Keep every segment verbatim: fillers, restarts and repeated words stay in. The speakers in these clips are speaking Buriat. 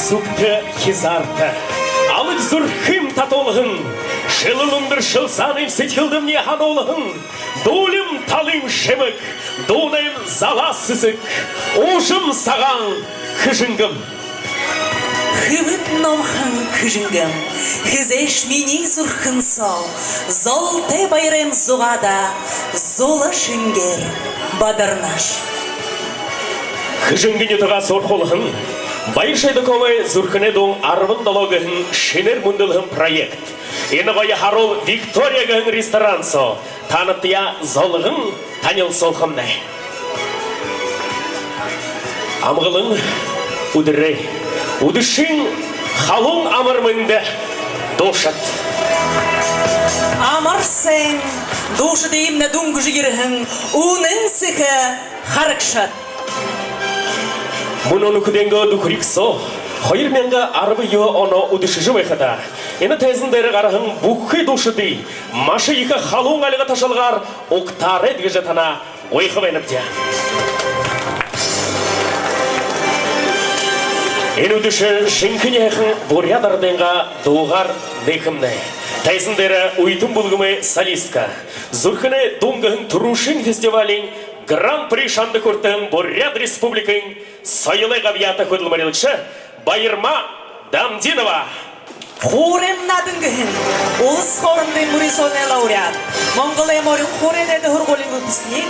Зүгтэ хизаарта алаг зүрхыем татуулһан, шэлэл үндэр шэлсаанайм сэдьхэлдэмни һануулһан, дуулим талым шэмэг, дуунайм залаа сэсэг, уужам сагаан Хэжэнгэм. Хэбэд номхон Хэжэнгэм, хэзээш минии зүрхэн соо золтой баярайм зугаада, зула шэнгеэр бадарнаш. Хэжэнгын нютагаа суурхуулһан Баяр Шойдаковай «Зүрхэнэй дуун арбан долоо» гэһэн шэнээр мүндэлһэн проект. Энэ гоё һаруул «Виктория» гэһэн ресторан соо таанадтаяа золгон танилсуулхамнай. Амгалан үдэрэй, үдэшын халуун амар мэндэ, дуушад! Амар сайн, дуушадыемнай дүнгэжэ ерэһэн үнэн сэхэ харагшад! Мүнөө нүхэдэйнгээ «Дүхэриг» соо хоёр мянга арбан юһэн оноо үдэшэжэ байхада, энэ тайзан дээрэ гараһан бүхы дуушадые маша ехэ халуун альга ташалгаар угтаарайт гэжэ танаа гуйха байнабди. Энэ үдэшэ жэнхэни һайхан буряад арадайнгаа дуугаар нээхэмнай. Тайзан дээрэ үетэн бүлгэмэй солистка, «Зүрхэнэй дуун» гэһэн түрүүшын фестивалиин гран-при шанда хүртэһэн Буряад Республикын соёлой габьяата хүдэлмэрилэгшэ Баярма Дамдинова. Хуурайн наадана гэһэн улас хоорондын мүрысөөнэй лауреат, Монголой морин хуурай дээдэ һургуулиин выпускник,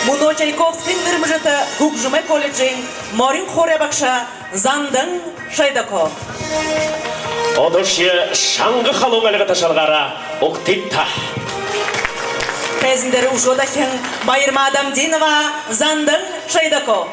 мүнөө Чайковскиин нэрэмжэтэ хүгжэмэй колледжын морин хуурай багша Зандан Шойдаков. Одоошье шанга халуун альга ташалгаараа угтыт та. Тайзан дээрэ үшөө дахин Баярма Дамдинова, Зандан Шойдаков.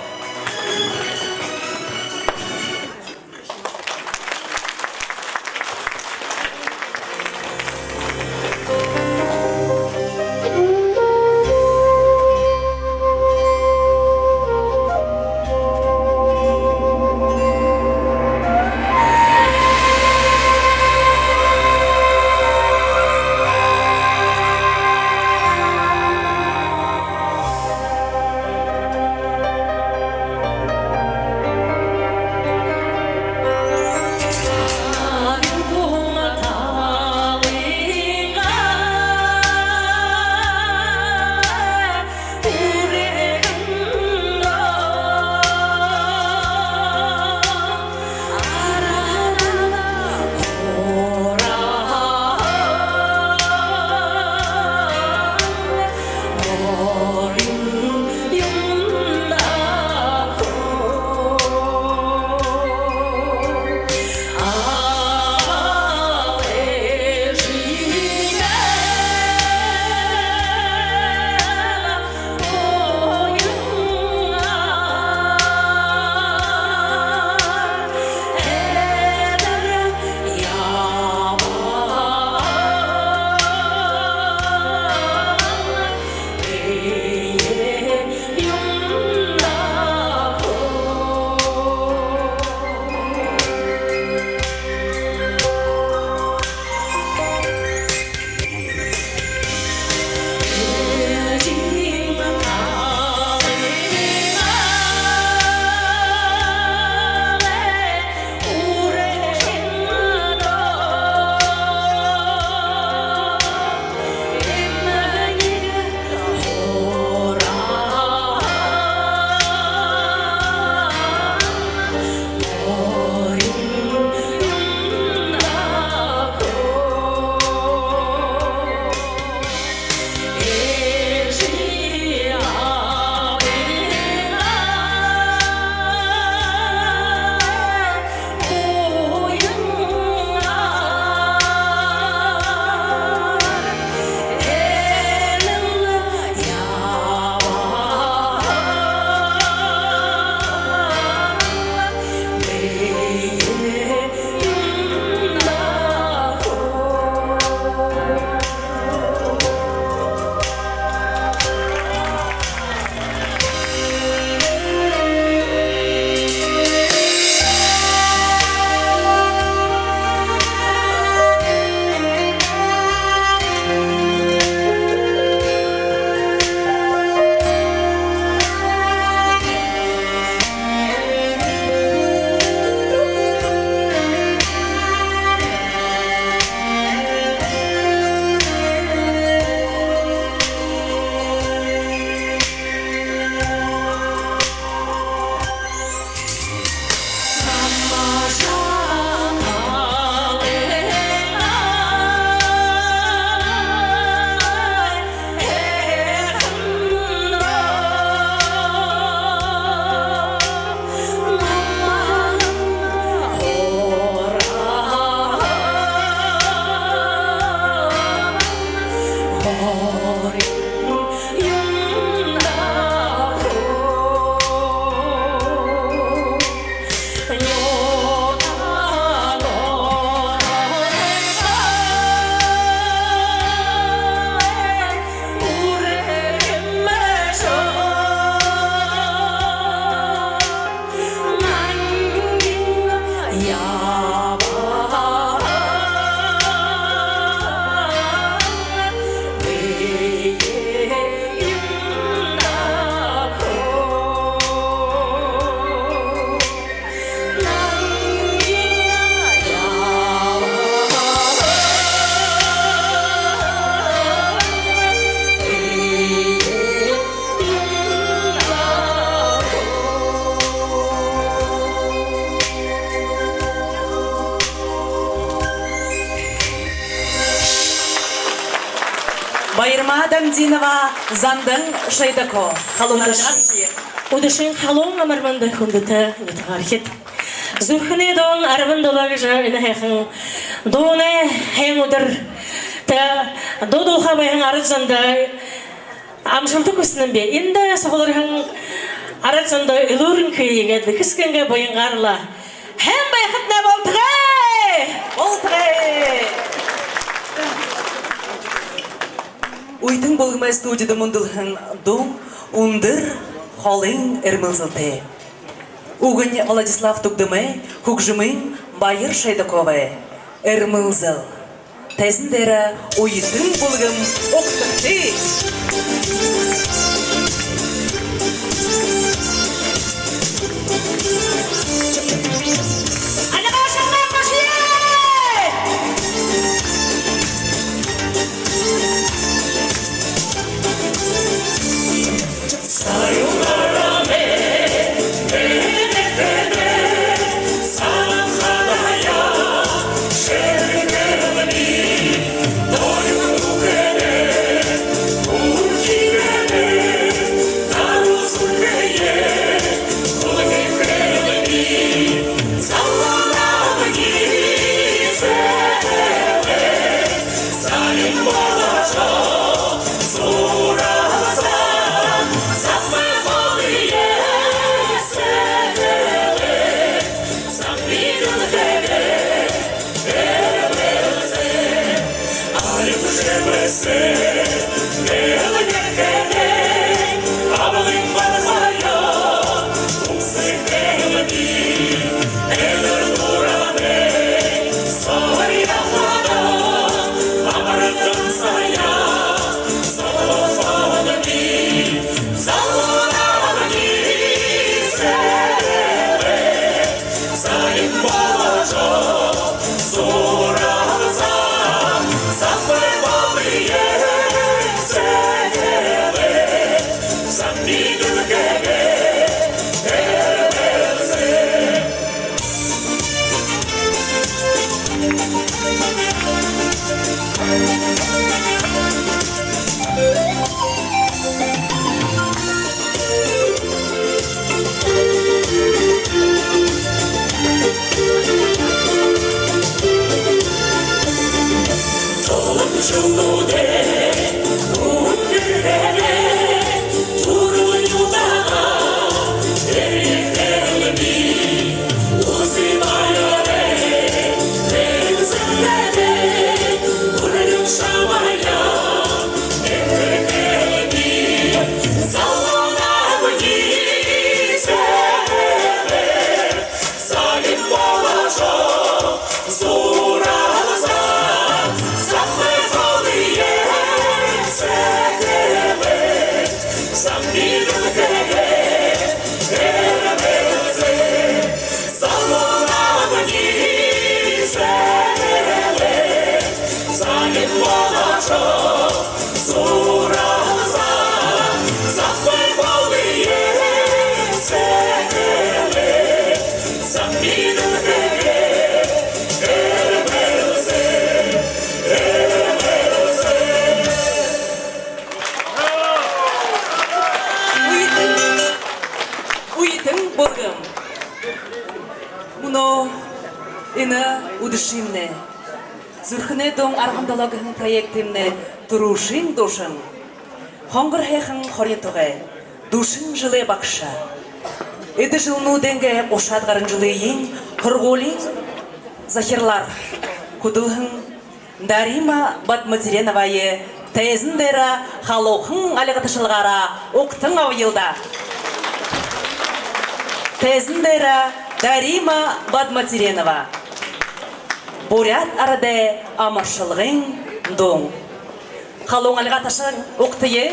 Баярма Дамдинова, Зандан Шойдако. Халуун. Үдэш-, үдэшын халуун амар мэндэ, хүндэтэ нютагаархид! «Зүрхэнэй дуун арбан долоо» гэжэ энэ һайхан дуунай һайндэртэ дуу дуулаха байһан арад зондо амжалта хүсэнэб. Эндэ суглараһан арад зондо элүүр энхые, иигээд лэ хэшэгынгээ буянгаар лэ һайн байхатнай болтогой! Болтогой! Үетэн бүлгэмэй студидэ мүндэлһэн дуун үндэр холын эрмэлзэлтэй. Үгэнь Владислав Түгдэмэй, хүгжэмынь Баяр Шойдаковай. «Эрмэлзэл». Тайзан дээрэ үетэн бүлгэм угтагты. Үетэн, үетэн бүлгэм. Мүнөө энэ үдэшэмнай, «Зүрхэнэй дуун арбан долоо» гэһэн проектымнай түрүүшын дуушан, хонгор һайхан хори нютагай, дүшэн жэлэй багша, эдэ жэлнүүдэйнгээ, гушаад гаран жэлыень һургуулиин захиралаар хүдэлһэн Дарима Бадмацыреновае тайзан дээрэ халуухан альга ташалгаараа угтан абая даа. Тайзан дээрэ Дарима Бадмацыренова. «Буряад арадай амаршалгын дуун». Халуун альга ташан угтая.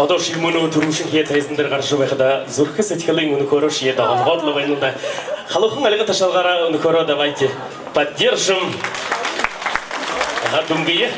Одоошье мүнөө түрүүшынхиеэ тайзан дээрэ гаража байхадаа, зүрхэ сэдьхэлынь үнэхөөрөөшье доголгоод лэ байна даа. Халуухан альга ташалгаараа үнэхөөрөө давайте поддержим Гадумбые.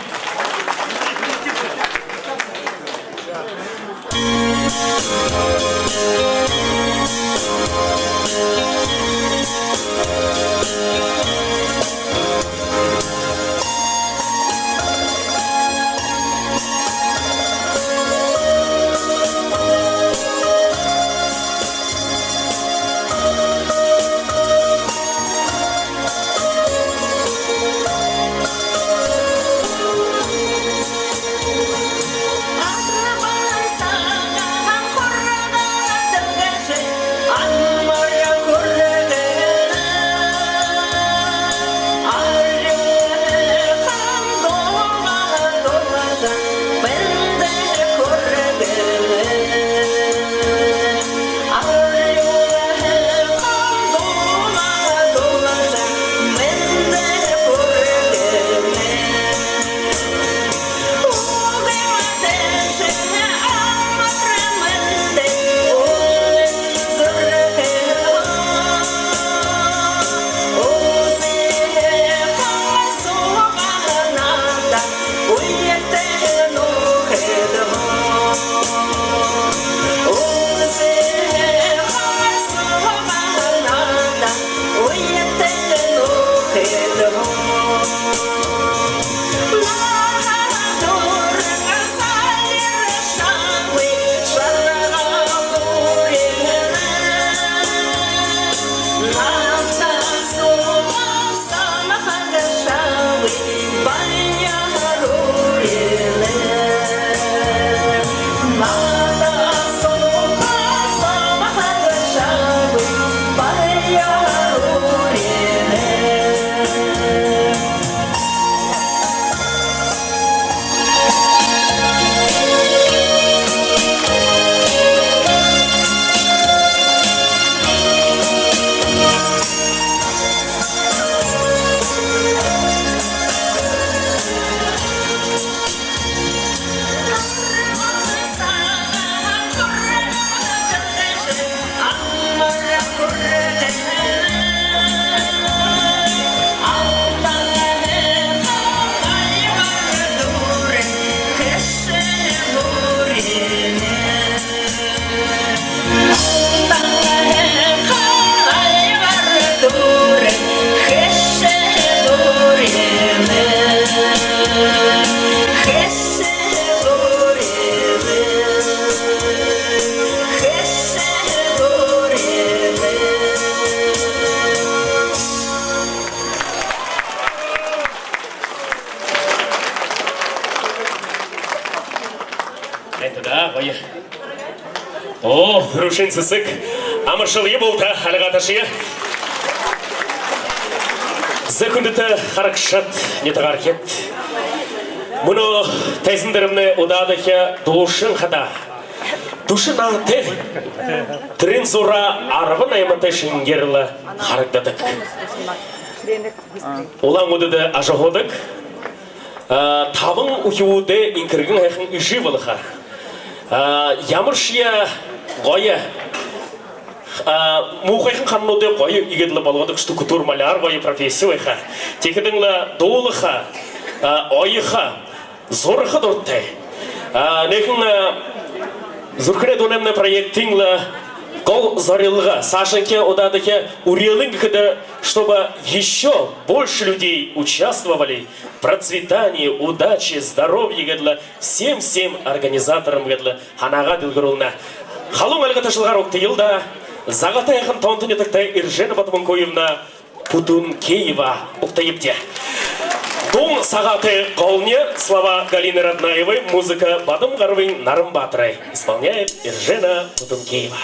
Оо, түрүүшын сэсэг. Амаршалга болтогой, альга ташая. Зэ, хүндэтэ харагшад, нютагаархид. Мүнөө тайзан дээрэмнай удаадахи дуушан хадаа дүшэн наһатай, тэрээн зуураа арбан найматай шэнгеэр лэ харагдадаг. Улаан-Үдэдэ ажаһуудаг. А, табан үхибүүдэй энхэргэн һайхан эжы болохо. А, ямаршье гоё, а, муухайхан харануудай гоё иигээд лэ болгодог, штукатур, маляр, гоё професси байха. Тиихэдэнь лэ дуулаха, а, оёхо, зураха дуратай. А, энэхэн, а, «Зүрхэнэй дуунаймнай» проектын лэ гол зорилго, саашанхи удаадахи үреэлынь гэхэдэ, чтобы ещё больше людей участвовали в процветании, удаче, здоровье гээд лэ, всем-всем организаторам гээд лэ һанаагаа дэлгэрүүлнэ. Халуун альга ташалгаар угтаял даа. Загатайхан тоонто нютагтай Эржена Батомункуевна Путункеева угтаябди. Дуун «Сагаатай голни», слова Галины Раднаевой, музыка Бадма-Гарбын Наран-Баатарай. Исполняет Эржена Путункеева.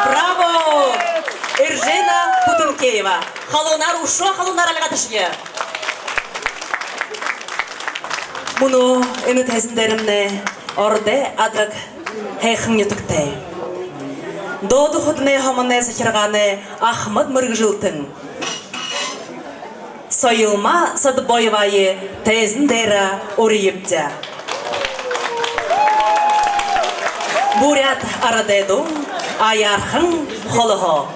Браво! Эржена Путункеева. Халуунаар, үшөө халуунаар альга ташая. Мүнөө энэ тайзан дээрэмнай Ородой Адаг һайхан нютагтай, Доодо Худанай һомоной захиргаанай ахамад мэргэжэлтэн Соёлма Садбоевые тайзан дээрэ уряябди. Буряад арадай дуун «Аяархан холоһоо».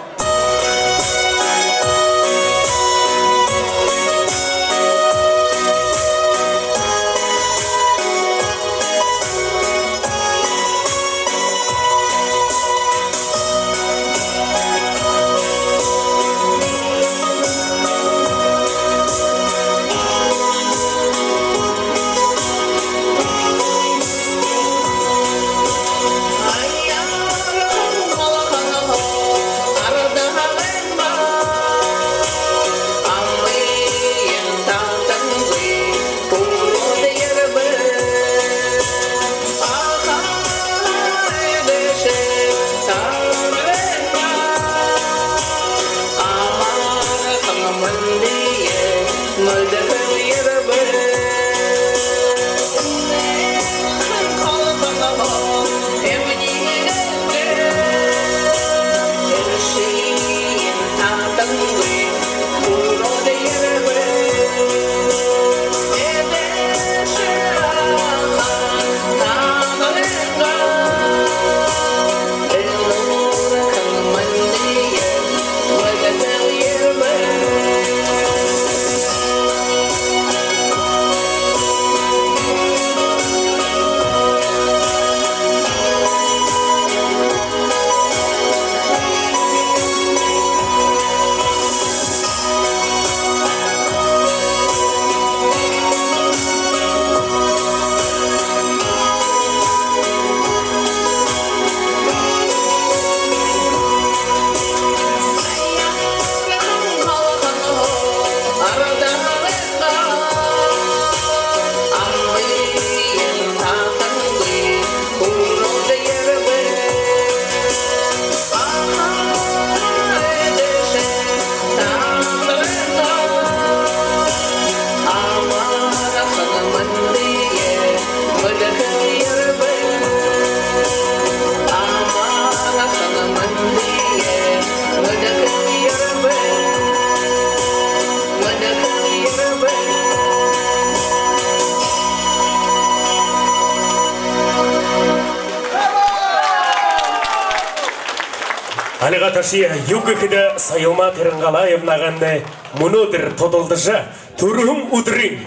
Альга ташая, юуб гэхэдэ, Соёлма Тэрэнгалаевнагай мүнөөдэр тудалдажа, түрэһэн үдэрынь.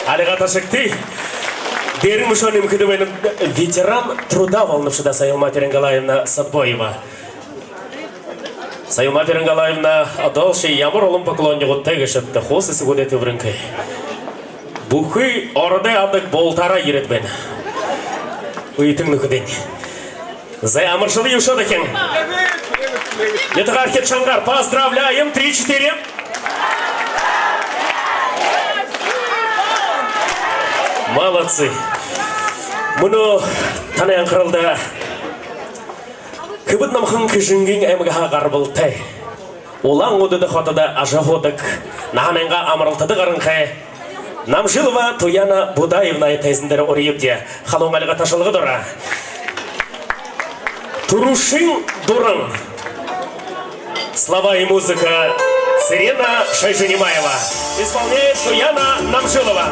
Альга ташагты. Дээрэнь мүшөө нэмэхэдэ, байна ветеран труда болонобши даа Соёлма Тэрэнгалаевна Садбоева. Соёлма Тэрэнгалаевна, одоошье ямар олон поклоннигуудтай гээшэбта, хуу сэсэгүүдээ тэбэрэнхэй. Бүхы ородой адаг бултаараа ерээд байна. Үетэн нүхэдынь. Зай, амаршалая үшөө дахин. Нютагаархид, шангаар поздравляем, три-четыре. Молодцы. Мүнөө танай анхаралда Хэбэд номхон Хэжэнгын аймагһаа гарбалтай, Улаан-Үдэдэ хотодо ажаһуудаг, наһанайнгаа амаралтада гаранхай Намжилова Туяна Будаевнае тайзан дээрэ уряябди. Халуун альга ташалга дороо. Түрүүшын дуран. Слова и музыка Цырена Шойжинимаева. Исполняет Туяна Намжилова.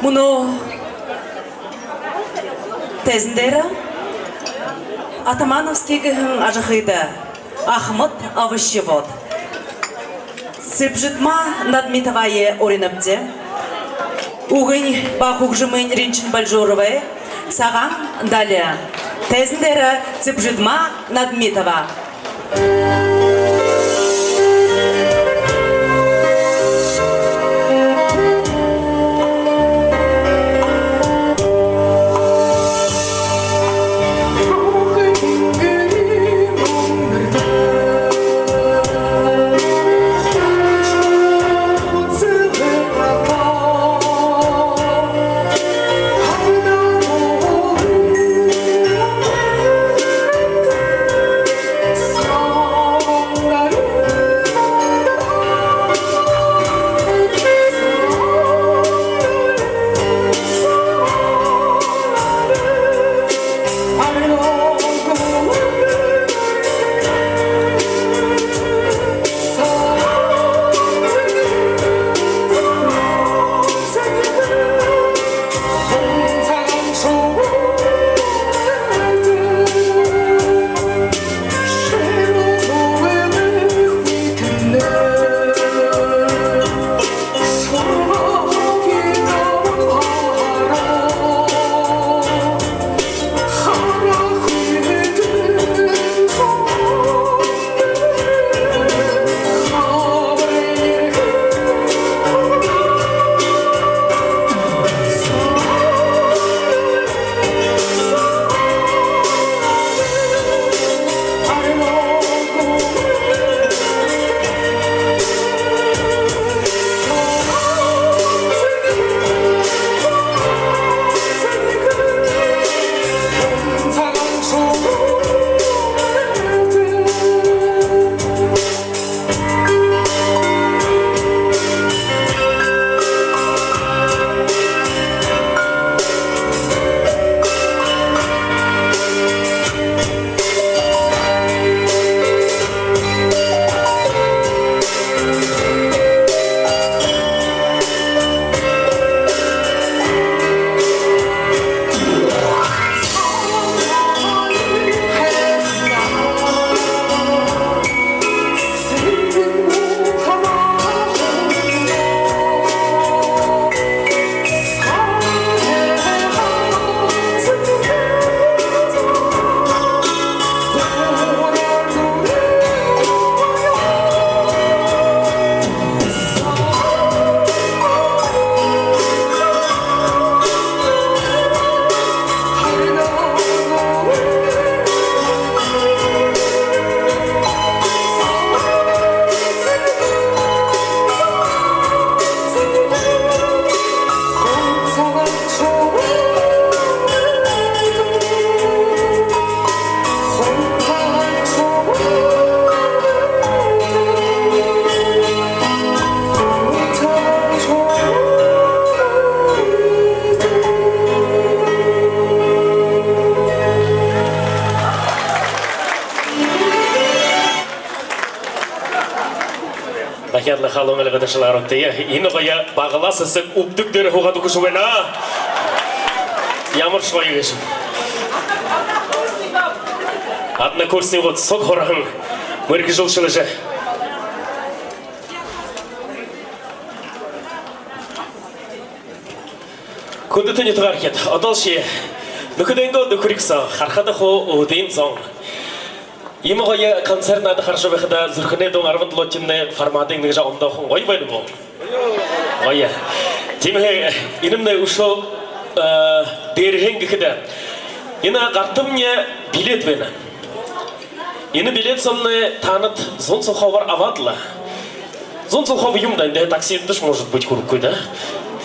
Мүнөө тайзан дээрэ Атамановский гэһэн ажахыда ахамад овощевод Цыбжидма Надмитовае уринабди. Үгэнь ба хүгжэмынь Ринчин Бальжуровай. Сагаан далин. Тайзан дээрэ Цыбжидма Надмитова. Дахяад лэ халуун альга ташалгааруудтаяа. Энэ гоё баглаа сэсэг үбдэг дээрэ һуугаад үгэшэ байна. Ямаршье гоё гээшэб. Однокурсникууд суг хурһан мэргэжэл шэлэжэ. Хүндэтэ нютагаархид, одоол шье нүхэдэйнгөө дүхэриг соо, харахада хуу үүдын зон. Иимэ гоё концерт наада хаража байхада зүрхэнэй дуун арбан долоотомнай форматын нэгэ жаа ондоохон гоё байна гү? Гоё. Тиимэһээ энэмнай үшөө, э, дээрэһээнь гэхэдэ, энэ гартамни билет байна. Энэ билет соомнай таанад Зун Солхообоор абаад лэ. Зун Солхооб юм даа, эндэ таксидшье, может быть, хүрэхэгүй даа.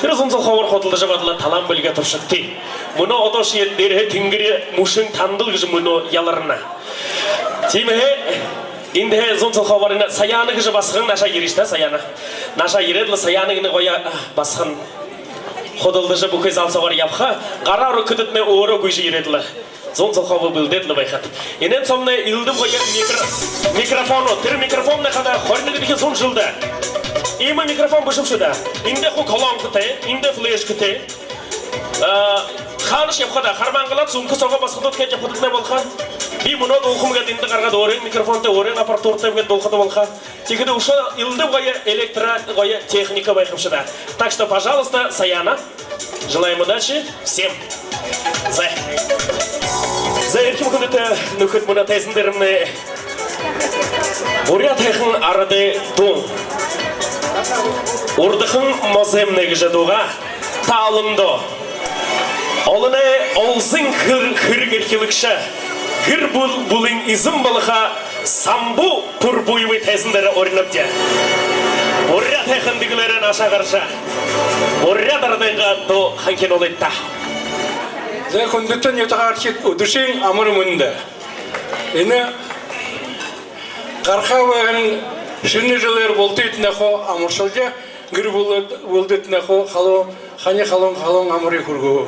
Тэрэ Зун Солхообоор худалдажа абаад лэ, талаан бэлигээ туршагты. Мүнөө одоол шье дээрэһээ тэнгэри мүшэн тандал гэжэ мүнөө яларна. Тиимэһээ эндэ Зун Солхообоор энэ Саяна гэжэ басаган наашаа ерыш даа, Саяна. Наашаа ерээд лэ Саяна энэ гоё, а, басаган худалдажа бүхы зал соогуур ябаха. Гараа үргэхэдэтнай өөрөө гүйжэ ерээд лэ. Зун Солхообо бэлдээд лэ байхат. Энээн соомнай элдэб гоё микро-, микрофонууд. Тэрэ микрофоннай хадаа хорин нэгэдэхи зуун жэлдэ иимэ микрофон бэшэ бшуу даа. Эндэ хуу колонкатай, эндэ флешкатай. Э, хаанашье ябахадаа, хармаангалаад, сүнхэ соогоо басагадууд гээд ябахадатнай болохо. Би мүнөө дуулхам гээд эндэ гаргаад, өөрын микрофонтой, өөрын аппаратуратайб гээд дуулахада болохо. Тиихэдэ үшөө элдэб гоё, электро гоё техника байха юм шэ даа. Так что, пожалуйста, Саяна. Желаем удачи всем. За. За, эрхим хүндэтэ нүхэд, мүнөө тайзан дээрэмнай буряад һайхан арадай дуун. «Урдахан мозоймнай» гэжэ дуугаа та олондоо, олоной олзын хэр-, хэрэг эрхилэгшэ, гэр бүл-, бүлын эзэн болохо Самбу Пурбуевай тайзан дээрэ уринабди. Буряад һайхан дэгэлээрээ наашаа гаража, буряад арадайнгаа дуу ханхинуулыт даа. За, хүндэтэ нютагаархид, үдэшын амар мэндэ! Энэ гараха байһан шэнэ жэлээр бултыетнай хуу амаршалжа, гэр бүлэд-, бүлэдэтнай хуу халуун, хани халуун, халуун амарые хүргөө.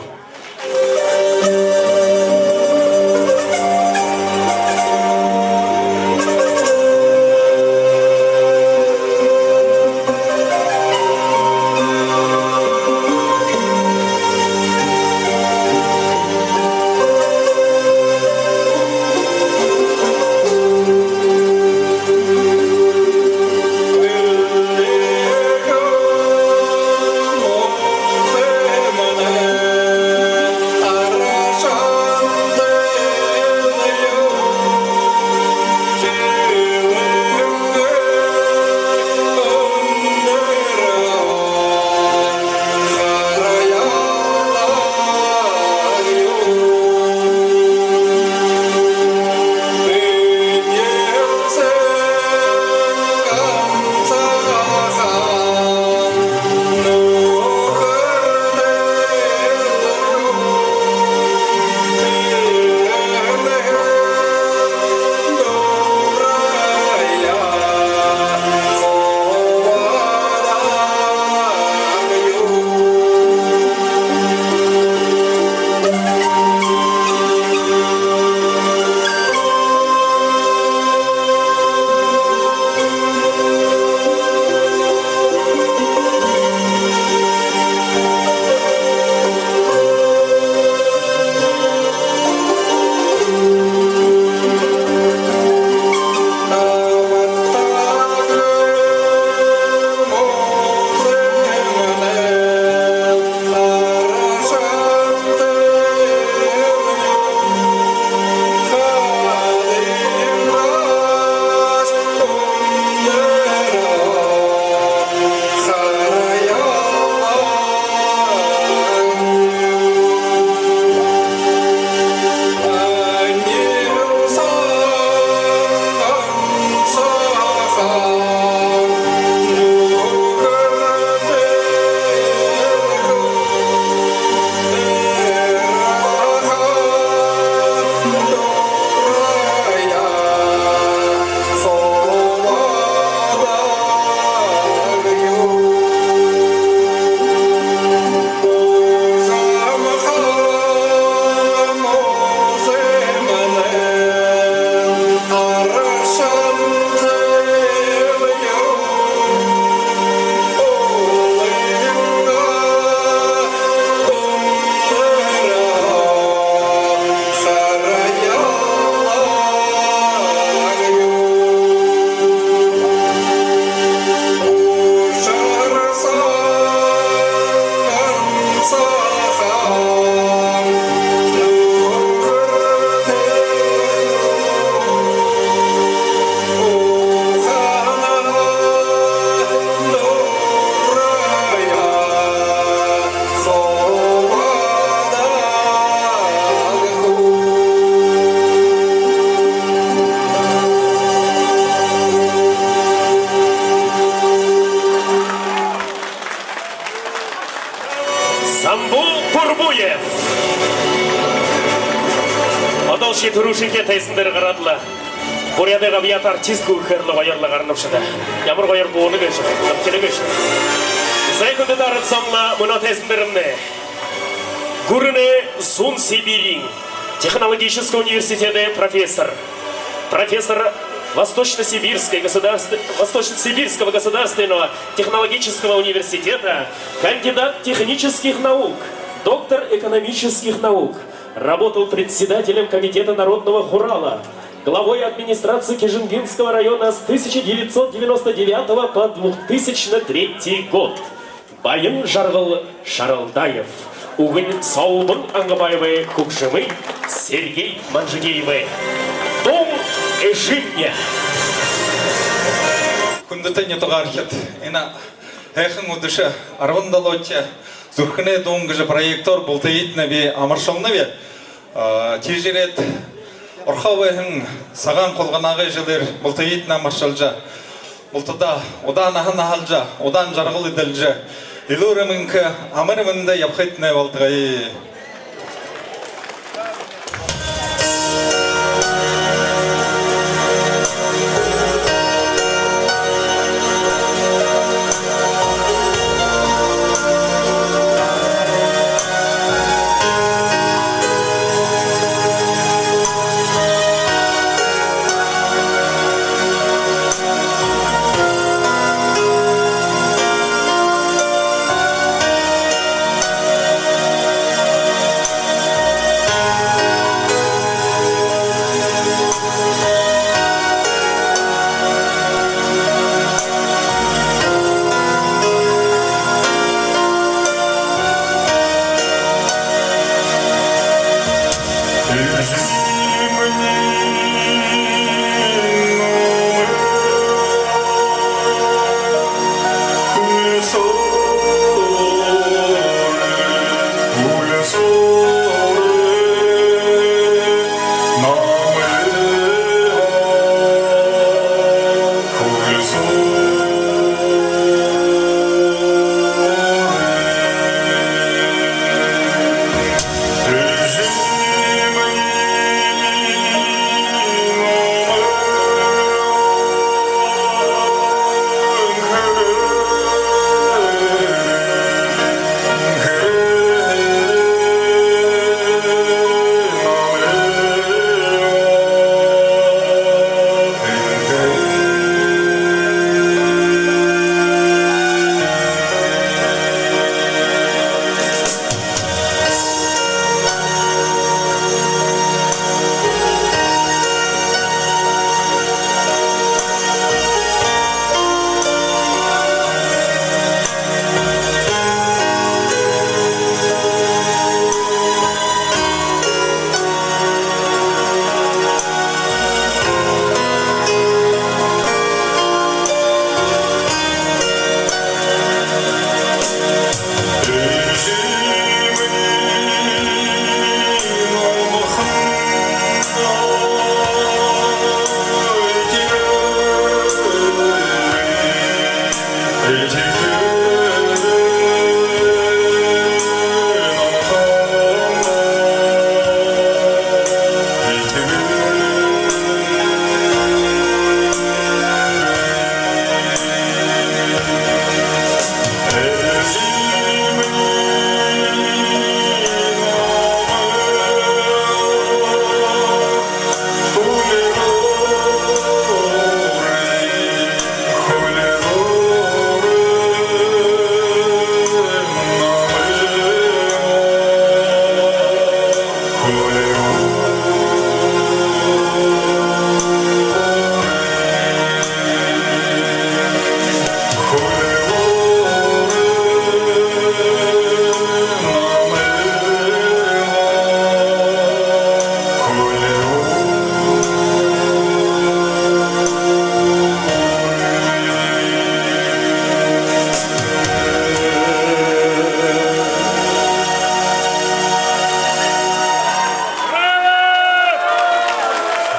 Самбу Пурбуев. Одоол ши түрүүшынхиеэ тайзан дээрэ гараад лэ, Буряадай габьяата артист гү гэхээр лэ, гоёор лэ гаранаб ши даа. Ямар гоёор бууна гээшэб, тэнэг гээшэ. Зай, хүндэтэ арад зон, мүнөө тайзан дээрэмнай гүрэнэй Зүүн Сибириин технологическа университедэй профессор, профессор Восточно-Сибирской государств-, Восточно-Сибирского государственного технологического университета, кандидат технических наук, Доктор экономических наук, работал председателем комитета народного хурала, главой администрации Кижингинского района с тысяча девятьсот девяносто девятого по двухтысячный третий год. Баян Жаргал Шаралдаев. Үгэнь Солбон Ангабаевай хүгжэмэй, Сергей Манжигеевай. «Дуун эжымни». Хүндэтэ нютагаархид, энэ һайхан үдэшэ, арбан долоодохи «Зүрхэнэй дуун» гэжэ проектоор бултыетнай би амаршалнаб. А, тиижэ ерээд, орохоо байһан Сагаан хулганагай жэлээр бултыетнай амаршалжа, бултадаа удаан наһа наһалжа, удаан жаргал эдилжэ, элүүр эмэнхэ, амар мэндэ ябахыетнай болтогой.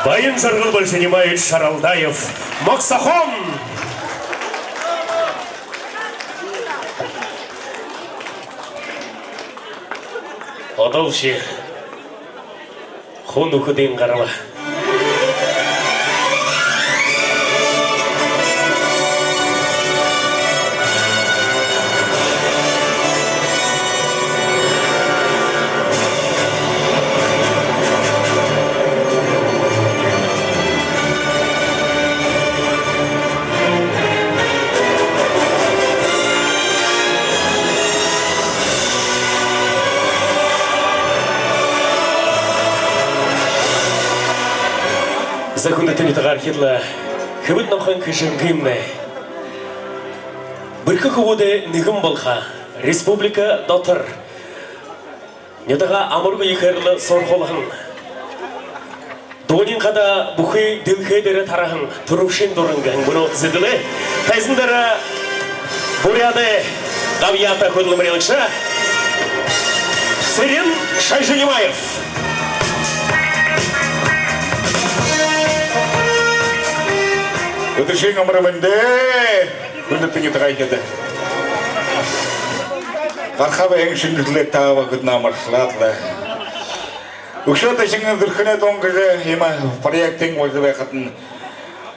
Баян жаргал Бальжинимаевич Шаралдаев, «Могсохон». Одоол ши хуу нүхэдынь гараба. За, хүндэтэ нютагаархид, лэ хэбэд номхон Хэжэнгымнай бэрхэ хүбүүдэй нэгэн болохо, республика дотор нютагаа амаргүй ехээр лэ суурхуулһан, дуунин хада бүхы дэлхэй дээрэ тараһан түрүүшын дуран гэһэн мүнөө зэдэлээ. Тайзан дээрэ буряадай габьяата хүдэлмэрилэгшэ Цырен Шойжонимаев. Үдэшын амар мэндэ, хүндэтэ нютагаархид. Гараха байһан шэнжэлэлтэй та бүхэдэ амаршалаад лэ. Үгшөөдэ шэнги «Зүрхэнэй дуун» гэжэ иимэ проектын болжо байхадань,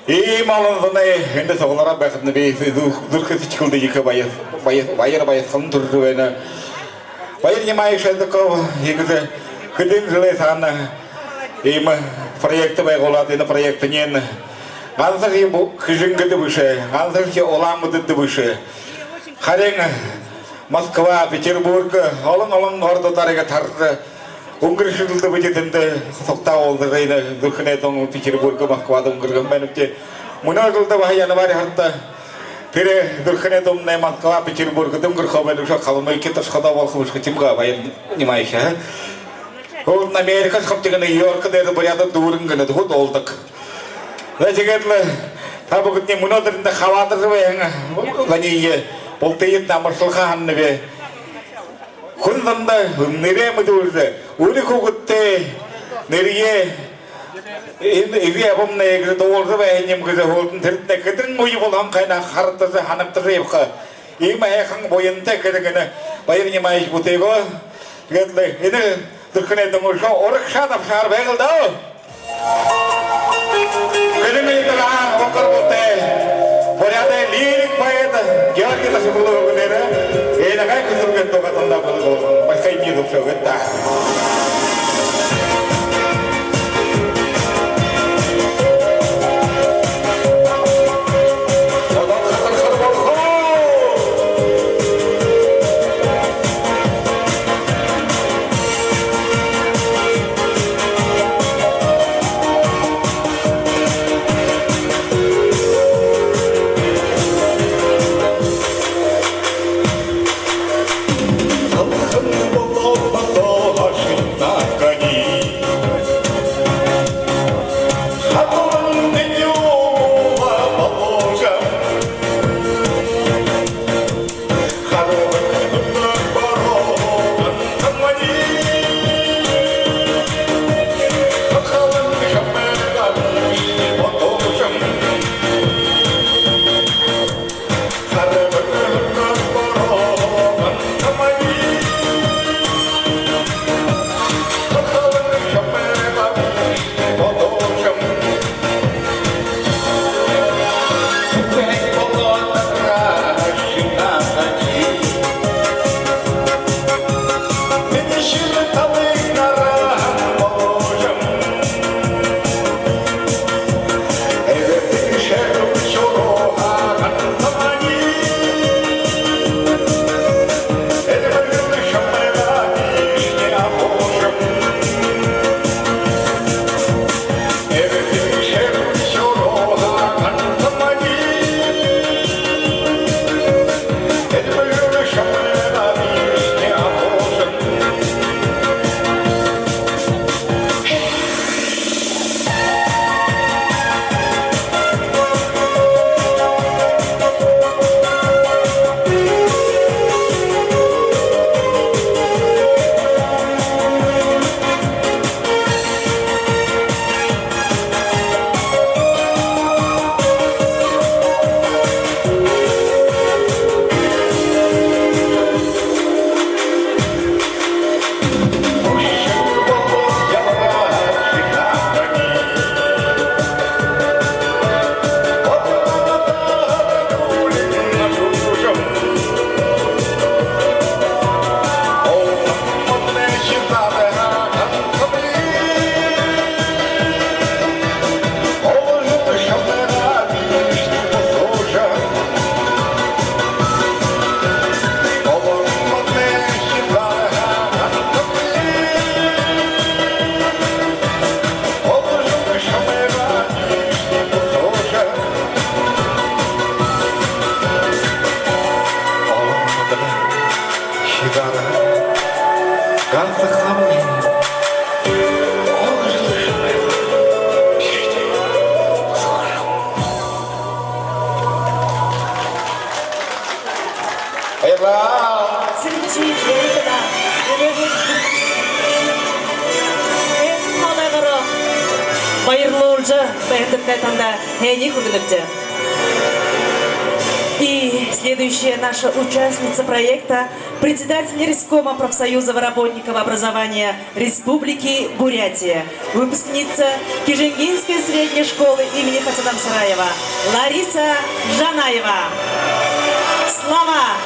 иимэ олон зоной эндэ суглараа байхадань, би зүр-, зүрхэ сэдьхэлдэ ехэ баяр, баяр, баяр баясхалан түрэжэ байна. Баяр Нимаевич Шойдаков иигэжэ хэдэн жэлэй саана иимэ проект байгуулаад, энэ проектыень гансашье бу-, Хэжэнгэдэ бэшэ, гансашье Улаан-Үдэдэ бэшэ, харин Москва, Петербург, олон-олон ородуудаар иигээ таража, үнгэрһэн жэлдэ бидэ тэндэ сугтаа уулзажа, энэ «Зүрхэнэй дуун» Петербург, Москвада үнгэргэһэн байнабди. Мүнөө жэлдэ баһа январь һарада тэрэ «Зүрхэнэй дуун» Москва, Петербургда үнгэрхөө байна. Үшөө Калмыкида ошоходоо болохо бэшэ гү, тиимэ гү, Баяр Нимаевич, а? Һүүлдэнь Америка ошохобди гэнэ, Нью-Йорк дээрэ буряадууд дүүрэн гэнэ, тиигээд уулзадаг. За, тиигээд лэ та бүгэдэниие мүнөөдэр эндэ хабаадажа байһан зониие бултыетнай амаршалха һананаб. Хүн зондо нэрээ мэдүүлжэ, үри хүүгэдтээ нэрээ, энэ эжы абамнай гэжэ дуулжа байһан юм гэжэ һүүлдэнь, тэрэтнай хэдэн үе болоһон хойноо харагдажа, һанагдажа ябаха иимэ һайхан буянтай хэрэг энэ Баяр Нимаевич бүтээгөө. Тиигээд лэ энэ «Зүрхэнэй дуун» үшөө урагшаа дабшаар байг лэ даа. Хэжэнгын нютагһаа уг гарбалтай буряадай лирик поэт Георгий Ташиглуевай үгэнэрээ «Элагай хүсэл» гэһэн дуугаа танда бэлдээ. Баясхалан зүбшөөгыт даа. Баяртай танда һайниие хүргэнэбди. И следующая наша участница проекта, председатель рескома профсоюза работников образования Республики Бурятия, выпускница Кижингинской средней школы имени Хасан Амсараева Лариса Жанаева. Слова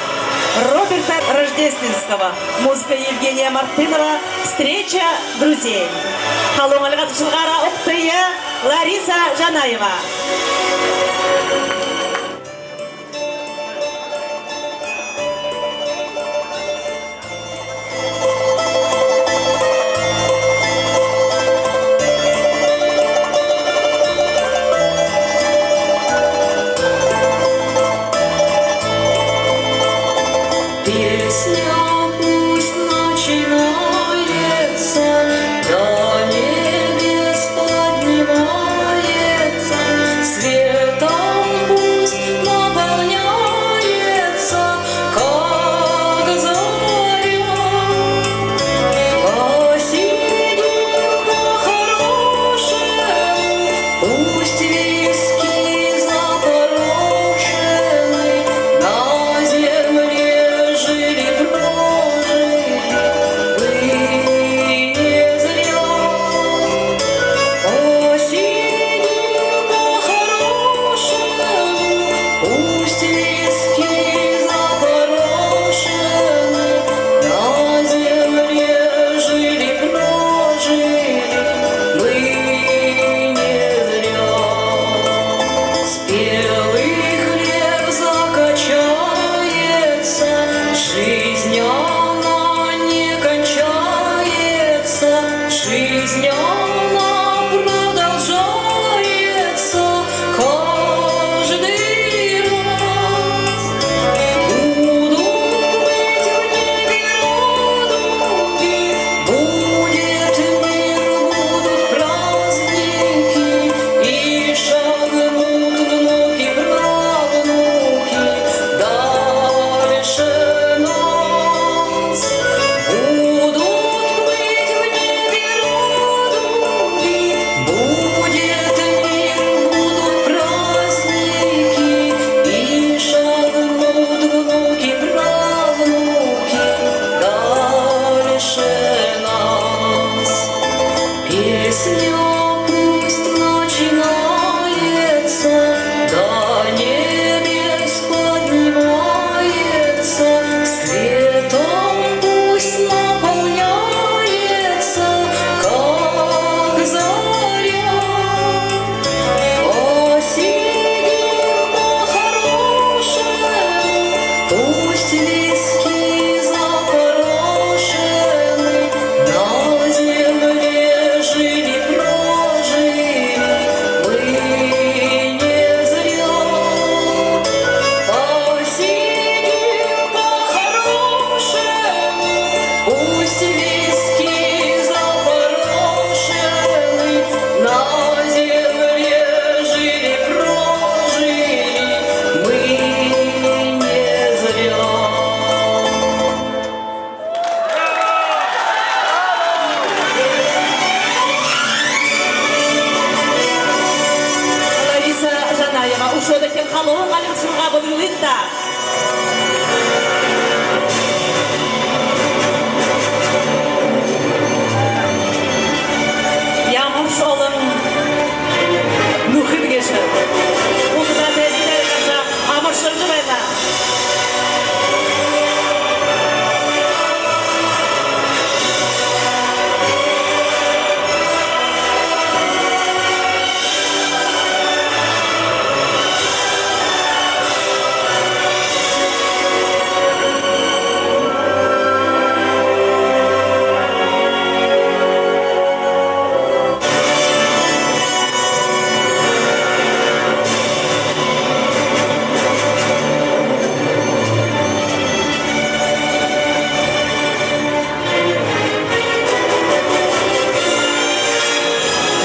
Роберта Рождественского, музыка Евгения Мартынова, «Встреча друзей». Халуун альга ташалгаараа угтая Лариса Жанаева. Песня пусть начинается, до небес поднимается, светом пусть наполняется, как заря. Посидим по-хорошему, пусть виски запорошены, на земле жили, прожили мы не зря. Посидим по-хорошему, пусть виски запорошены, на земле жили, прожили мы не зря. Спелый хлеб закачается, жизнь она не кончается, жизнь она продолжается каждый раз. Будут быть в небе радуги, будет мир, будут праздники, и шагнут внуки, правнуки дальше нас. Будут быть в небе радуги, будет мир, будут праздники, и шагнут внуки, правнуки дальше нас. Песня пусть начинается, до небес поднимается, светом пусть наполняется, как заря. Посидим по-хорошему, пусть виски запорошены, на земле жили, прожили мы не зря. Посидим по-хорошему, пусть виски запорошены, на земле жили, прожили мы не зря. Лариса Жанаева, үшөө дахин халуун альга ташалга бэлэглыта. Ямаршье олон нүхэд гээшэ. Угтаа тайзан дээрэ гаража, амаршалжа байна.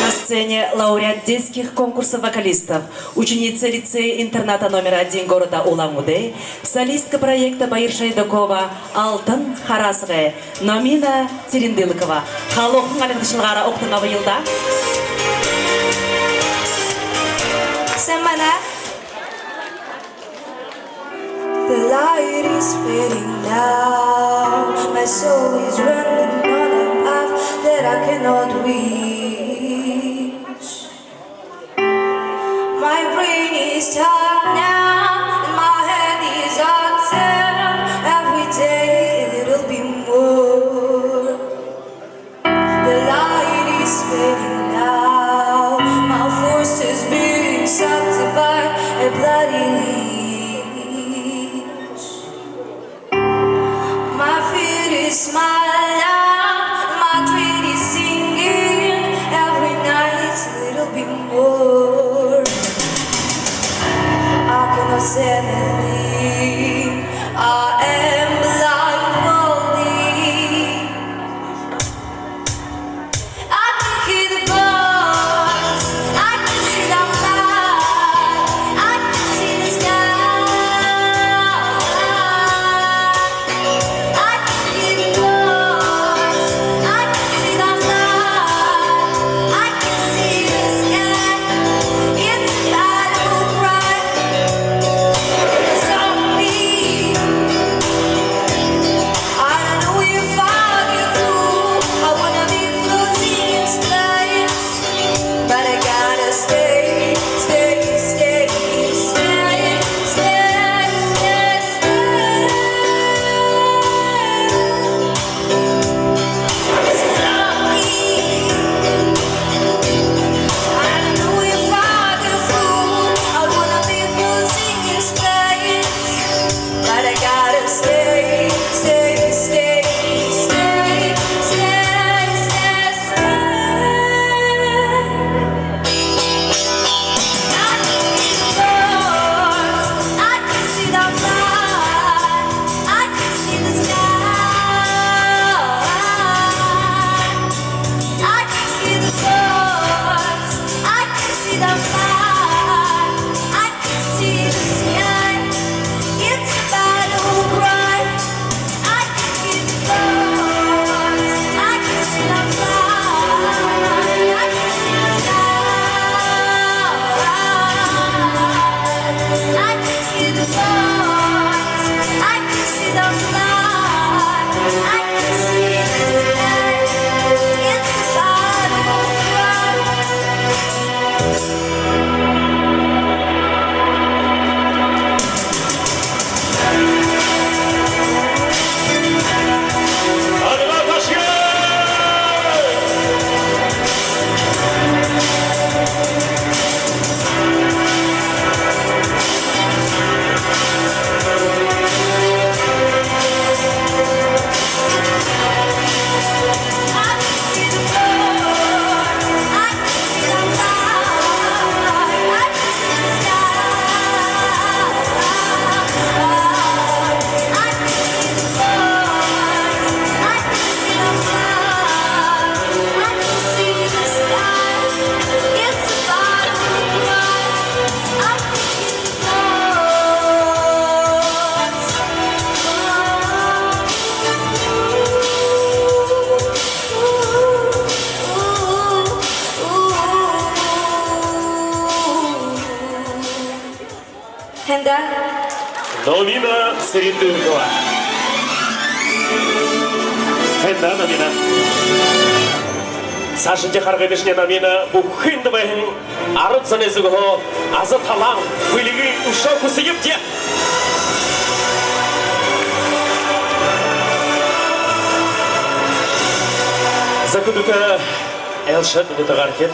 На сцене лауреат детских конкурсов вокалистов, ученица лицея-интерната номер один города Улан-Удэ, солистка проекта Баир Шойдакова Алтан Хараасгай Номина Цырендылыкова. Халуухан альга ташалгаараа угтан абая даа. Сайн байна. The light is fading now. My soul is running on a path that I cannot reach. My brain is tired now, and my head is upturned. Every day a little bit more. The light is fading now. My force is being sucked by a bloody leech. My feet is smiling, my dread is sinking. Every night a little bit more. I cannot say anything. I am blindfolded. I can hear the birds. I can see the light. I can see the sky. I can hear the birds. I can see the light. I can see the sky. It's a battle cry. Zombie. I don't know if I can move. I wanna be floating in space, but I gotta stay, stay, stay, stay, stay, stay, stay. Zombie. I don't know if I can move. I wanna be floating in space. But I gotta stay, stay, stay, stay, stay, stay, stay. I can see the stars, I can see the light, I can see the sky. I can hear the birds, I can see the light, I can see the sky. It's a battle cry. I can hear the birds, I can see the light, I can see the sky. I can hear the birds, I can see the light, I can see the sky. It's a battle cry. Һайн даа. Номина Сэрэтынова. Һайн даа, Номина. Саашадаа харгыдашни Номина бүхы эндэ байһан арад зоной зүгһөө аза талаан, бэлигэй үшөө хүсэебди. За, хүндэтэ айлшад, нютагаархид!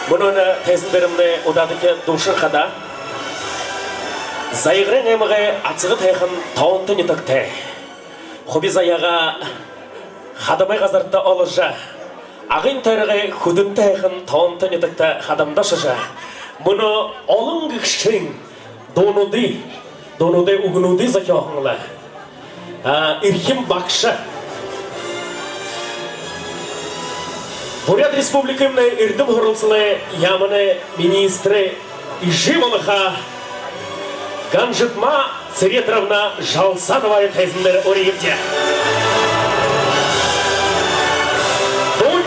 Мүнөөнэй тайзан дээрэмнай удаадахи дуушан хадаа Загарайн аймагай Азагад һайхан тоонто нютагтай, хуби заяагаа хадамай газарта оложо, Агын тойрогой Хүдэнтэ һайхан тоонто нютагта хадамда ошожо, мүнөө олон гэгшын дуунуудые, дуунуудай үгэнүүдые зохёоһон лэ, а, эрхим багша, Буряад Республикамнай эрдэм һуралсалай яаманай министрэй эжы болохо Ганжитма Цыреторовна Жалсановые тайзан дээрэ уряабди. Дуун,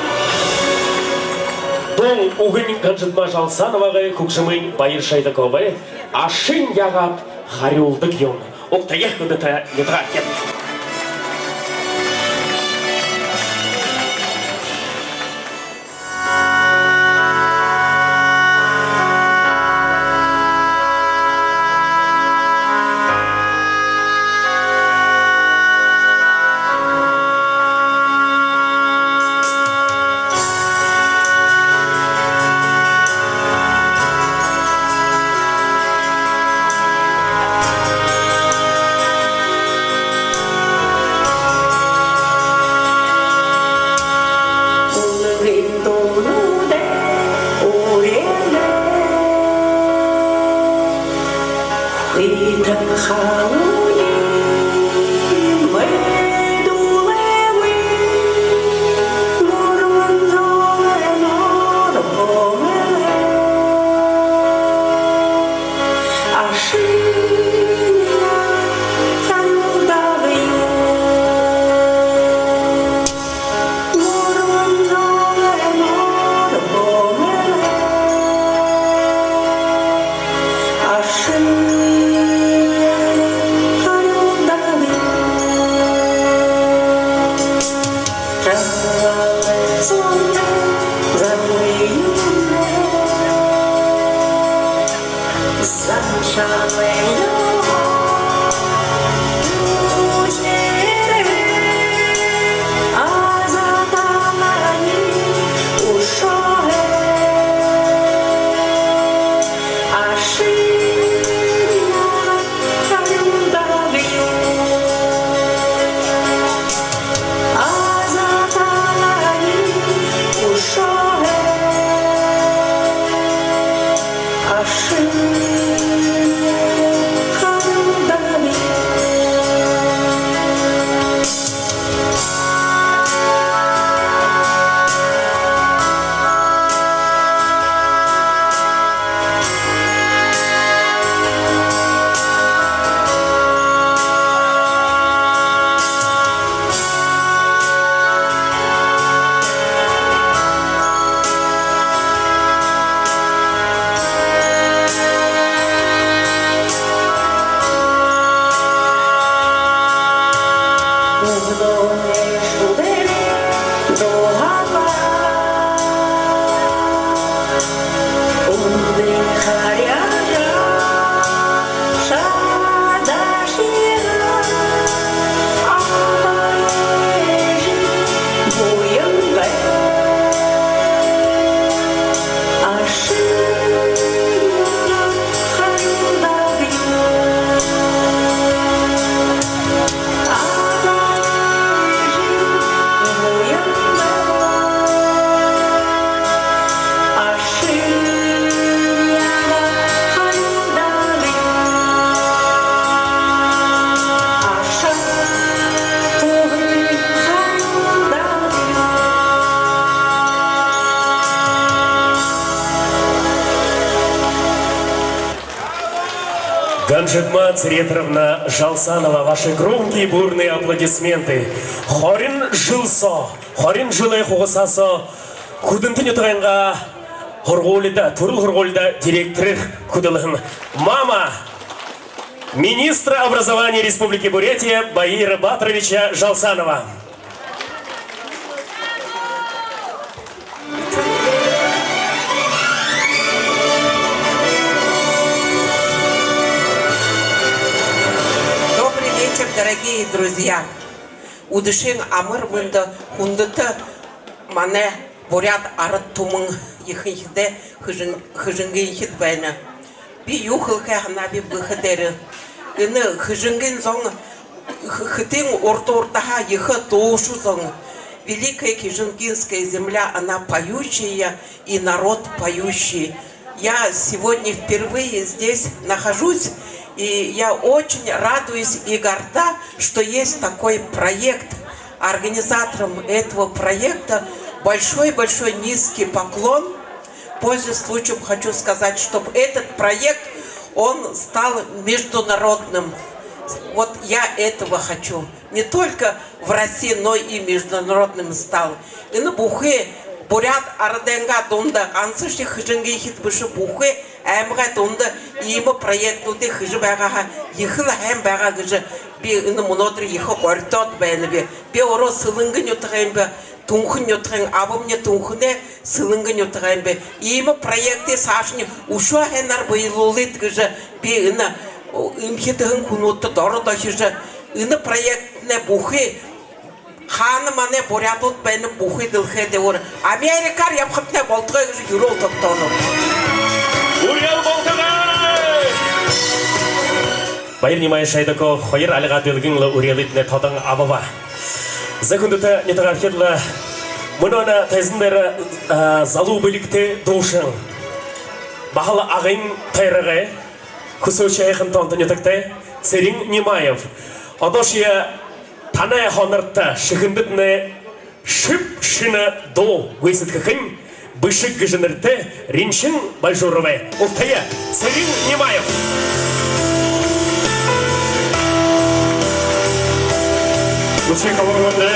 Тон үгэнь Ганжадма Жалсановагай, хүгжэмынь Баяр Шойдаковай. Ашань яагаад харюулдаг юм? Угтая хүндэтэ нютагаархид. Ганжадма Цыреторовна Жалсанова, ваши громкие, бурные аплодисменты. Хорин жэл соо, хорин жэлэй хугасаа соо Хүдэнтэ нютагайнгаа һургуулида, түрэл һургуулида директорээр хүдэлһэн мама, министра образования Республики Бурятия Баира Баторовича Жалсанова. Добрый вечер, дорогие друзья! Үдэшын амар мэндэ, хүндэтэ манай буряад арад түмэн, ехэнхидээ Хэжэн-, Хэжэнгынхид байна. Би юу хэлэхэеэ һанаабиб гэхэдэ, энэ Хэжэнгын зон х-, хэтын урда урдаһаа ехэ дуушан зон. Великая Кижингинская земля, она поющая и народ поющий. Я сегодня впервые здесь нахожусь, и я очень радуюсь и горда, что есть такой проект. Организаторам этого проекта большой-большой низкий поклон. Пользуясь случаем, хочу сказать, чтобы этот проект, он стал международным. Вот я этого хочу. Не только в России, но и международным стал. Энэ бүхы Буряад арадайнгаа дунда, гансашье Хэжэнгынхид бэшэ, бүхы аймагай дунда иимэ проектнуудые хэжэ байгааһаа ехэл һайн байгаа гэжэ би энэ мүнөөдэр ехэ гордоод байнаб. Би өөрөө Сэлэнгын нютагайм би, Түнхэн нютагайм, абамни Түнхэнэй, Сэлэнгын нютагайм би. Иимэ проектые саашань үшөө һайнаар бэелүүлыт гэжэ би энэ эмхидхэн хүнүүдтэ доро дохижо, энэ проектнай бүхы хаана манай буряадууд байнаб, бүхы дэлхэй дээрэ, Америкаар ябахатнай болтогой гэжэ юрөөл тогтооноб. Үреэл болтогой! Баяр Нимаевич Айдаков хоёр альгаа дэлгэн лэ үреэлыетнай тодон абаба. За, хүндэтэ нютагаархид, лэ мүнөөнэй тайзан дээрэ залуу бэлигтэй дуушан, баһал Агын тойрогой, хүсөөшье һайхан тоонто нютагтай Цырен Нимаев. Одоошье танай һонорто шэхэндэтнай шэб шэнэ дуу гүйсэдхэхэнь, «Бэшэг» гэжэ нэрэтэй, Ринчен Бальжуровай. Угтая, Цырен Нимаев. Үсэг хавар мэндэ.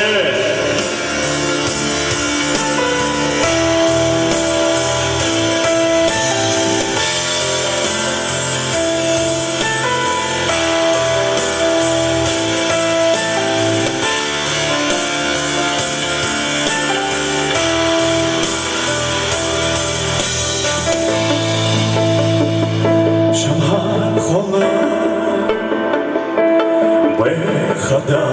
Шамһаа холо байхада,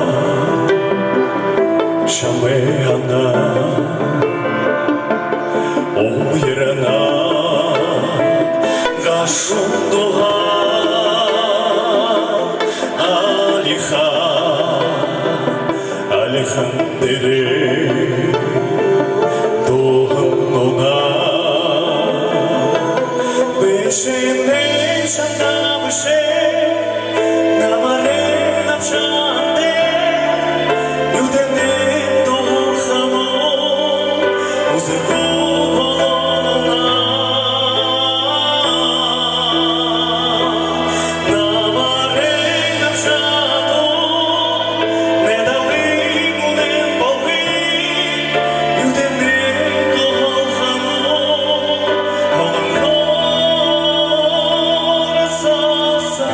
шамайе һанаа уярна гашуун дууһаа, алихан, алихан дээрэ дууһан унаа. Бэшэгни шанда бэшэ, намарай набшаанда, нюдэнэй дурхамаа үзэхэ болоно. Намарай набшаанда, найдалай үнэн болгы, нюдэнэй дурхамаа, хонон хороса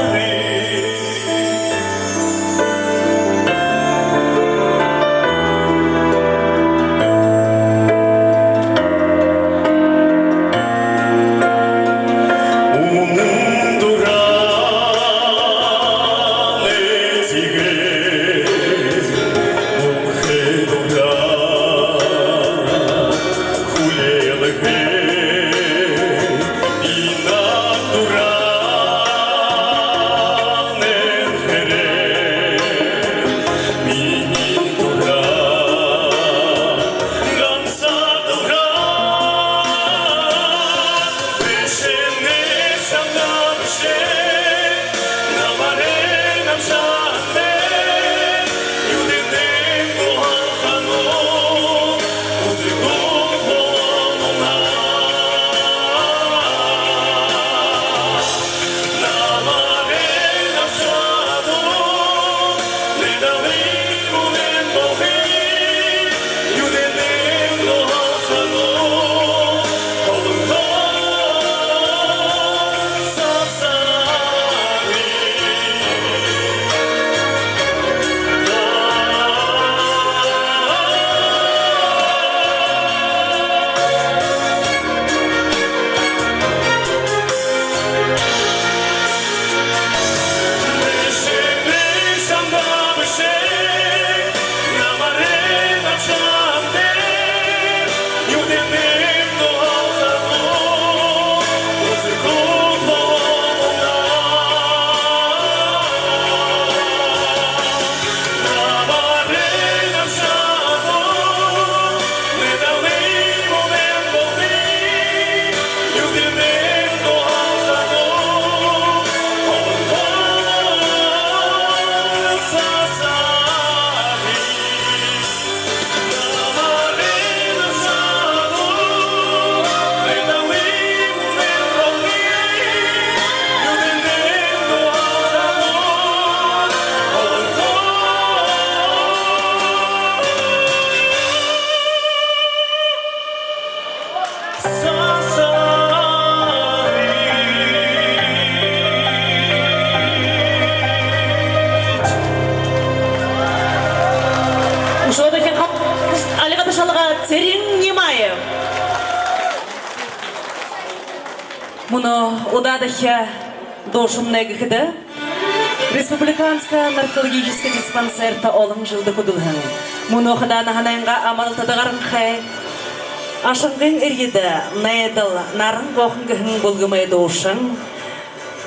Мүнөө удаадахи дуушамнай гэхэдэ, республиканска наркологическа диспансерта олон жэлдэ хүдэлһэн, мүнөө хадаа наһанайнгаа амаралтада гаранхай, Ашангын эрьедэ найдал Наран Гохон гэһэн бүлгэмэй дуушан,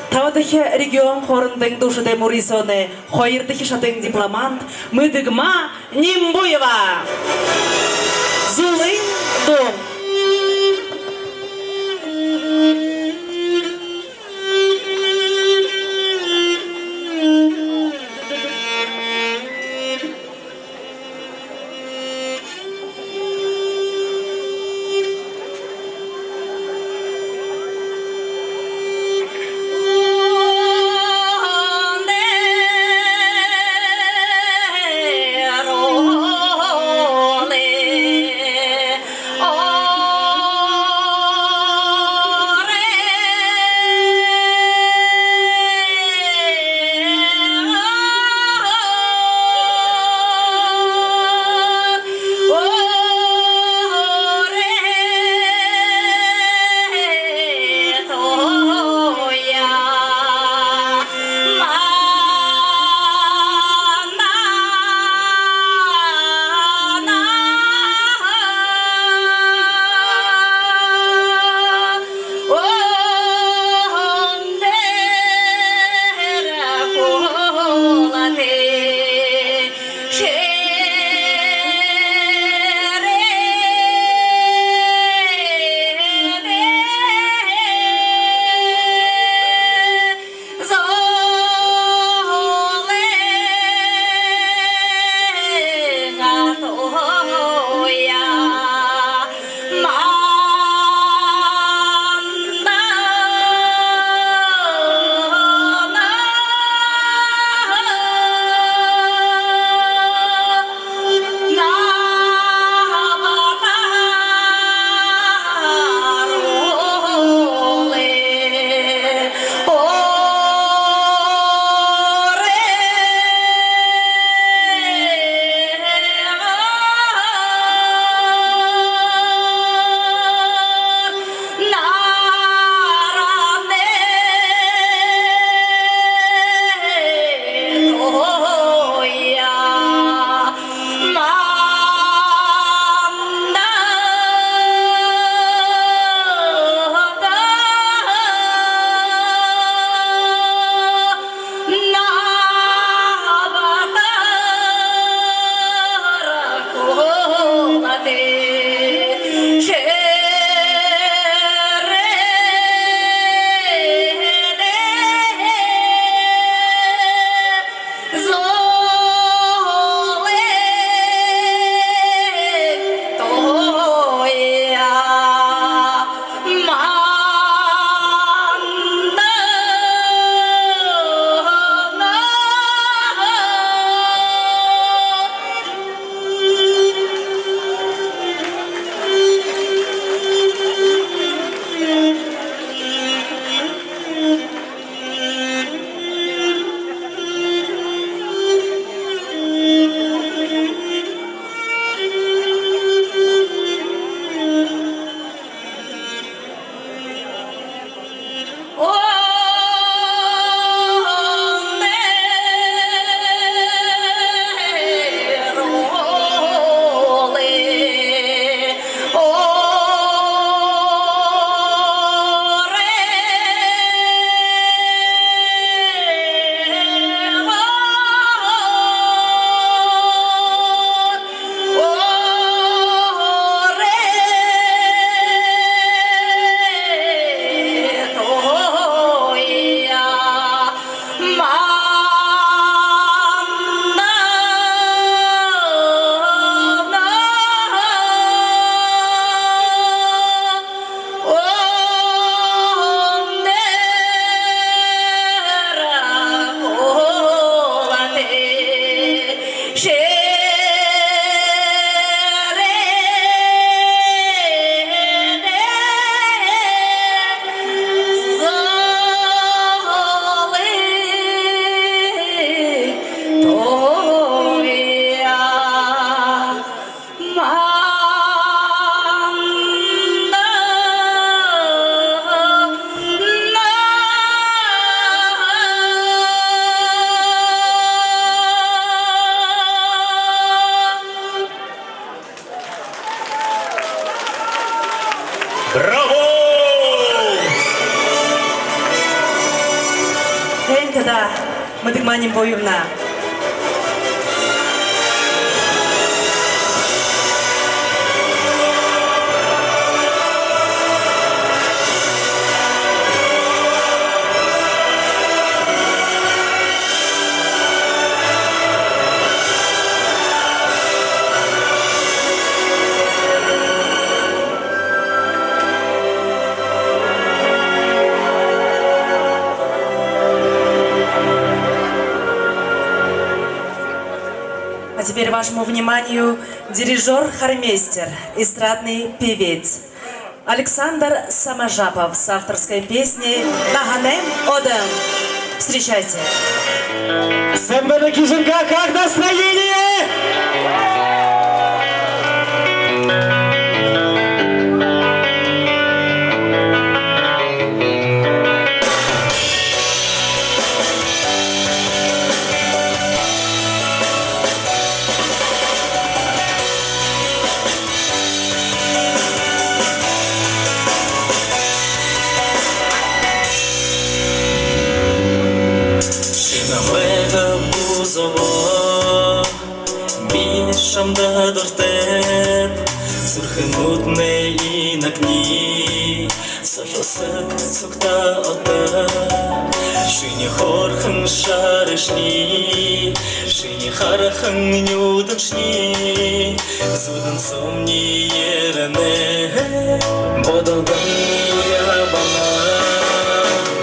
табадахи регион хоорондын дуушадай мүрысөөнэй хоёрдохи шатын дипломант Мэдэгма Нимбуева. Зүлын дуун. Тада Мэдэгманиин Буяна. А теперь вашему вниманию дирижёр-хормейстер, эстрадный певец Александр Саможапов с авторской песней «Наһанайм одон». Встречайте. Сайн байна, Кижинга, как настроение? Ши намайгаа бузаба, би шамда дуртайб, зүрхэнүүднай инагни. Сахилсаг сугтаа одоо шинии хөөрхэн шарайшни, шинии хархан нюдэншни зүүдэн соомни ерэнэ. Бодолдомни ябана.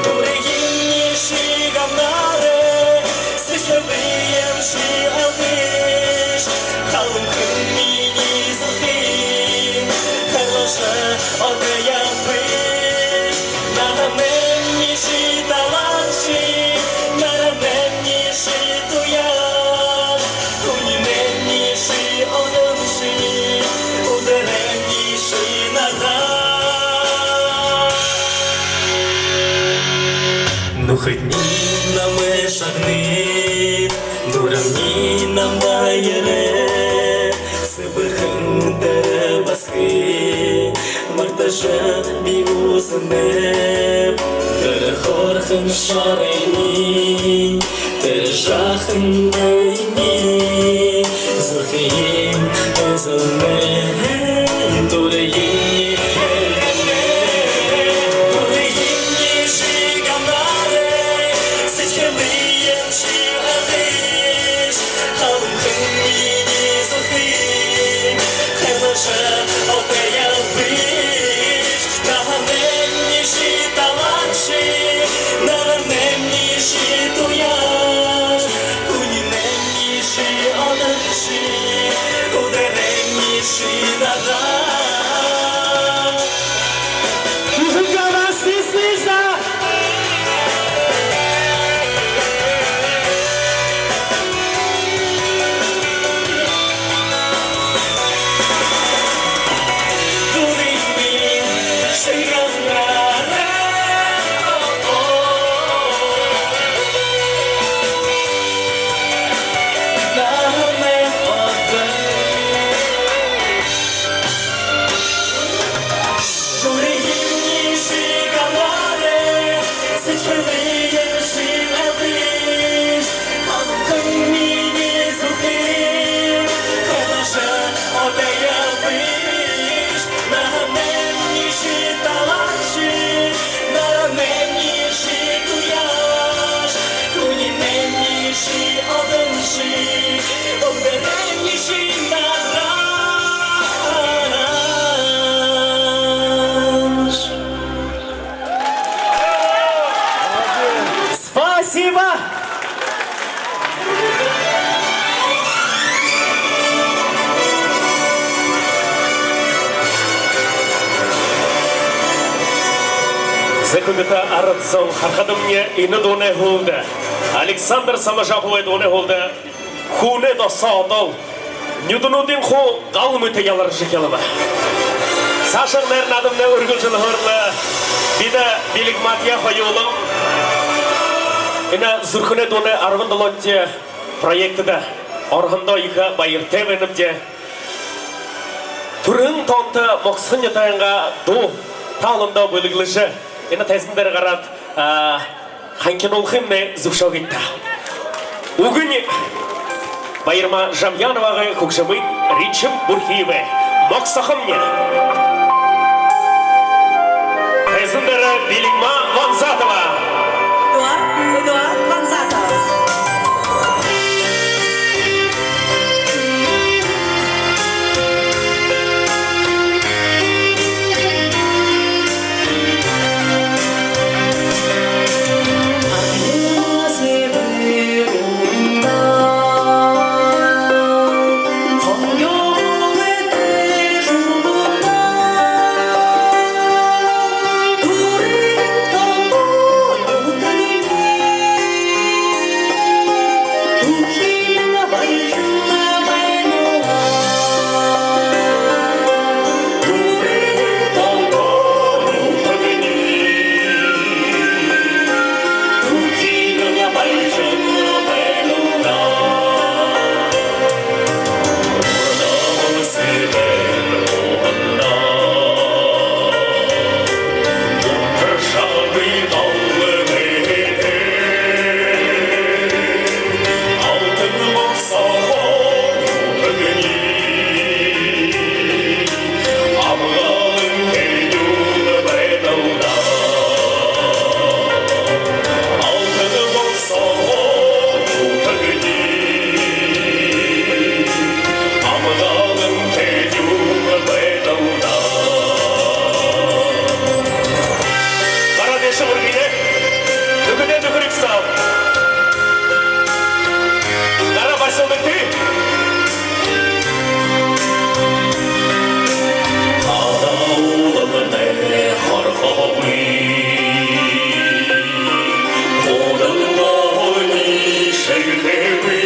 Дурыемни ши гамнарай, сэдьхэлыем ши алгыш, халуун хэн минии зүрхыем, хайрлажа одоо ябыш. Наһанаймни ши талаанши, наранаймни ши туяаш, хүнинэймни ши одонши, үдэрнэймни ши наран. Нүхэдни намай шагнаад, нюрэмни намда ерээ, сэбэрхэн тэрэ басагые мартажа би үзэнэб. Тэрэ хөөрхэн шарайни, тэрэ жаахан үеыемни, зүрхыем эзэлнэ. Дурыемни эрхэнэ. Дурыемни ши гамнарай, сэдьхэлыем ши алгыш, халуун хэн минии зүрхыем, хайрлажа одоо ябыш. Наһанаймни ши талаанши, наранаймни ши туяаш, хүнинэймни ши одонши, үдэрнэймни ши наран. Кижинга, нас не слышно! Дурыемни ши гамнарай, сэдьхэлыем ши алгыш, халуун хэн минии зүрхыем, хайрлажа одоо ябыш. Наһанаймни ши талаанши, наранаймни ши туяаш, хүнинэймни ши одонши, үдэрнэймни ши наран. Спасибо! За, хүндэтэ арад зон, харахадамни, энэ дуунай һүүлдэ, Александр Саможаповай дуунай һүүлдэ хүнэй досоо одоол нюдэнүүдынь хуу гал мэтэ яларжа эхилбэ. Саашань нэрэ наадамнай үргэлжэлһөөр лэ, бидэ Бэлигматаяа хоюулан энэ «Зүрхэнэй дуунай арбан долоонтой» проектдэ ороһондоо ехэ баяртай байнабди. Түрэһэн тоонто Могсохон нютагайнгаа дуу та олондоо бэлэглэжэ, энэ тайзан дээрэ гараад, а, Ханхинуулхамнай зүбшөөгыт даа. Үгэнь Баярма Жамьяновагай, хүгжэмынь Ринчим Бурхиевай. «Могсохомни». Тайзан дээрэ Бэлигма Ванзатова. Эдуард, Эдуард Ванзатов. Гараа дээшээ үргыт. Нүхэдөө нүхэриг соо. Гараа барьсалдагты. Хадаа ууламнай хорхоогүй, хуудан нооһони шэгдэхэгүй.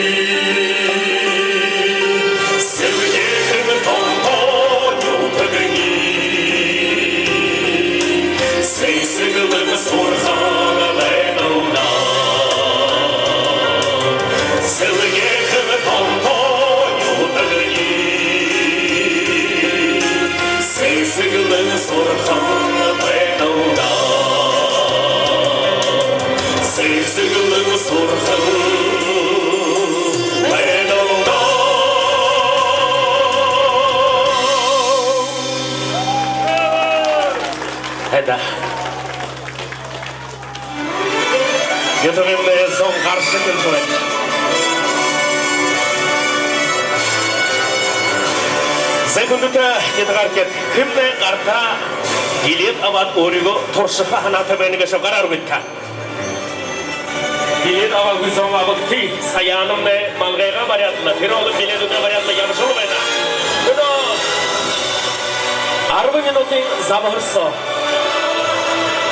Сэлгеэхэн тоонто нютагни сэсэглэн суурхаан байна даа. Сэлгеэхэн тоонто нютагни сэсэглэн суурхаан байна даа. Сэсэглэн суурхаан байна даа. Эдэ. Нютагаймнай зон гаршаг юм шуурай. Зай, хүндэтэ нютагаархид, хэмнай гартаа билет абаад, өөрыгөө туршаха һанаатай байна гээшэб, гараа үргыт даа. Билет абаагүй зон абагты. Саяанамнай малгайгаа баряад лэ, тэрэ олон билетүүдээ баряад лэ ябажал байна. Мүнөө арбан минутын забһар соо.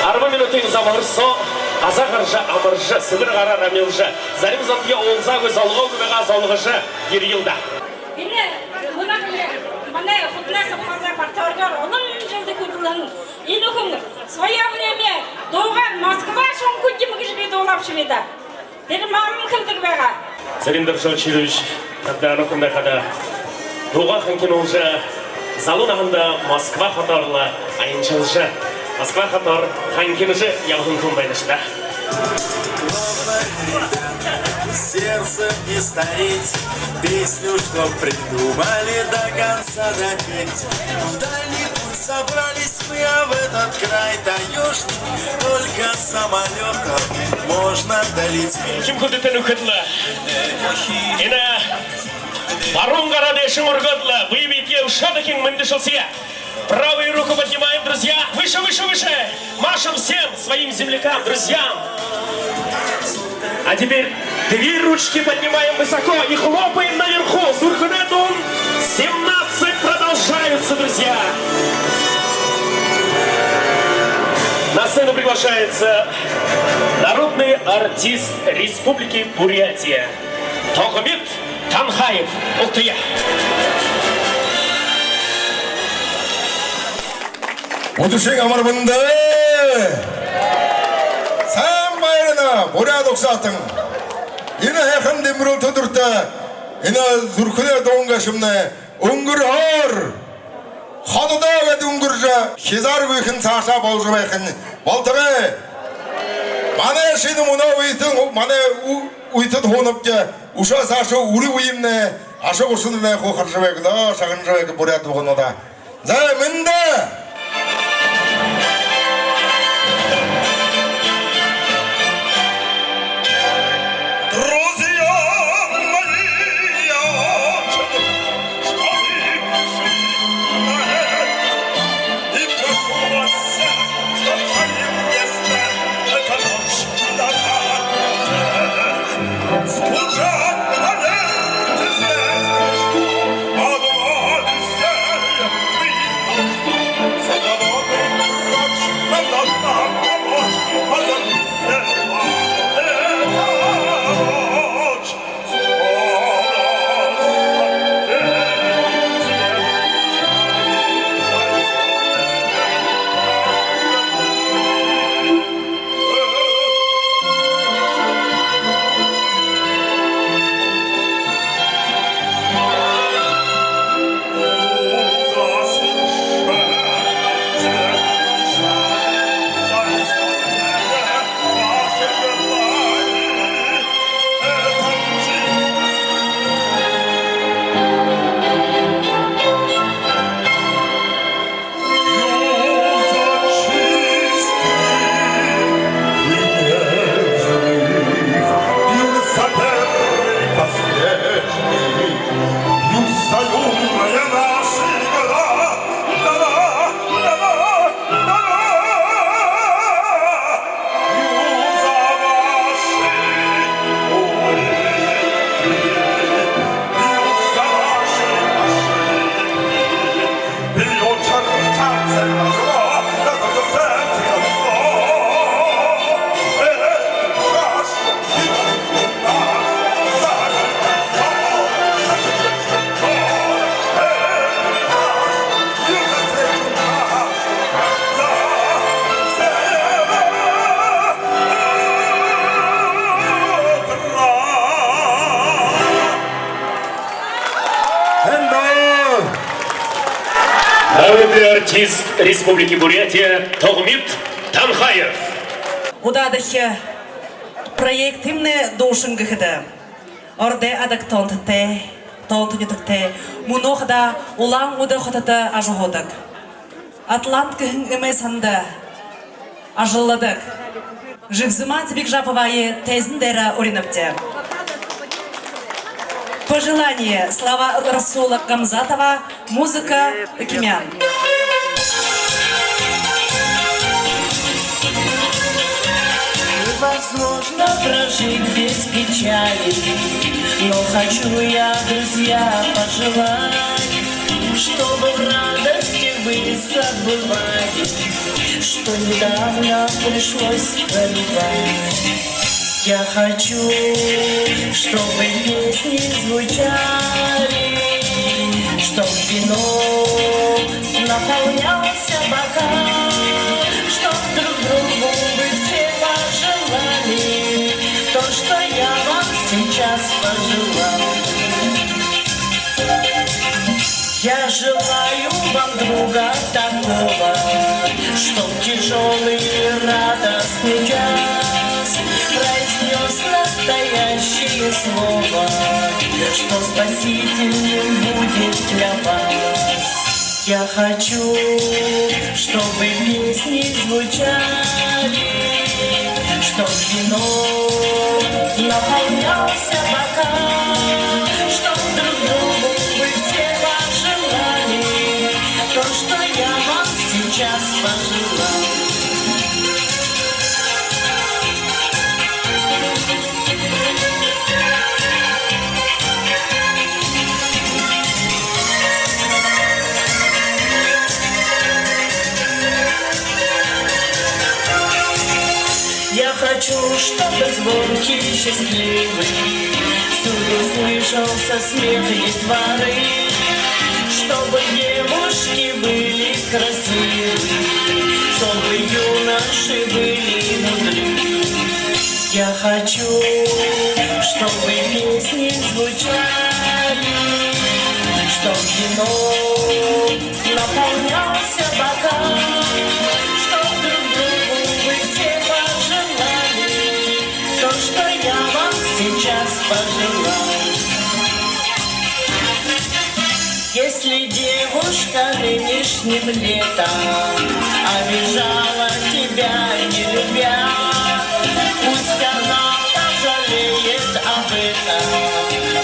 Арбан минутын забһар соо газаа хаража, амаржа, сэбэр гараар амилжа, зарим зондоо уулзаагүй, золгоогүй байгаа золгожо ерэел даа. Энэ мүнөө манай Худнай совхозой партнёргоор олон жэлдэ хүдэлһэн энэ хүн в своё время дуугаа Москва шунгахада гэжэ би дуулаабшаб даа. Тэрэ мамам хэлэдэг байгаа. Цырен-Доржо Очирович, танда, нүхэндөө хадаа дуугаа ханхинуулжа, залуу наһандаа Москва хотоор лэ аяншалжа, Москва хотоор ханхинажа ябаһан хүн байнаш даа. Сердцем не стареть, песню, что придумали, до конца допеть. В дальний путь собрались мы, а в этот край таёжный только самолётом можно долететь. Хүндэтэ нүхэд, энэ баруун гараа дээшэнь үргөөд лэ, бэе бэетэеэ үшөө дахин мэндэшэлсэе. Правую руку поднимаем, друзья. Выше, выше, выше. Машем всем своим землякам, друзьям. А теперь две ручки поднимаем высоко и хлопаем наверху. Зүрхэнэй дуун семнадцать продолжается, друзья. На сцену приглашается народный артист Республики Бурятия Тохомит Танхаев. Угтая. Үдэшын амар мэндэ! Сайн байна, буряад угсаатан! Энэ һайхан дэмбэрэлтэ үдэртэ энэ зүрхэнэй дуун гээшэмнай үнгэрһөөр, хододоо гээд үнгэржэ, хизааргүйхэн саашаа боложо байхань болтогой. Манай шэнэ мүнөө үетэн, манай ү-, үетэн һуунабди, үшөө саашаа үри үемнай, аша гушаннай хуу хаража байг даа, шагнажа байг буряад үгэнүүд даа. За, мэндэ! Друзья мои, я очень, что вы пришли на это. И прошу вас всех, чтоб в своих местах эта ночь не догнала. Народный артист Республики Бурятия Тогмит Танхаев. Удаадахи проектымнай дуушан гэхэдэ, ородой Адаг тоонтотой, тоонто нютагтай, мүнөө хадаа Улаан-Үдэ хотодо ажаһуудаг. «Атлант» гэһэн эмэй санда ажалладаг Жибзима Цыбикжаповае тайзан дээрэ уринабди. «Пожелание». Слова Расула Гамзатова, музыка Экимян. Невозможно прожить без печали, но хочу я, друзья, пожелать, чтобы в радости вы забывали, что недавно пришлось горевать. Я хочу, чтобы песни звучали, чтоб вином наполнялся бокал, чтоб друг другу вы все пожелали то, что я вам сейчас пожелал. Я желаю вам друга такого, чтоб тяжёлый радостный час произнёс настоящее слово, что спасительным будет для вас. Я хочу, чтобы песни звучали, чтоб вином наполнялся бокал, чтоб друг другу вы все пожелали то, что я вам сейчас пожелал. Я хочу, чтобы звонкий и счастливый всюду слышался смех детворы, чтобы девушки были красивы, чтобы юноши были мудры. Я хочу, чтобы песни звучали, чтоб вином наполнялся бокал, чтоб друг другу вы все пожелали ним летом, обижала тебя не любя. Пусть она пожалеет об этом,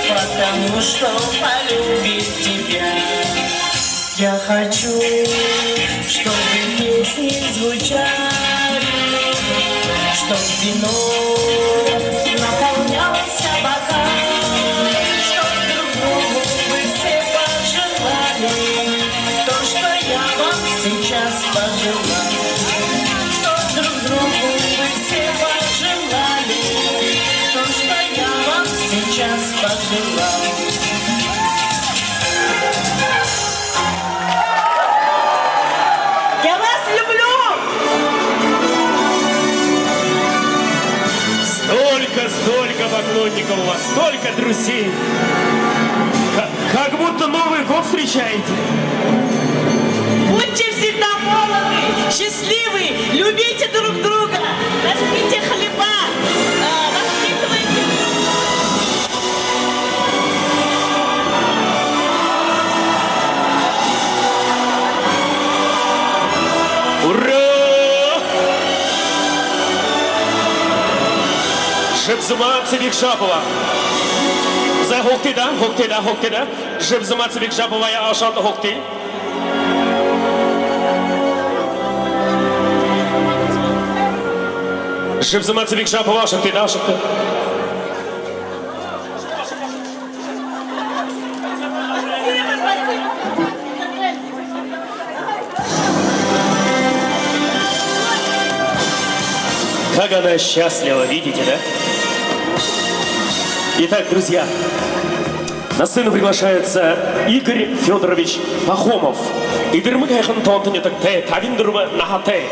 потому что полюбит тебя. Я хочу, чтобы песни звучали, чтоб вино наполнялся бокал, чтоб друг другу вы все пожелали то, что я вам сейчас пожелал, чтоб друг другу вы все пожелали то, что я вам сейчас пожелал. Я вас люблю! Столько, столько поклонников у вас, столько друзей. Ка- Как будто Новый год встречаете. Будьте всегда молоды, счастливы, любите друг друга, нажмите хлеба, э, воспитывайте друг друга. Ура! Жибзима Цыбикжапова. Зай, һуугты даа, һуугты даа, һуугты даа. Жибзима Цыбикжаповаяа ошоод һуугты. Жибзима Цыбикжапова, ошогты даа, ошогты. Как она счастлива, видите, да? Итак, друзья, на сцену приглашается Игорь Фёдорович Пахомов. Эдэрмэг һайхан тоонто нютагтай, табин дүрбэ наһатай.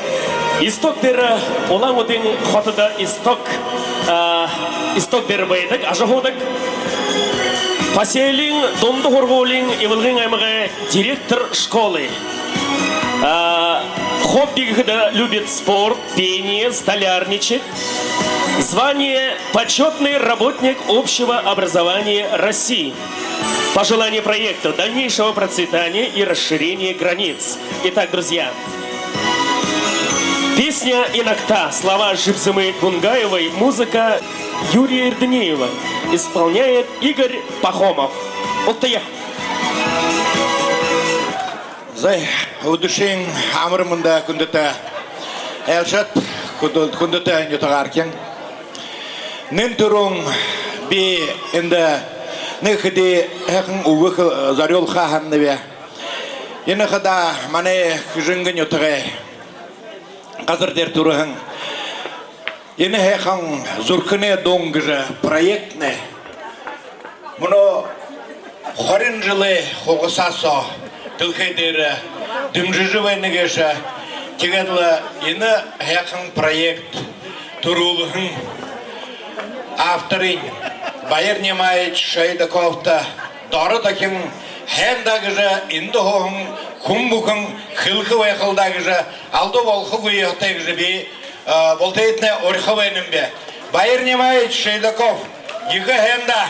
Исток дээрэ, Улаан-Үдын хотодо Исток, а, Исток дээрэ байдаг, ажаһуудаг. Поселениин дунда һургуулиин, Ивалгын аймагай директор школы. А, хобби гэхэдэ любит спорт, пение, столярничать. Звание — почётный работник общего образования России. Пожелание проекту: дальнейшего процветания и расширения границ. Итак, друзья, песня «Инагта», слова Жибзимы Гунгаевой, музыка Юрия Ирдынеева, исполняет Игорь Пахомов. Угтая. Зай, үдэшын амар мэндэ, хүндэтэ айлшад, хүндэ-, хүндэтэ нютагаархин. Нэн түрүүн би эндэ нэгэ хэды һайхан үгэ хэ-, зорюулха һананаб. Энэ хадаа манай Хэжэнгэ нютагай газар дээрэ түрэһэн энэ һайхан «Зүрхэнэй дуун» гэжэ проектнай мүнөө хорин жэлэй хугасаа соо дэлхэй дээрэ дэмжэжэ байна гээшэ. Тиигээд лэ энэ һайхан проект түрүүлһэн авторынь Баир Нимаевич Шойдаковта доро дохин һайн даа гэжэ эндэ һууһан хүн бүхэн хэлэхэ байхал даа гэжэ, алдуу болохогүй ёһотой гэжэ би, э, бултыетнай уриха байнаб. Баир Нимаевич Шойдаков, ехэ һайн даа.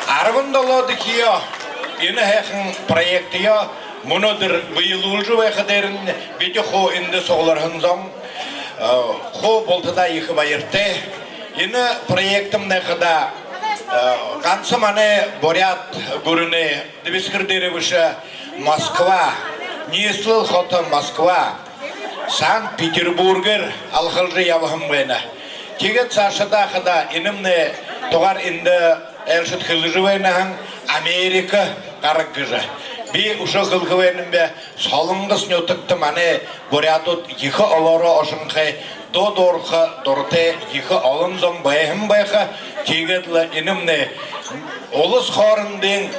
Арбан долоодохиёо энэ һайхан проектыёо мүнөөдэр бэелүүлжэ байха дээрэнь бидэ хуу эндэ сугларһан зон, э, хуу бултадаа ехэ баяртай. Энэ проектнай хадаа, э, ганса манай Буряад гүрэнэй дэбисхэр дээрэ бэшэ, Москва, ниислэл хото Москва, Санкт-Петербургээр алхалжа ябаһан байна. Тиигээд саашадаа хадаа энэмнай тугаар эндэ айлшад хэлэжэ байна һэн, Америка гараг гэжэ. Би үшөө хэлэхэ байнаб, Солонгос нютагта манай буряадууд ехэ олоороо ошонхой, дуу дуураха дуратай ехэ олон зон байһан байха. Тиигээд лэ энэмнай улас хоорондын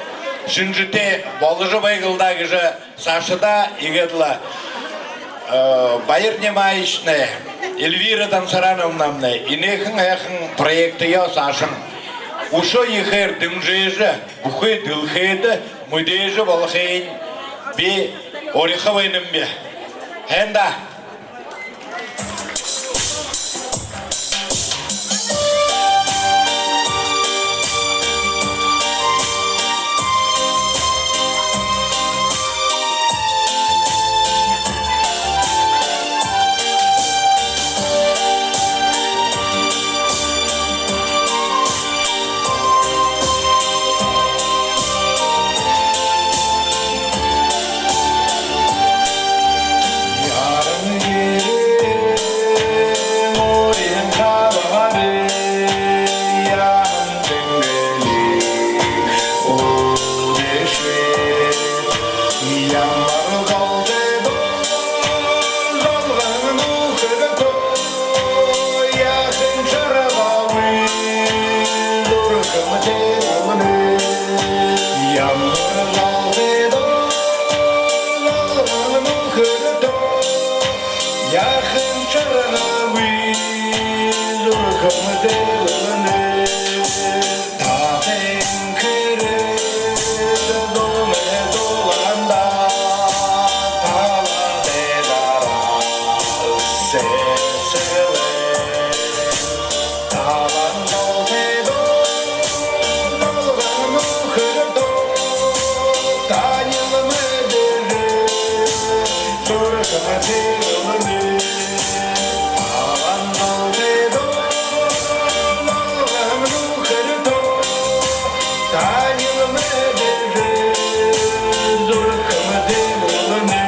шэнжэтэй боложо байгыл даа гэжэ саашадаа. Иигээд лэ, э, Баир Нимаевичнай, Эльвира Дансарановнамнай энэхэн һайхан проектыёо саашань үшөө ехээр дэмжэжэ, бүхы дэлхэйдэ мэдээжэ болохыень би уриха байнаб. Һайн даа. Яахан шаргагүй зүрхэмдэ үлэнэ. Таһан хэрэг зомэ дулаанда, талатай дараал сэсэрлээ. Талаан долгойдо, долгон нүхэртөө танил мэдэрээ, зүрхэмдэ үлэнэ. Талаан долгойдо, долгон нүхэртөө танил мэдэрээ, зүрхэмдэ үлэнэ.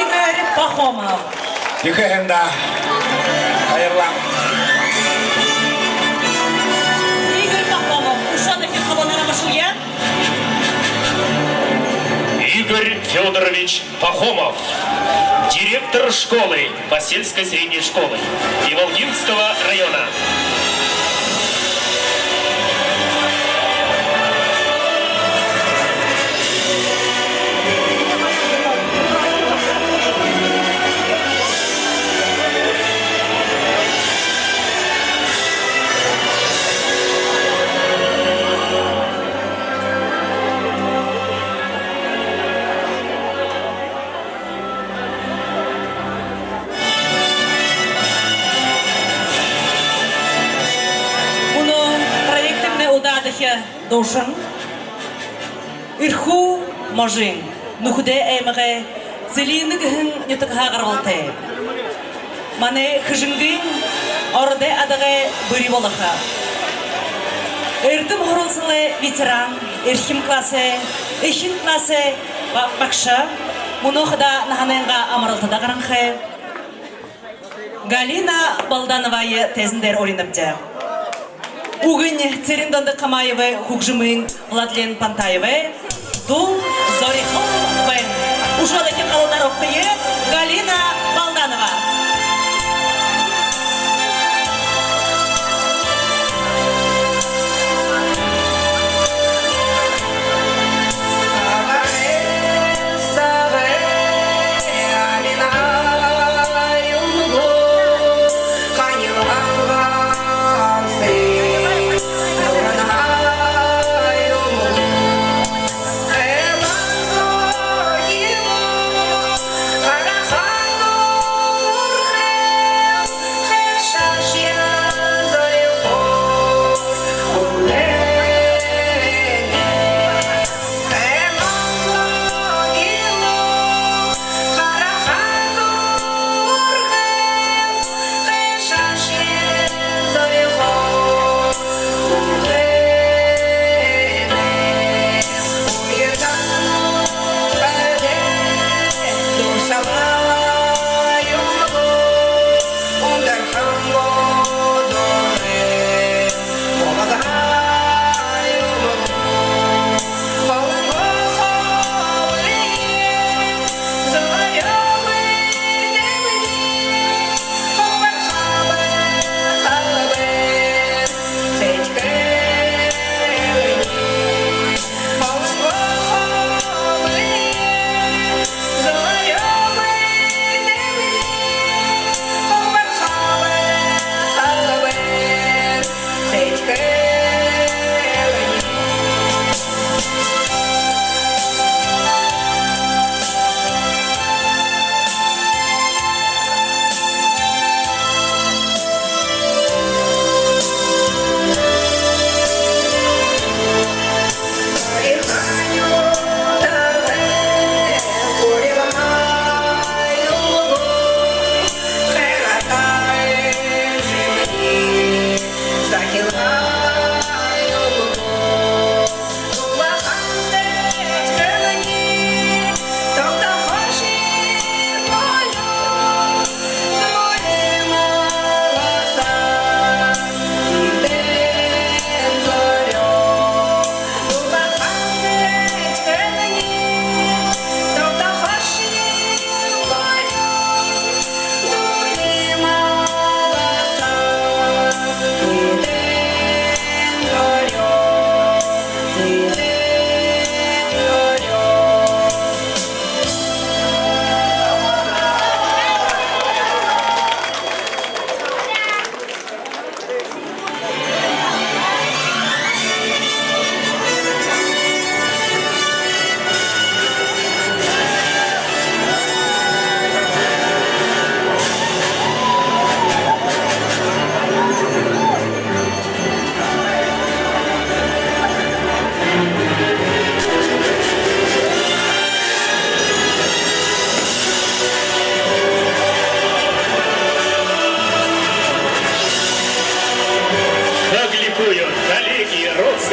Игорь Пахомов. Ехэ һайн даа. Баярлаа. Игорь Пахомов. Үшөө дахин халуунаараа амаршалъя. Игорь Фёдорович Пахомов, директор школы, Посельской средней школы Иволгинского района. Мүнөө проектмнай удаадахи дуушан Эрхүү можын Нүхэдэй аймагай Целинно гэһэн нютагһаа гарбалтай. Манай Хэжэнгын Ородой Адагай бүри болохо. Эрдэм һуралсалай ветеран, эрхим классай, эхин классай ба-, багша, мүнөө хадаа наһанайнгаа амаралтада гаранхай Галина Балдановые тайзан дээрэ уринабди. Үгэнь Цырен-Дондог Камаевай, хүгжэмынь Владлен Пантаевай, дуун Зорихон байна. Үшөө дахин халуунаараа угтая, Галина Балданова.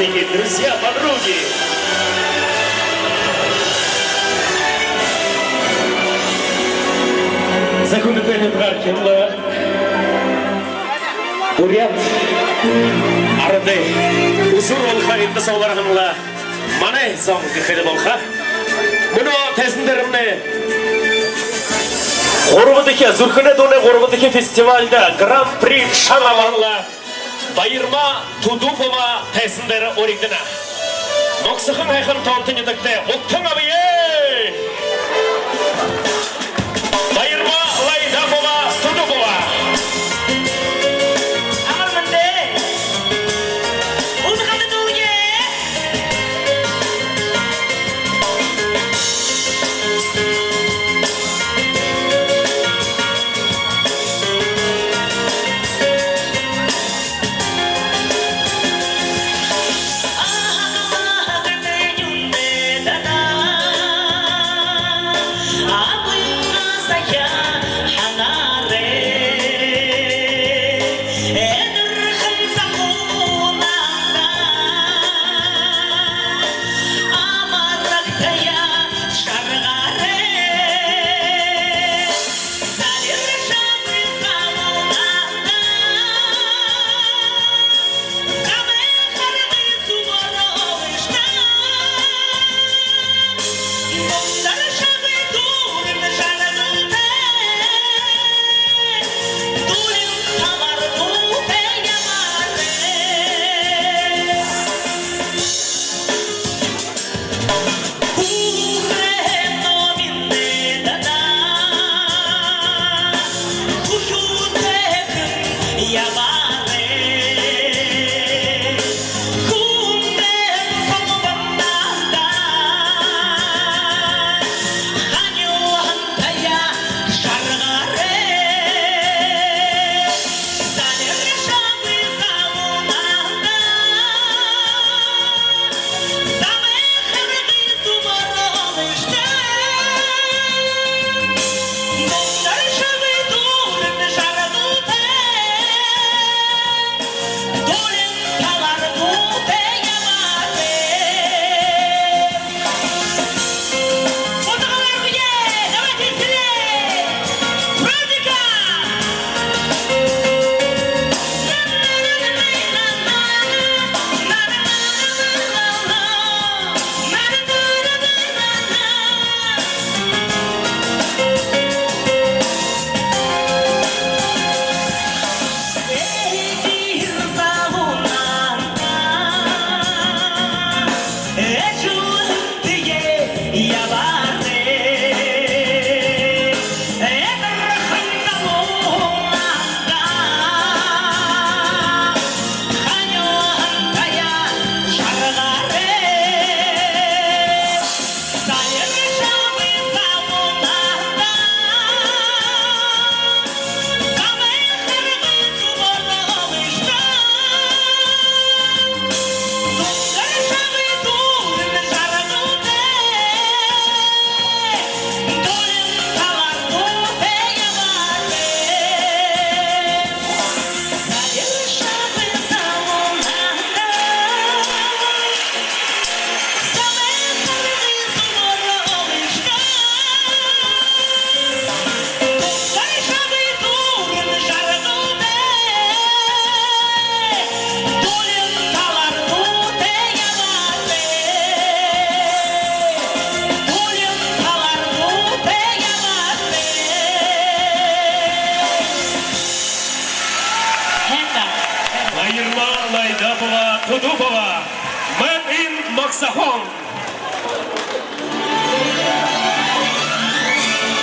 Друзья, подруги. За, хүндэтэ нютагаархин, буряад арадай үсөөр болохо эндэ суглараһан манай зон гэхэдэ болохо. Мүнөө тайзан дээрэмнай гурбадахи, Зүрхэнэй дуунай гурбадахи фестивальда гран-при шан абаһан Баярма Тудупова тайзан дээрэ уригдана. Могсохон һайхан тоонто нютагтаа угтан абая. Баярма Лайдапова Тудупова. Амар мэндэ. Удхада дүүе. Баярма Лайдапова Тудупова, Made in Могсохон.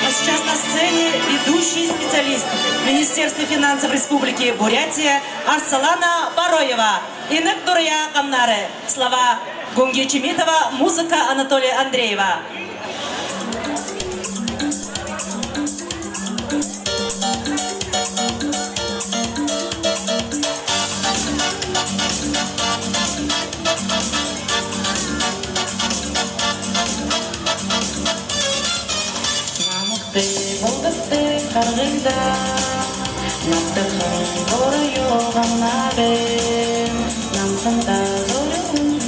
А сейчас на сцене ведущий специалист Министерства финансов Республики Бурятия Арсалана Бароева. Инаг дураяа гамнаарай. Слова Гунги Чимитова, музыка Анатолия Андреева. Намтай, булгадтай харгыда, набтархан гороо гамнаарай, намтанда зорюун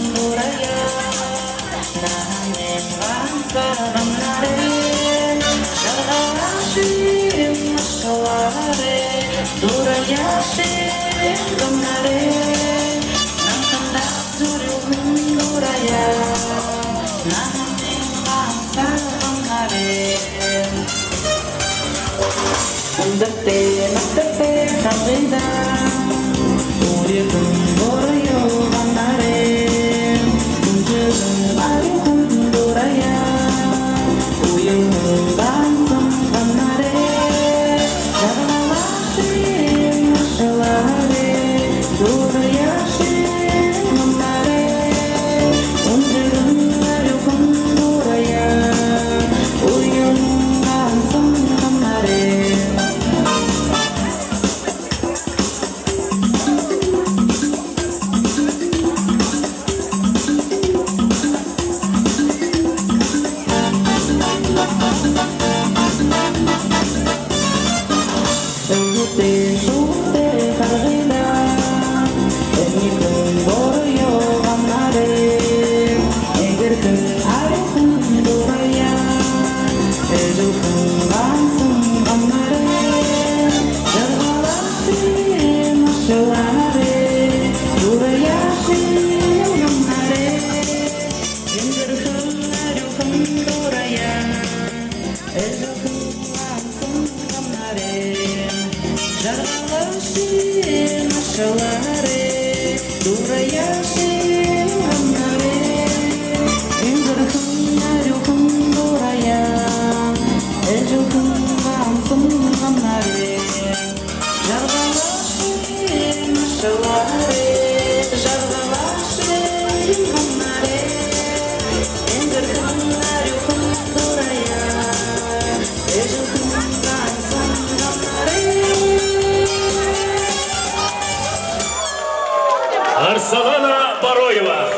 Арсалана Бароева.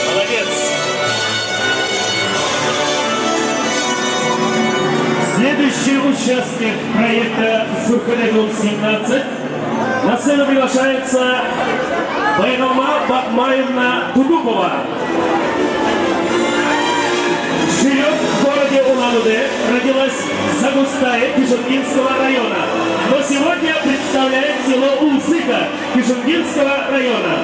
Молодец. Следующий участник проекта «Сурхадэ две тысячи семнадцать». На сцену приглашается Байгалма Батмаевна Тудупова. Живёт в городе Улан-Удэ, родилась в Загустае Кышынгинского района, но сегодня представляет село Улсыка Кышынгинского района.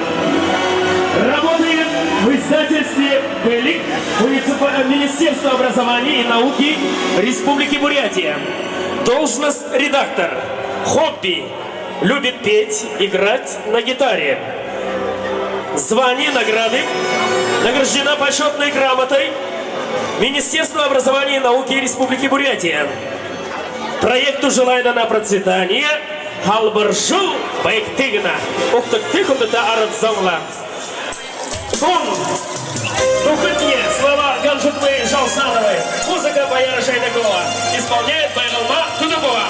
Работает в издательстве «Бэлиг» муниципа-, Министерства образования и науки Республики Бурятия. Должность редактор. Хобби. Любит петь, играть на гитаре. Звание, награды. Награждена почётной грамотой Министерства образования и науки Республики Бурятия. Проекту желаем на процветание. Халбаржал байгты гэнэ. Угтагты, хүндэтэ арад зон. Тон. Духотне. Слова Ганжитмы Жалсановой. Музыка Баяра Шайдакова. Исполняет Байгалма Тудупова.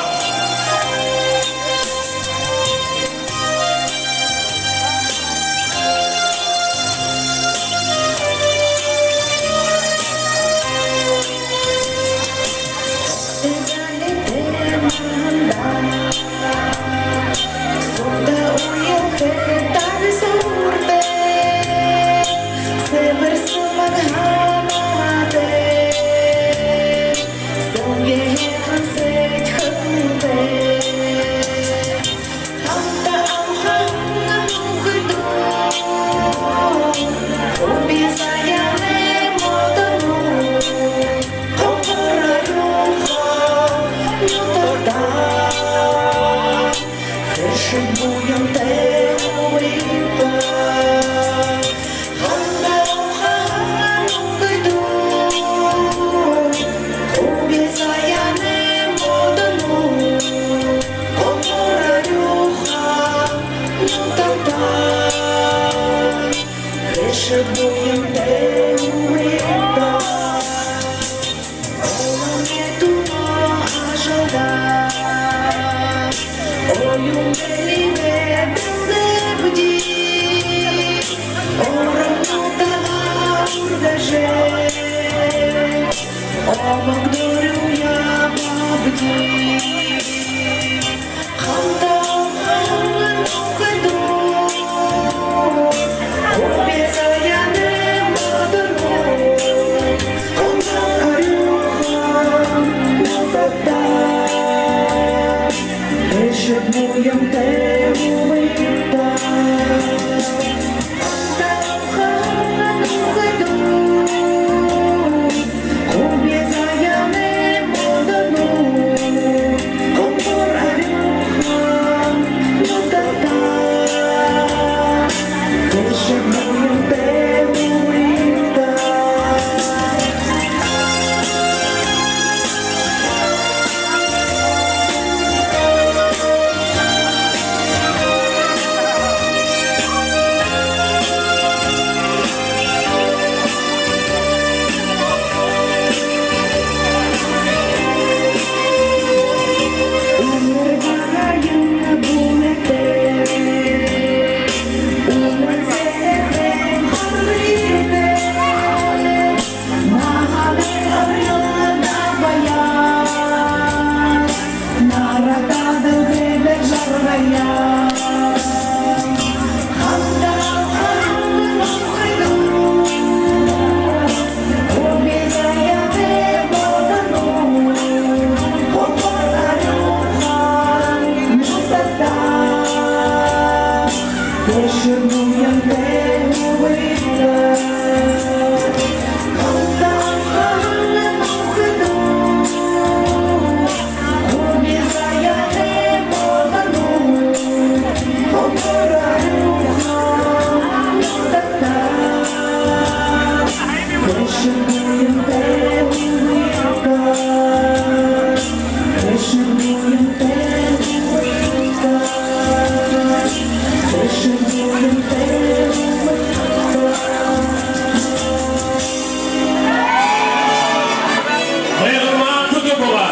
Баярлалаа, Тутупова.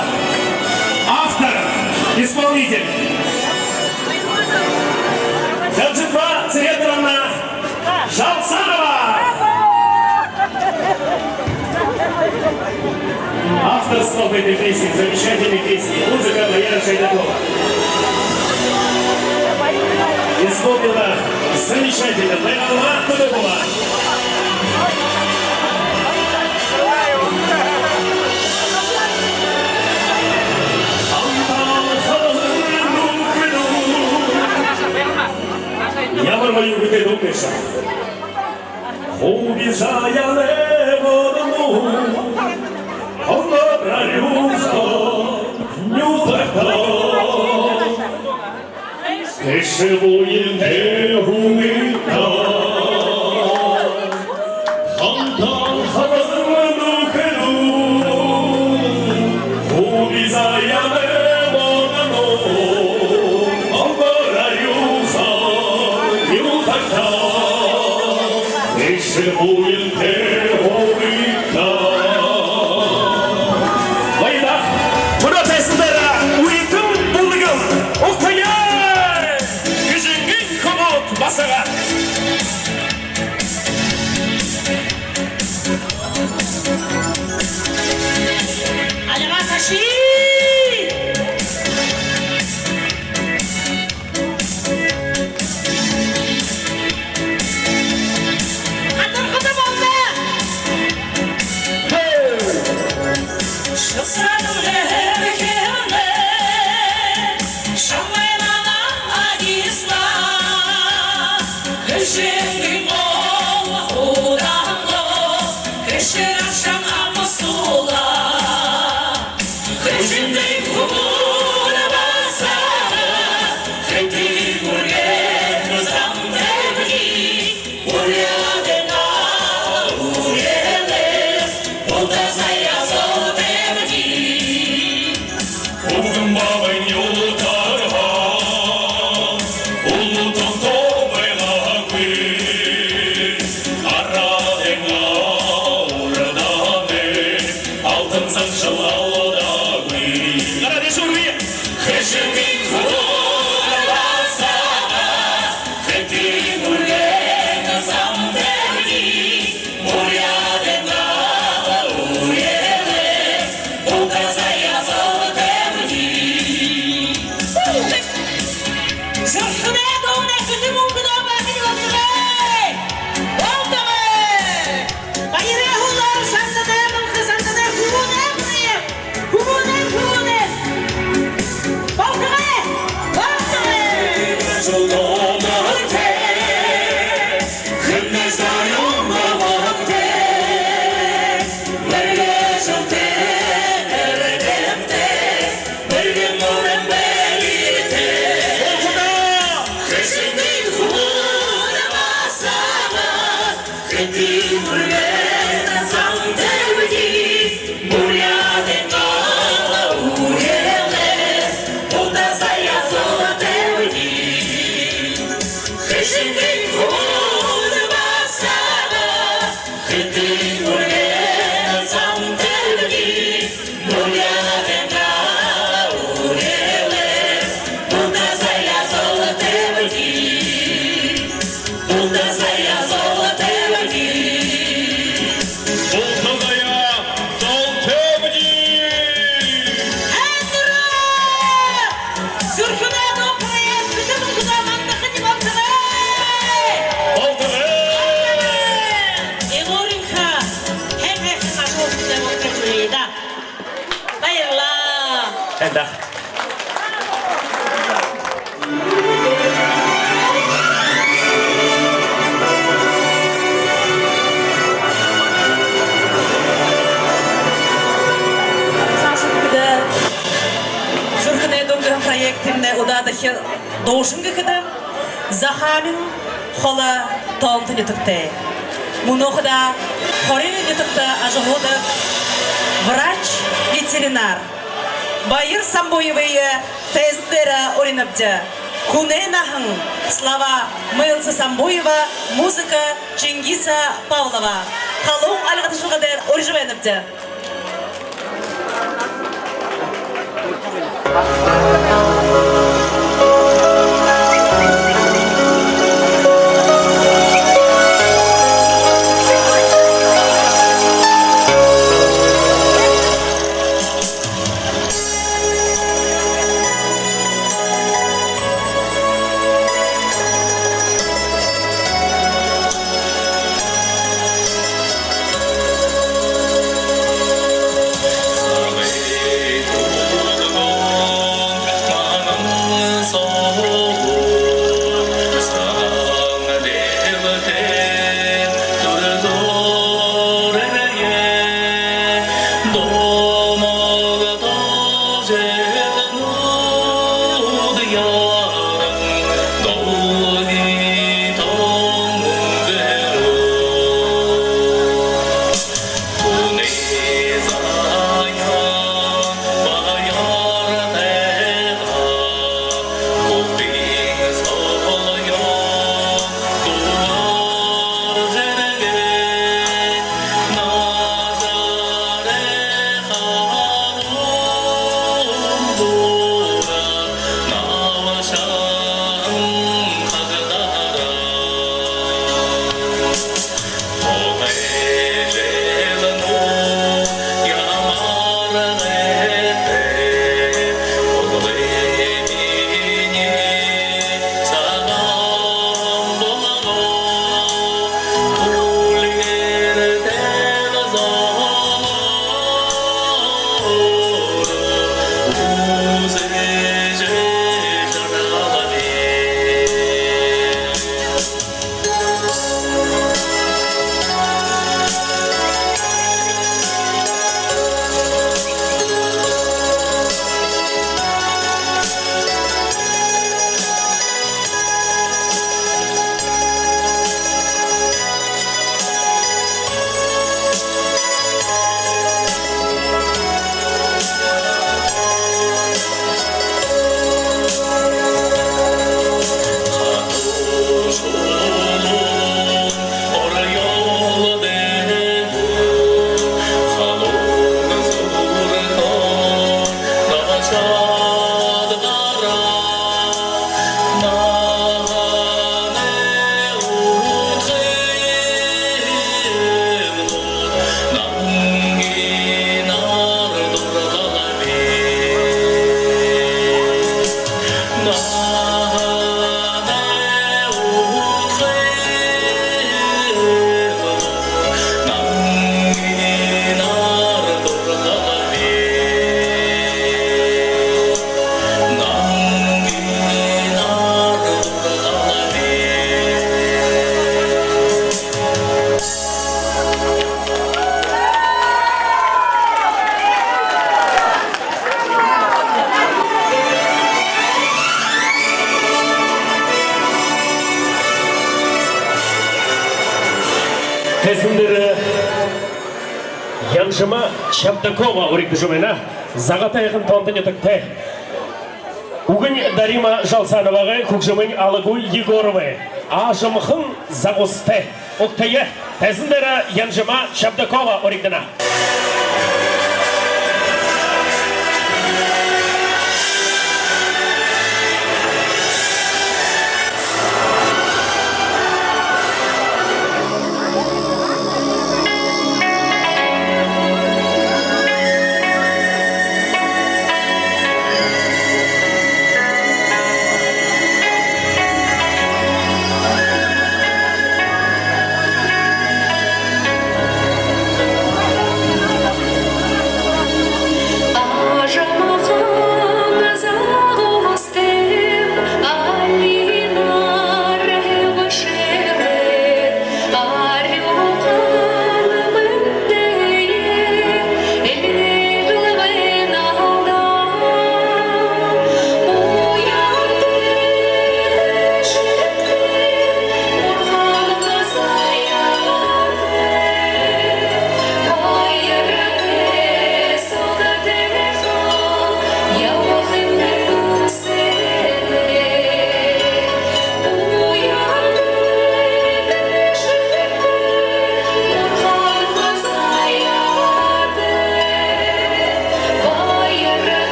Автор, исполнитель. Галжитова Цыреновна Жалсанова. Авторство этой песни, замечательной песни, музыка Валеры Шайдакова. Исполнила замечательно Баярлалаа, Тутупова. Ямар гоё үгтэй дуу гээшэб. Хуби заяанай бодоно, хонгор арюухан нютагтаа. Хэшэг буянтай хүнүүдтэ хамтан хабаадана нүхэдүүд. Хуби заяанай бодоно, хонгор арюухан нютагтаа. Хэшэг буянтай хүнүүдтэ. Баярлаа. Мүнөө тайзан дээрэ үетэн бүлгэм угтая. Хэжэнгын хүбүүд басагад. Альга таши! Хатархада болдо! Шусаадам дэхэр хэмнэ, шамай намаа адисла. Хэшэгын гол удаан гол, хэшэг аршаан амсуула. Хэжэнгын хүбүүд басагад, хэдэн үргэн зам дээрэ. Буряадайнгаа үреэл, булта заяа золтой бэди. Хүбүүн баабай нютагһаа, улуу тоонтотой байгаагүй. Арадайнгаа урдаһаань, алтан заншал алдаагүй. Гараа дээшээ үргэе. Хэжэнгын хүбүүд басагад, хэдэн үргэн зам дээрэ. Буряадайнгаа үреэл, булта заяа золтой бэди. Зүрхэнэй дуунай хэдэн мүнхэнөө баһан болтогой. Болтогой. Баярай һүүлээр Сандана, Малхас, Сандана, хүбүүнэй, хүбүүнэй, хүбүүнэй. Болтогой. Болтогой. Булта заяа золтой бэди. Булта заяа золтой бэди. Һайн дураа! Зүрхэнэй дуун проект хэдэн мүнхэнөө мандахань болтогой. Болтогой. Илуурынхаа һайн һайхан ажалшадаа болтогой даа. Баярлаа. Һайн даа. Дахин дуушан гэхэдэ, Захаамин холо тоонто нютагтай. Мүнөө хадаа Хориин нютагта ажаһуудаг врач-ветеринар Баяр Самбуевые тайзан дээрэ уринабди. Хүнэй наһан. Слова — Мэлсэ Самбуева, музыка — Чингиса Павлова. Халуун альга ташалга дээрэ урижа байнабди. Тайзан дээрэ Янжама Чабдакова уригдажа байна. Загатайхан тоонто нютагтай. Үгэнь Дарима Жалсановагай, хүгжэмынь Алагуй Егоровай. Аажамхан загастай. Угтая. Тайзан дээрэ Янжама Чабдакова уригдана.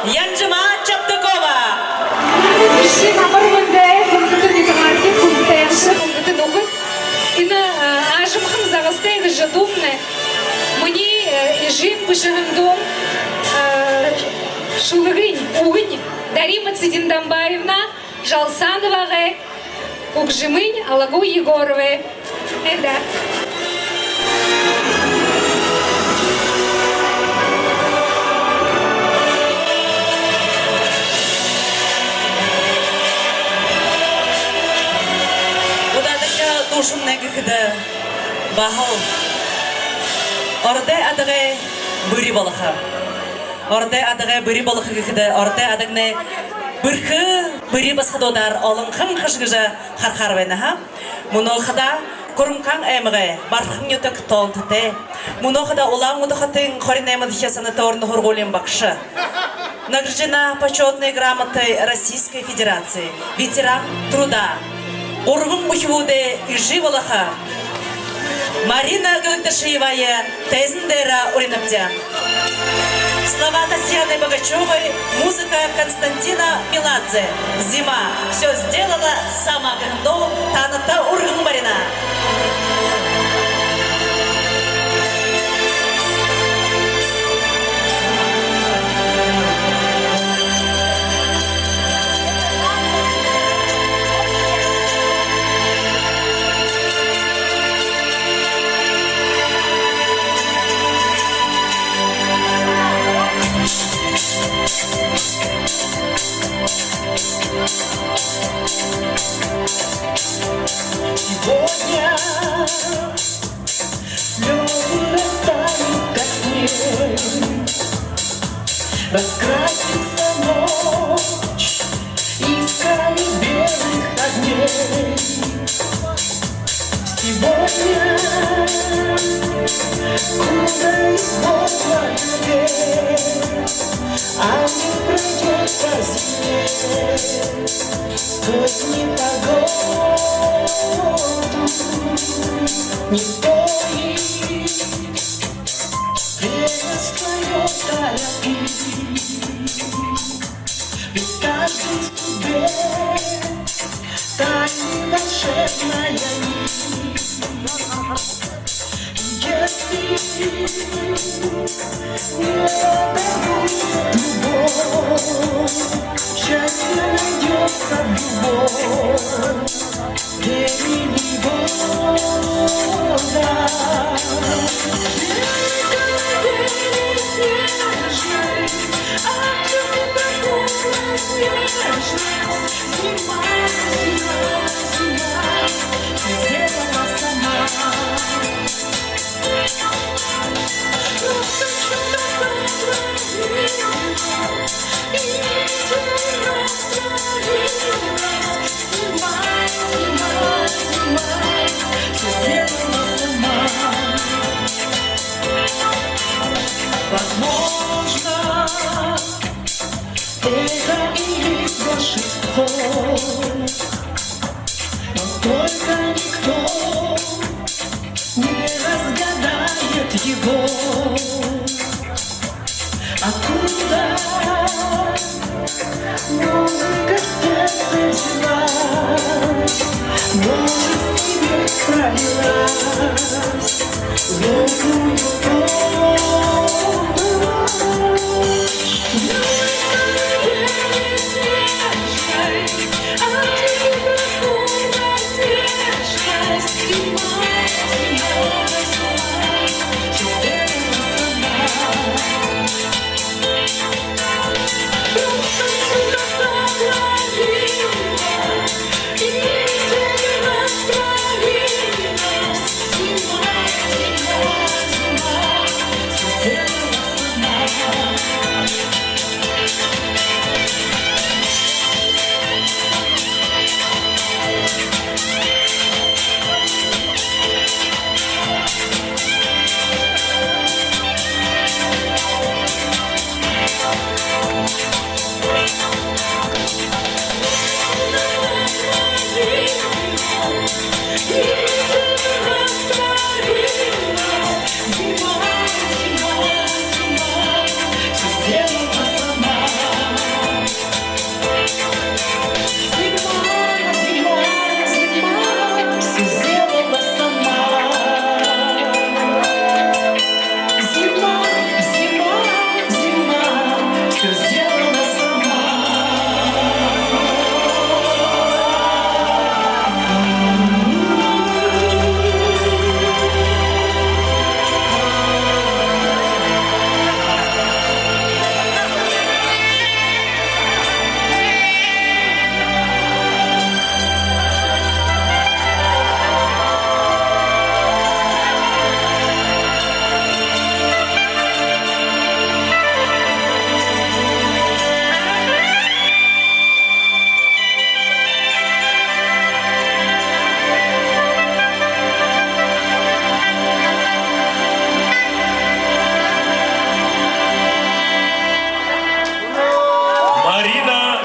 Янжима Чабдакова. Эжы, амар мэндэ, хүндэтэ нютагаархид, хүндэтэ аймшагтар, хүндэтэ нүхэд. Энэ, э, аажамхан загастай гэжэ дуумнай минии, э, эжым бэшэһэн дуун, э, шүлэгынь, үгэнь Дарима Цыдендамбаевна Жалсановагай хүгжэмынь Алагуй Егоровай. Эдэ. Удаадахи дуушамнай гэхэдэ, баһал ородой адагай бүри болохо. Ородой адагай бүри болохо гэхэдэ, ородой адагнай бэрхэ бүри басагадуудаар олохон хаш гэжэ харахаар байна ха. Мүнөө хадаа Хурамхаан аймагай Бархан нютаг тоонтотой. Мүнөө хадаа Улаан-Үдэ хотын хорин наймадахи санаторно һургуулиин багша. Награждена почётной грамотой Российской Федерации, ветеран труда. Гурбан үхибүүдэй эжы болохо Марина Галагдашиевае тайзан дээрэ уринабди. Слова Татьяны Богачёвой, музыка Константина Меладзе. «Зима всё сделала сама». Таанадта үргэн барина. Сегодня слёзы растают, как снег, раскрасится ночь искрами белых огней. Сегодня кудри из воздуха, ангел пройдёт по земле. Стоит непогоду, не стоит. Время своё торопи, ведь в каждой судьбе тайна волшебная нить. Если не дарует любовь, счастье найдётся в любовь. Возможно, это и есть волшебство, но только никто не разгадает его. Откуда музыка в сердце взялась, может, с небес пролилась звук любовь.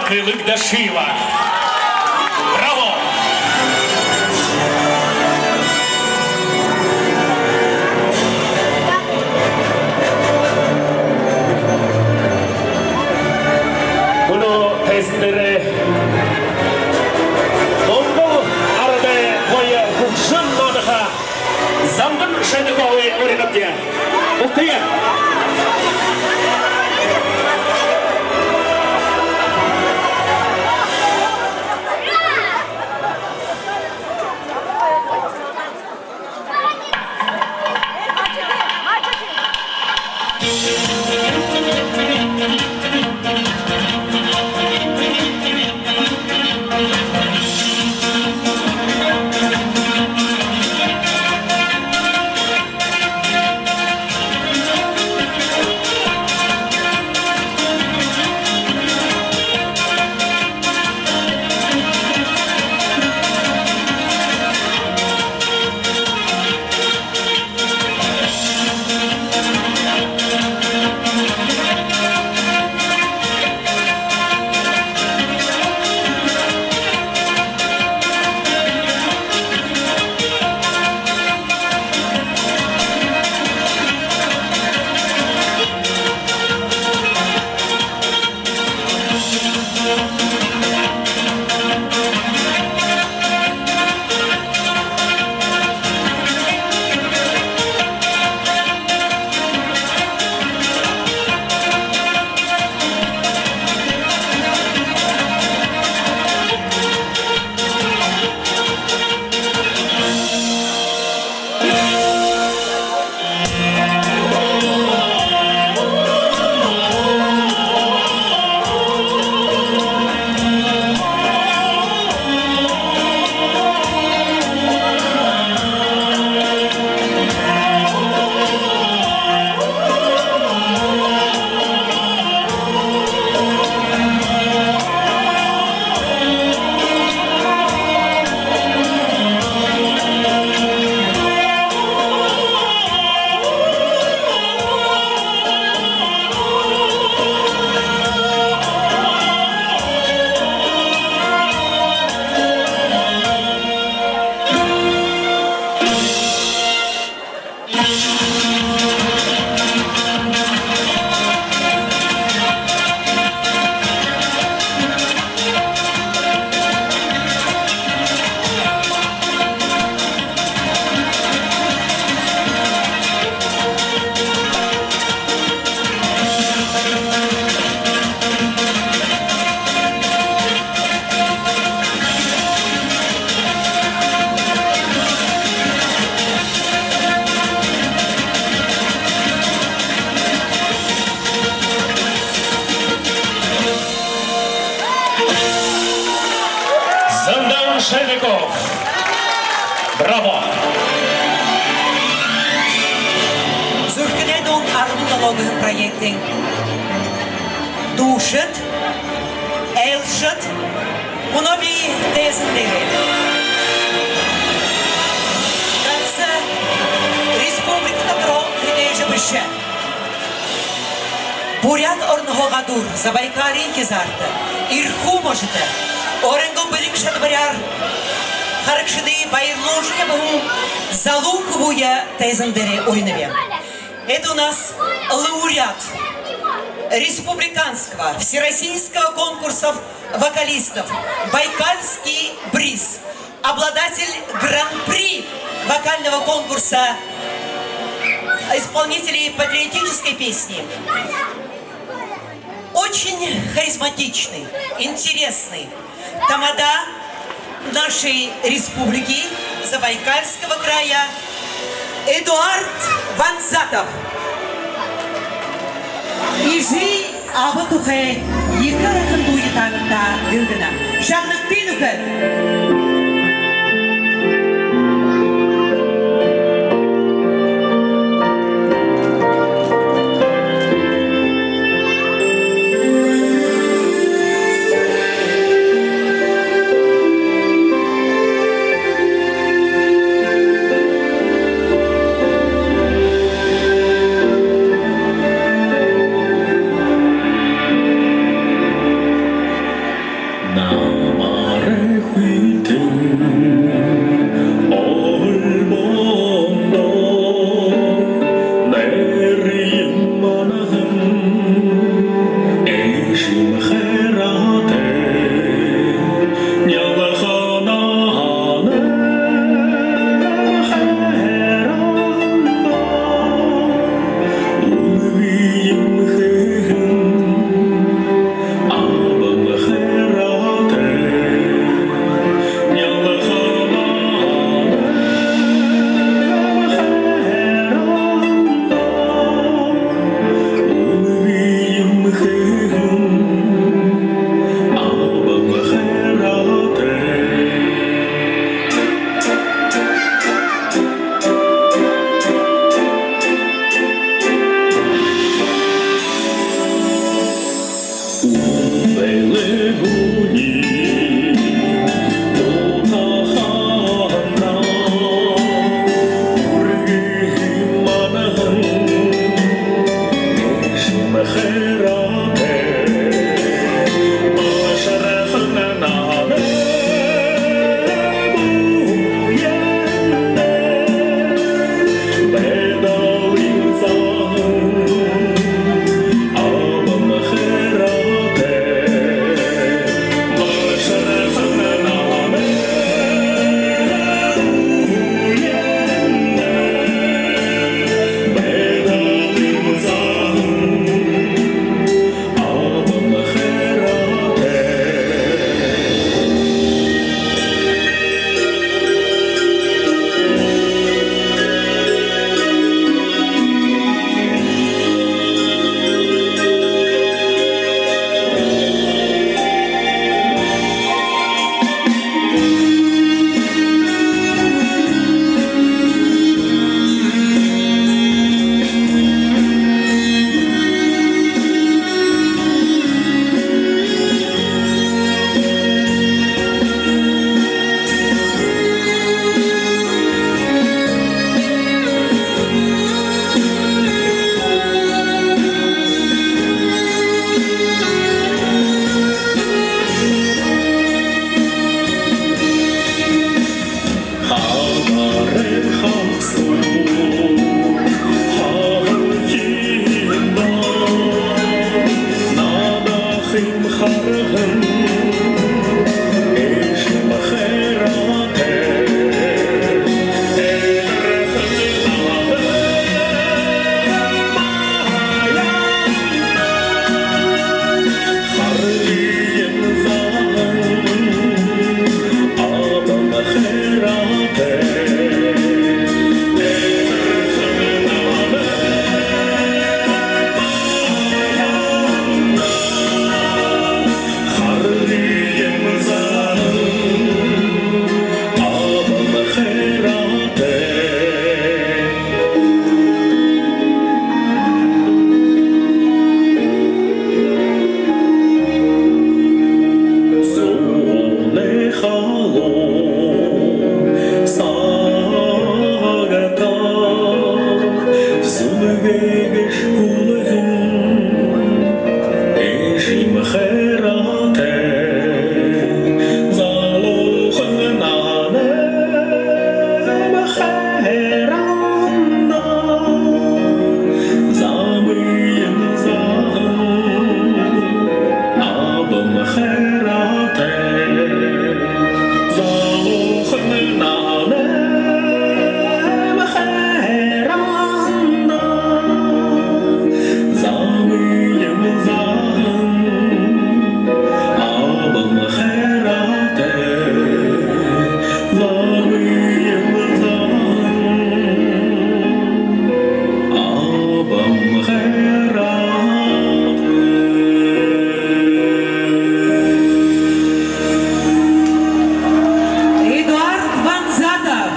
Хылыгдашиева. Браво! Мүнөө тайзан дээрэ Монгол арадай гоё хүгжэм наадаха Замдан Шайдаковые уринабди. Угтая. Замдан Шайдаков. Браво! Зүрхэнэй дуун арбан долоон гэһэн проектын дуушад, айлшад, мүнөө би тайзан дээрэ ганса республика дотор хэдыжэ бэшэ, Буряад ороной гадуур, Забайкалиин хизаарта, Эрхүү можодо өөрынгөө бэлиг шадабаряар харагшадые баярлуулжа ябаһан залуу хүбүүе тайзан дээрэ уринаб. Это у нас лауреат республиканского, всероссийского конкурса вокалистов «Байкальский бриз», обладатель гран-при вокального конкурса исполнителей патриотической песни. Очень харизматичный, интересный тамада нашей республики, Забайкальского края, Эдуард Ванзатов. Эжы аба тухай ехэ һайхан дууе таанадта дэлгэнэ. Шагнагты, нүхэд! Эдуард Ванзатов.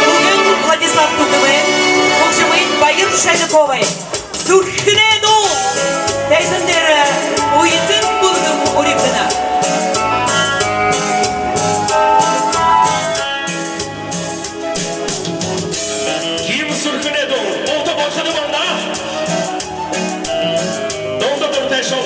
Бүгэн Владислав Тутовай, хүгжэмынь Баяр Шаликовай. «Зүрхэнэй дуу» тайзан дээрэ үетэн бүлгэм уригдана. Иимэ «Зүрхэнэй дуу» дуута бодходог болоно. Дуута дуратай шуу.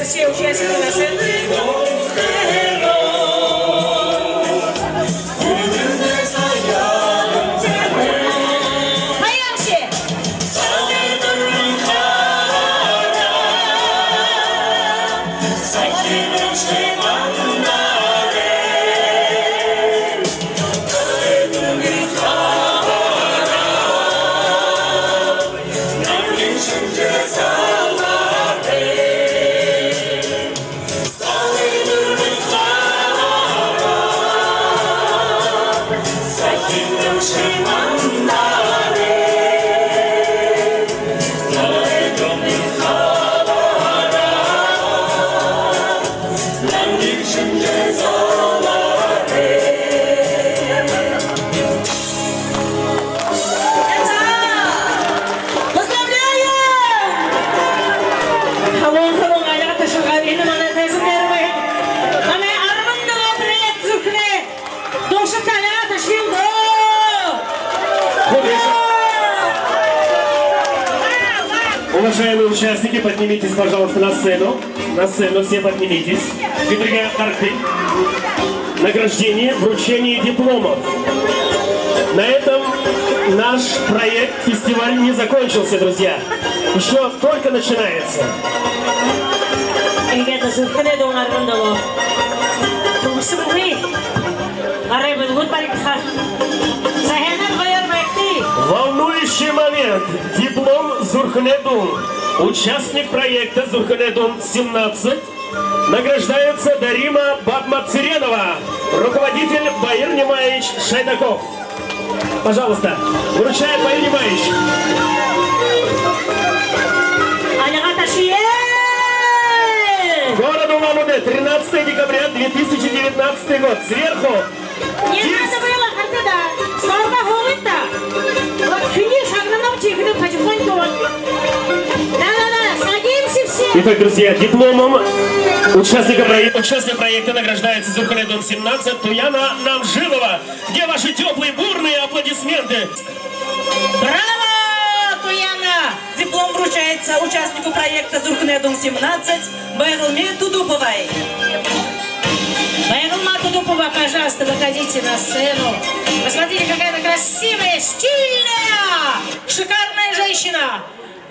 Все участники на сцену. Поехали! Поздравляем! Халуун, халуун, альга ташыгты, энэ манай тайзан дээрэ. Манай арбан долоон проект зүрхэнэй дуушад альга ташыгты. Уважаемые участники, поднимитесь, пожалуйста, на сцену. На сцену все поднимитесь. Бидэргэ гарагты. Награждение, вручение дипломов. На этом наш проект, фестиваль не закончился, друзья. Ещё только начинается. Ребята, зүрхэнэй дуун арбан долоон. Түгэсэбэгүй. Гарай бэлгүүд баригдаха. Саһанаар гоёор байгты. Волнующий момент. Диплом «Зүрхэнэй дуун». Участник проекта «Зүрхэнэй дуун семнадцать». Награждается Дарима Бадмацыренова, руководитель Баир Нимаевич Шайдаков. Пожалуйста, вручает Баир Нимаевич. Альга ташыгты! Город Улан-Удэ, тринадцатое декабря, две тысячи девятнадцатый год. Сверху. Не надо было, харта даа. Сорба хогыта. Вот, хэниие шагнанаб, тиихэдэ потихоньку вот. Да-да-да, садимся все. Итак, друзья, дипломом участника проекта, участник проекта награждается «Зүрхэнэй дуун семнадцать» Туяна Намжилова. Где ваши тёплые, бурные аплодисменты? Браво, Туяна! Диплом вручается участнику проекта «Зүрхэнэй дуун семнадцать» Байгалма Тудуповой. Байгалма Тудупова, пожалуйста, выходите на сцену. Посмотрите, какая она красивая, стильная, шикарная женщина.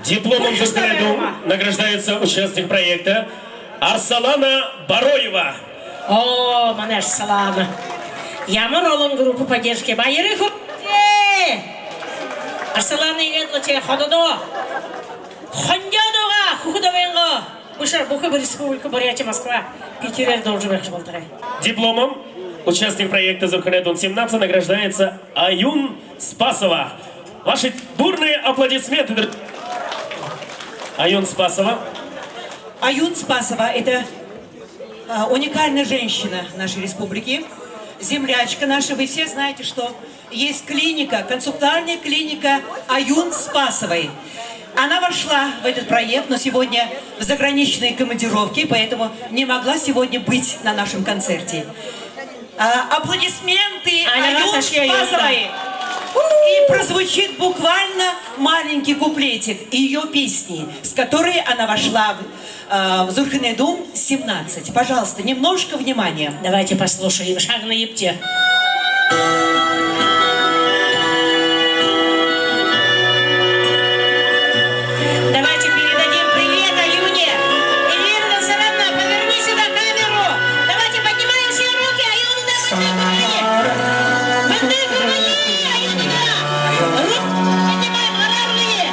Дипломом «Зүрхэнэй дуун» награждается участник проекта Арсалана Бароева. О, манай Арсалана. Ямар олон группа поддержки. Баярые хүргыт. Арсалана, иигээд лэ тээ хододоо. Хондёод угаа, хүхэ дабайнгаа. Бэшэ, бүхы Республика Бурятия, Москва, Питерээр дуулжа байха болтогой. Дипломом участник проекта «Зүрхэнэй дуун семнадцать» награждается Аюн Спасова. Ваши бурные аплодисменты, друзья. Аюн Спасова. Аюн Спасова — это, а, уникальная женщина нашей республики, землячка наша. Вы все знаете, что есть клиника, концептуальная клиника Аюн Спасовой. Она вошла в этот проект, но сегодня в заграничной командировке, поэтому не могла сегодня быть на нашем концерте. А, аплодисменты Аюн Спасовой. И прозвучит буквально маленький куплетик её песни, с которой она вошла в, а, в «Зүрхэнэй дуун семнадцать». Пожалуйста, немножко внимания. Давайте послушаем. Шагныт, ибте. Давайте передадим привет Аюне. Эльвира Насаровна, поверни сюда камеру. Давайте поднимаем все руки, Аюна, давай, давай. Руки поднимаем, араарые.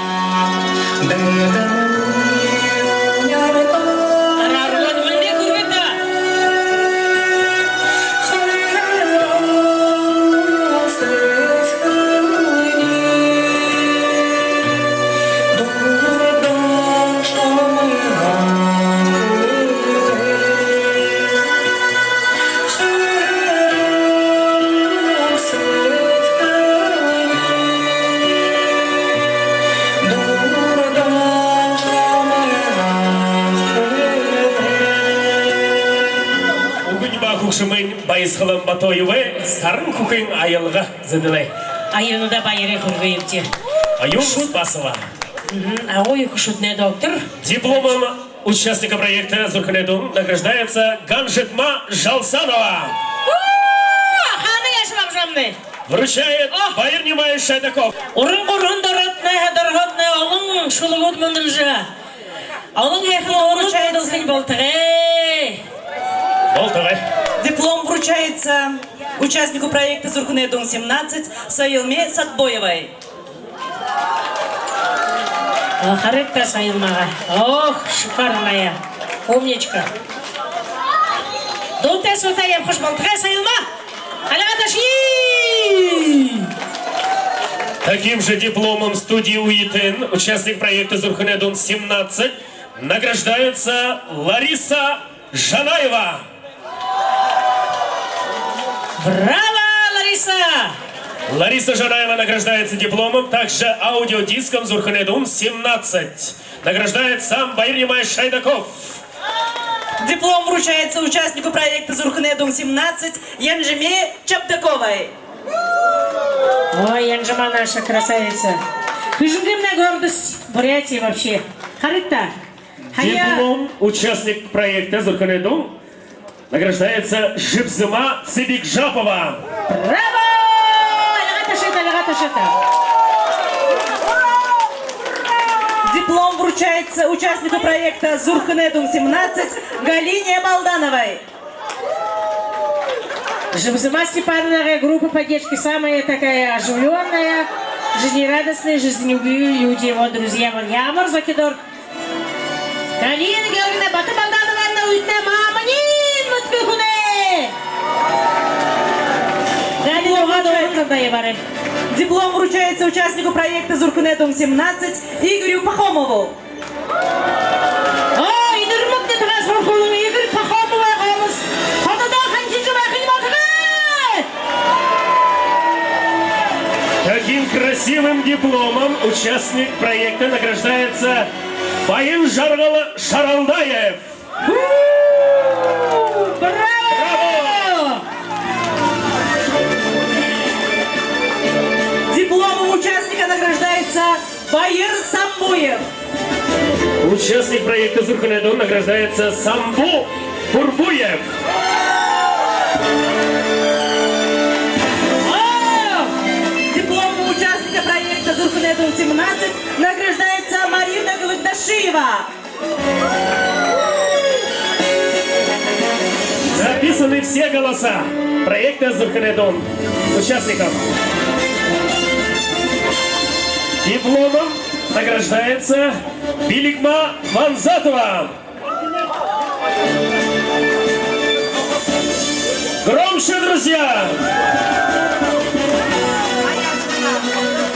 Араарые, мэндэ хүргыт даа. Үгэнь ба хүгшэмынь Баясхалан Батоевай «Саран хүхын аялга» зэдэлээ. Аюнада баярые хүргыт, ибте. Аюн Спасова. Мгм. Агууе, хүшэтнай доктор. Дипломом Участника проекта «Зүрхэнэй дуун» награждается Ганжитма Жалсанова. Уу, хаана яашье бамжамнай? Вручает Баяр-Нимаевич Шайдаков. Уран гурһан доротнай, хадорходнай олон шүлэгүүд мүндэлжэ, олон һайхан дуунууд мүндэлхэнь болтогой. Болтогой. Диплом вручается участнику проекта «Зүрхэнэй дуун семнадцать» Соёлме Сатбоевой. О, харагты Соёлмагаа. Ох, шикарная. Умничка. Дуутай суутай ябахаш болтогой, Соёлма. Альга ташая. Таким же дипломом студии «Уютэн», участник проекта «Зүрхэнэй дуун семнадцать», награждается Лариса Жанаева. Браво, Лариса! Лариса Жанаева награждается дипломом, также аудиодиском «Зүрхэнэй дуун семнадцать». Награждает сам Баяр-Нимаевич Шайдаков. Диплом вручается участнику проекта «Зүрхэнэй дуун семнадцать» Янжиме Чабдаковой. Ой, Янжима наша красавица. Хэжэнгымнай гордость Бурятии вообще. Харагты. Хаяа. Диплом участник проекта «Зүрхэнэй дуун» награждается Жибзыма Цыбикжапова. Браво! Альга ташая, альга ташая. Диплом вручается участнику проекта «Зүрхэнэй дуун семнадцать» Галине Балдановой. Жибзыма Степановна, группа поддержки самая такая оживлённая, жизнерадостные, жизнелюбивые люди. Вот, друзья, вот, ямар зохидоор. Галина Георгиевна, Бата Балдановна, үетэнэй мамань мэдэхэгүй хүнэй. Галина Георгиевна, дууһаа дайбаарай. Диплом вручается участнику проекта «Зүрхэнэй дуун семнадцать» Игорю Пахомову. О, эдэрмэгтэ тагаас хурхуулан Игорь Пахомовай гомос. Хододоо ханхижа байхань болтогой. Таким красивым дипломом участник проекта награждается Баянжаргал Шаралдаев. Уу, браво! Браво! Дипломом участника награждается Баяр Самбуев. Участник проекта «Зүрхэнэй дуун» награждается Самбу Бурбуев. О! Дипломом участника проекта «Зүрхэнэй дуун семнадцать» награждается Марина Глыгдашиева. Записаны все голоса проекта «Зүрхэнэй дуун» участников. Дипломом награждается Билигма Ванзатова. Громче, друзья!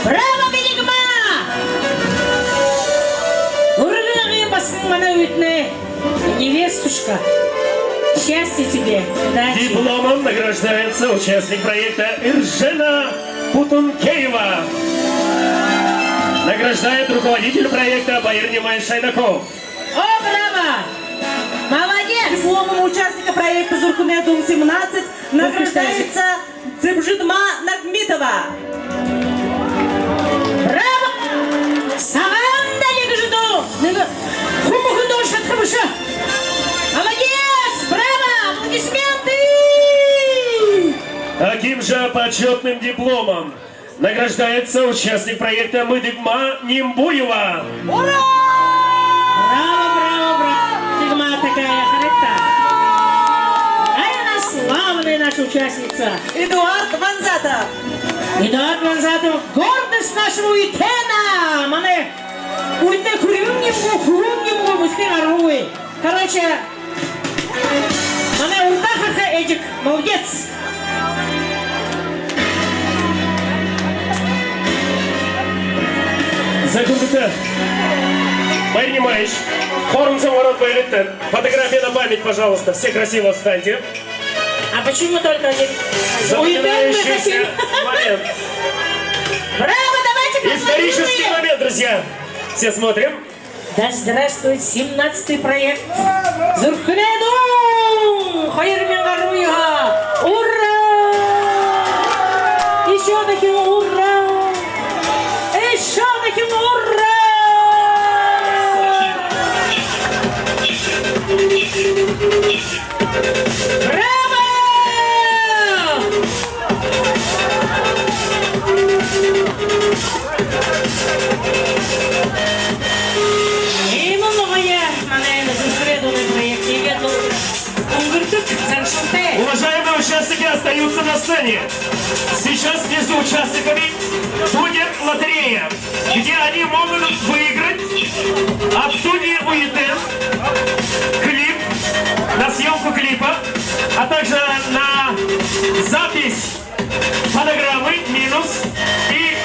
Браво, Билигма! Үргэн баһа манай үетэнэй невестушка. Счастья тебе, удачи. Дипломом награждается участник проекта Иржена Путункеева. Награждает руководитель проекта Баяр-Нимаевич Шайдаков. О, браво! Молодец! Дипломом участника проекта «Зүрхэнэй дуун семнадцать» награждается Цыбжидма Нагмитова. Браво! Сагаан дали гэжэ дуу. Нэгэ хүн бүхэн дуулажа шадаха бэшэ. Молодец! Браво! Аплодисменты! Таким же почётным дипломом награждается участник проекта Мыдыгма Нимбуева. Ура! Браво, браво, браво! Мыдыгма такая, харагты. Ай, она славная наша участница. Эдуард Ванзатов. Эдуард Ванзатов, гордость нашего Уютена. Манай Уютэнэй хүрьһэн юумэ гү, хүбүүн юумэ гү, мэдэхэгүй. Короче, манай урдаа хараха эжы, молодец. За, хүндэтэ Баяр-Нимаевич, хоорондоо соо ороод байгты. Фотография на память, пожалуйста. Все красиво встаньте. А почему только один? Запоминающийся момент. Браво, давайте поаплодируем. Исторический момент, друзья. Все смотрим. Да здравствует семнадцатый проект. Зүрхэнэй дуун! Хоёр мянга арбан юһэ! Ура! Ещё дахин ура! Ещё дахин ура! Браво! Иимэ гоё манай энэ «Зүрхэ» дуунай проект. Иигээд лэ үнгэрдэг, заншалтай. Уважаемые участники остаются на сцене. Сейчас между участниками будет лотерея, где они могут выиграть от студии «Уютэн» клип на съёмку клипа, а также на запись фонограммы минус и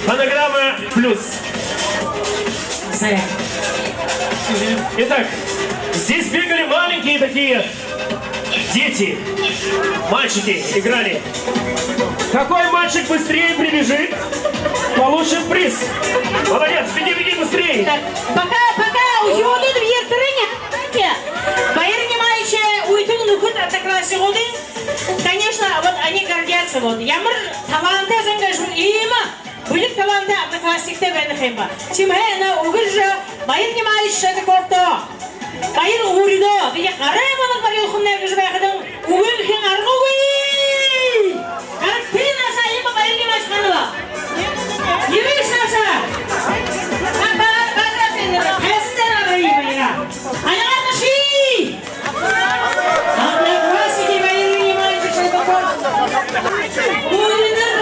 фонограмма плюс. Итак, здесь бегали маленькие такие дети, мальчики играли. Какой мальчик быстрее прибежит, получит приз. Молодец, беги, беги быстрее. Так, пока, пока, үхибүүд бэеэ эртэрэгты. Баяр Нимаевич, Уютэн нүхэд, одноклассникууд. Конечно, вот они гордятся, вот. Ямар талантатай зон гээшэб, иимэ бэлиг талантатай одноклассниктай байна ха юм бэ. Тиимэһээ энэ үгы жэ Баяр Нимаевич Шадыковто баяр үгөөд, бидэ гараа болоод баярлахамнай гэжэ байхадань үгы хэлэхын аргагүй. Гарагты наашаа, иимэ Баяр Нимаевич ханал. Ерыш наашаа. Ба-, ба-, ба-, хайстай арай юм яа. Аяганаши! Одноклассники Баяр Нимаевич Шадыков. Уйдэр!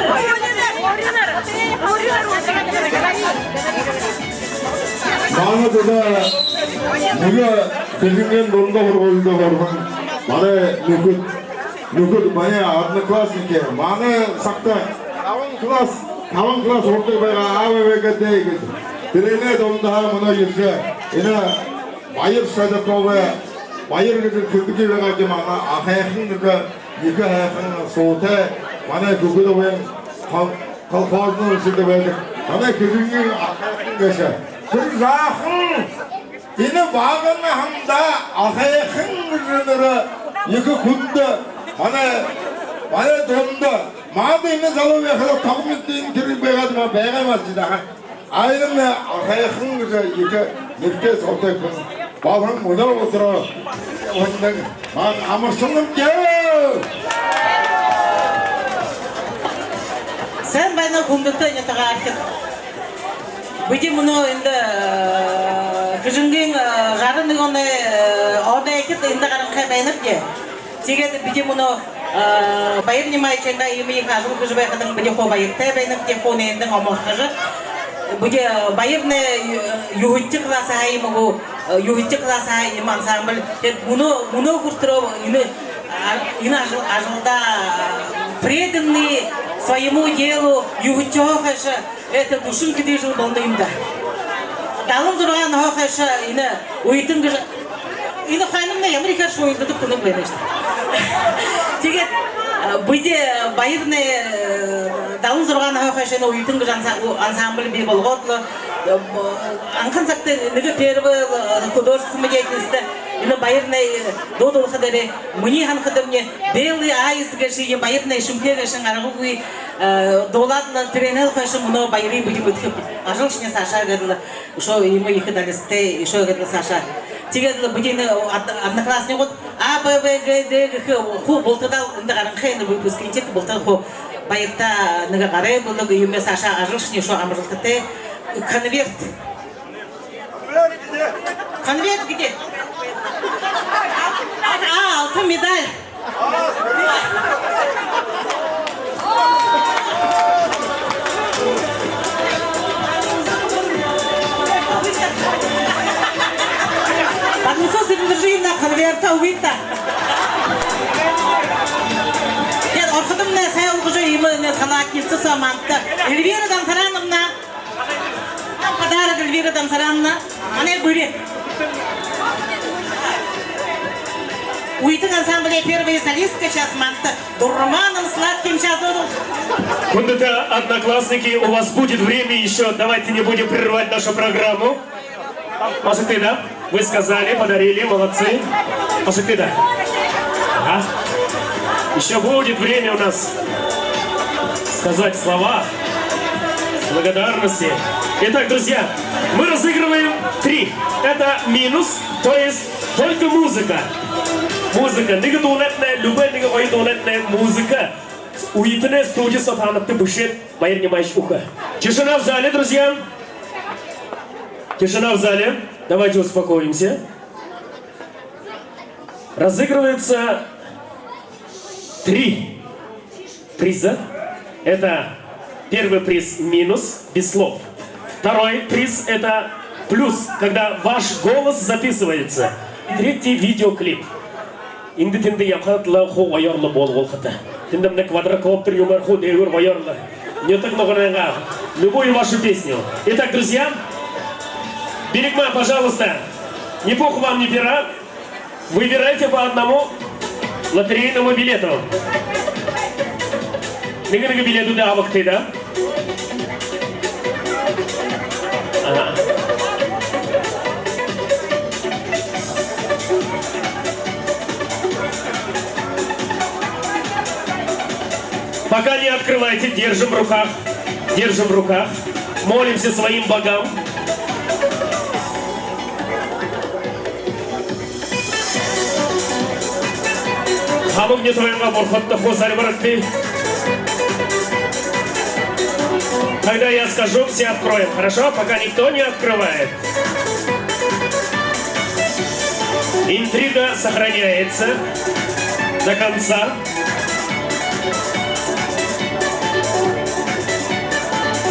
Манай тэдэ нэгэ Хэжэнгын дунда һургуулида һураһан манай нүхэд, нүхэд, манай одноклассники, манай сагта табан класс, табан класс һурадаг байгаа, А, Б, В, Г, Д гээд. Тэрээнэй дундаһаа мүнөө ерэжэ, энэ Баяр Шадыковые баяр гэжэ хэлэдэг байгаа юм, манай ахайхан гэжэ, ехэ һайхан суутай манай хүбүүд байна, кол-, колхозной үетэйшэд байдаг. Манай Хэжэнгын ахайхан гээшэ. Тэрэ жаахан, энэ багахан наһандаа ахайхан гэжэ нэрэ ехэ хүндэ, манай, манай дунда. Манда энэ залуу байхадаа тогмит энэ тэрэ байгаад ма, байгаа юм аа, жэ даа. Аянаа ахайхан гэжэ ехэ нэрэтэй суутай хүн болоһон мүнөө үдэрөө. Үнэн, ман амаршалнаб даа. Сайн байна, хүндэтэ нютагаархид. Бидэ мүнөө эндэ, э, Хэжэнгын, э, гаран нэгэн оной, э, оной эхид эндэ гаранхай байнабди. Тиигээд бидэ мүнөө, э, Баяр Нимаевичайнгаа иимэ ехэ ажал хэжэ байхадань бидэ хуу баяртай байнабди, хуу нээндэнь омогтожо. Бидэ, э, Баярнай, э, юһэдэхи классһаа иимэ гү, э, юһэдэхи классһаа иимэ ансамбль. Тиигээд мүнөө, мүнөө хүрэтэрөө энэ, а, энэ ажал, ажалдаа преданный своему делу юһэдэхи хойшо. Это дүшэн хэды жэл болоно юм даа. Далан зургаан наһа хойшо энэ Уютэн гэжэ, энэ хойномнай ямар ехээр шууялдадаг хүн байнаб гээшэб. Тиигээд, а, бидэ Баярнай, э, далан зургаан наһа хойшо энэ Уютэн гэжэ анса-, у-, ансамбль бии болгоод лэ, э, б-, анхан сагта нэгэ первая, э, художественная деятельность энэ Баярнай, э, дуу дуулахадаа, минии һанахадамни, «Белый аист» гээшые, Баярнай «Шэмхээ» гээшэнь аргагүй, э, дуулаад лэ, тэрээнһээ хойшо мүнөө Баярые бидэ мэдэхэ ажалшни саашаа гээд лэ, үшөө иимэ ехэ далистай, үшөө гээд лэ саашаа. Тиигээд лэ бидэ энэ од-, одноклассникууд А, Б, В, Г, Д гэхэ хуу бултадаа эндэ гаранхай, энэ выпускникууд бултадаа хуу баяртай, нэгэ гарай бэлэг, иимэ саашаа ажалшни үшөө амжалтатай. Конверт. Конверт где? А, алтын медаль. Бадмасо Сэрэндэжиевна, конверта үгыт даа. Тиигээд орходомнай һайн болгожо, иимэ нэгэ халатница соо манда. Эльвира Дансарановна. Подарок, Эльвира Дансарановна. Манай бүри. Уютэн ансамбльһаа первая солистка сейчас манда. Дурманам сладким сейчас дадут. Хүндэтэ одноклассники, у вас будет время ещё. Давайте не будем прерывать нашу программу. Машите, да? Вы сказали, подарили, молодцы. Машите, да? Ага. Ещё будет время у нас сказать слова благодарности. Итак, друзья, мы разыгрываем три. Это минус, то есть только музыка. Музыка. Нэгэ дуулайтнай, любой нэгэ гоё дуулайтнай музыка. Үетэнэй студи соо таанадта бэшээд, Баир Нимаевич үгэхэ. Тишина в зале, друзья. Тишина в зале. Давайте успокоимся. Разыгрывается три приза. Это первый приз минус, без слов. Второй приз — это плюс, когда ваш голос записывается. И третий — видеоклип. Эндэ тэндэ ябахадла хуу гоёор лэ болгохо ёһотой. Тэндэ манай квадрокоптер юумээр хуу дээгүүр гоёор лэ. Нютаг нуганайнгаа. Любую вашу песню. Итак, друзья, Билигман, пожалуйста, ни пуха вам, ни пера. Выбирайте по одному лотерейному билету. Нэгэ-нэгэ билетүүдые абагты, да? Ага. Пока не открывайте, держим в руках. Держим в руках. Молимся своим богам. Хамаг нютагайнгаа бурхадта хуу зальбарагты. Когда я скажу, все откроем, хорошо? Пока никто не открывает. Интрига сохраняется до конца.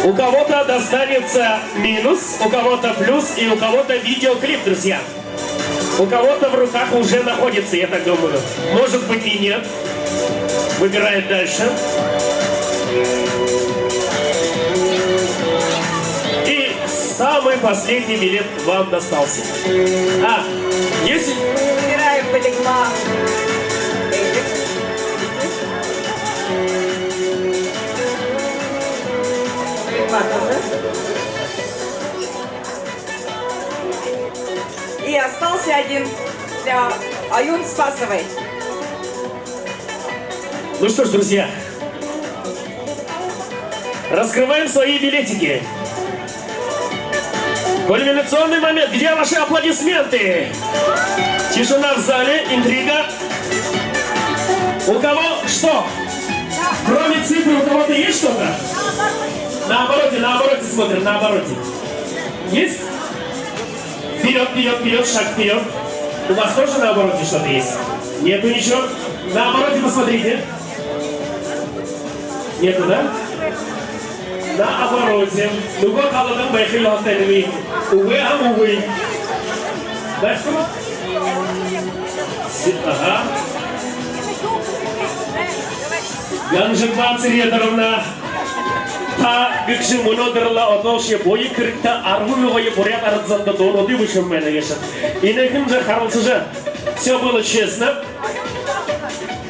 У кого-то достанется минус, у кого-то плюс и у кого-то видеоклип, друзья. У кого-то в руках уже находится, я так думаю. Может быть и нет. Выбирает дальше. И самый последний билет вам достался. А, есть? Выбираем Билигман. Билигман тоже. И остался один для Аюн Спасовой. Ну что ж, друзья, раскрываем свои билетики. Кульминационный момент. Где ваши аплодисменты? Тишина в зале, интрига. У кого что? Кроме цифры у кого-то есть что-то? Наоборот, наоборот, смотрим, наоборот. Есть? Вперёд, вперёд, вперёд, шаг вперёд. У вас тоже наоборот что-то есть? Нету ничего? Наоборот, посмотрите. Нету, да? Наоборот. Нүгөө таладань байха ёһотой юм. Үгы һэм, үгы. Байха. Си-, ага. Ганжанова Цыреторовна, та гэгшэн мүнөөдэр лэ одоошье буян хэрэгтэ арбан хоёр буряад арад зондо дуунуудые бэшэһэн байна гээшэ. Энээхэн жэ харалсажа. Всё было честно.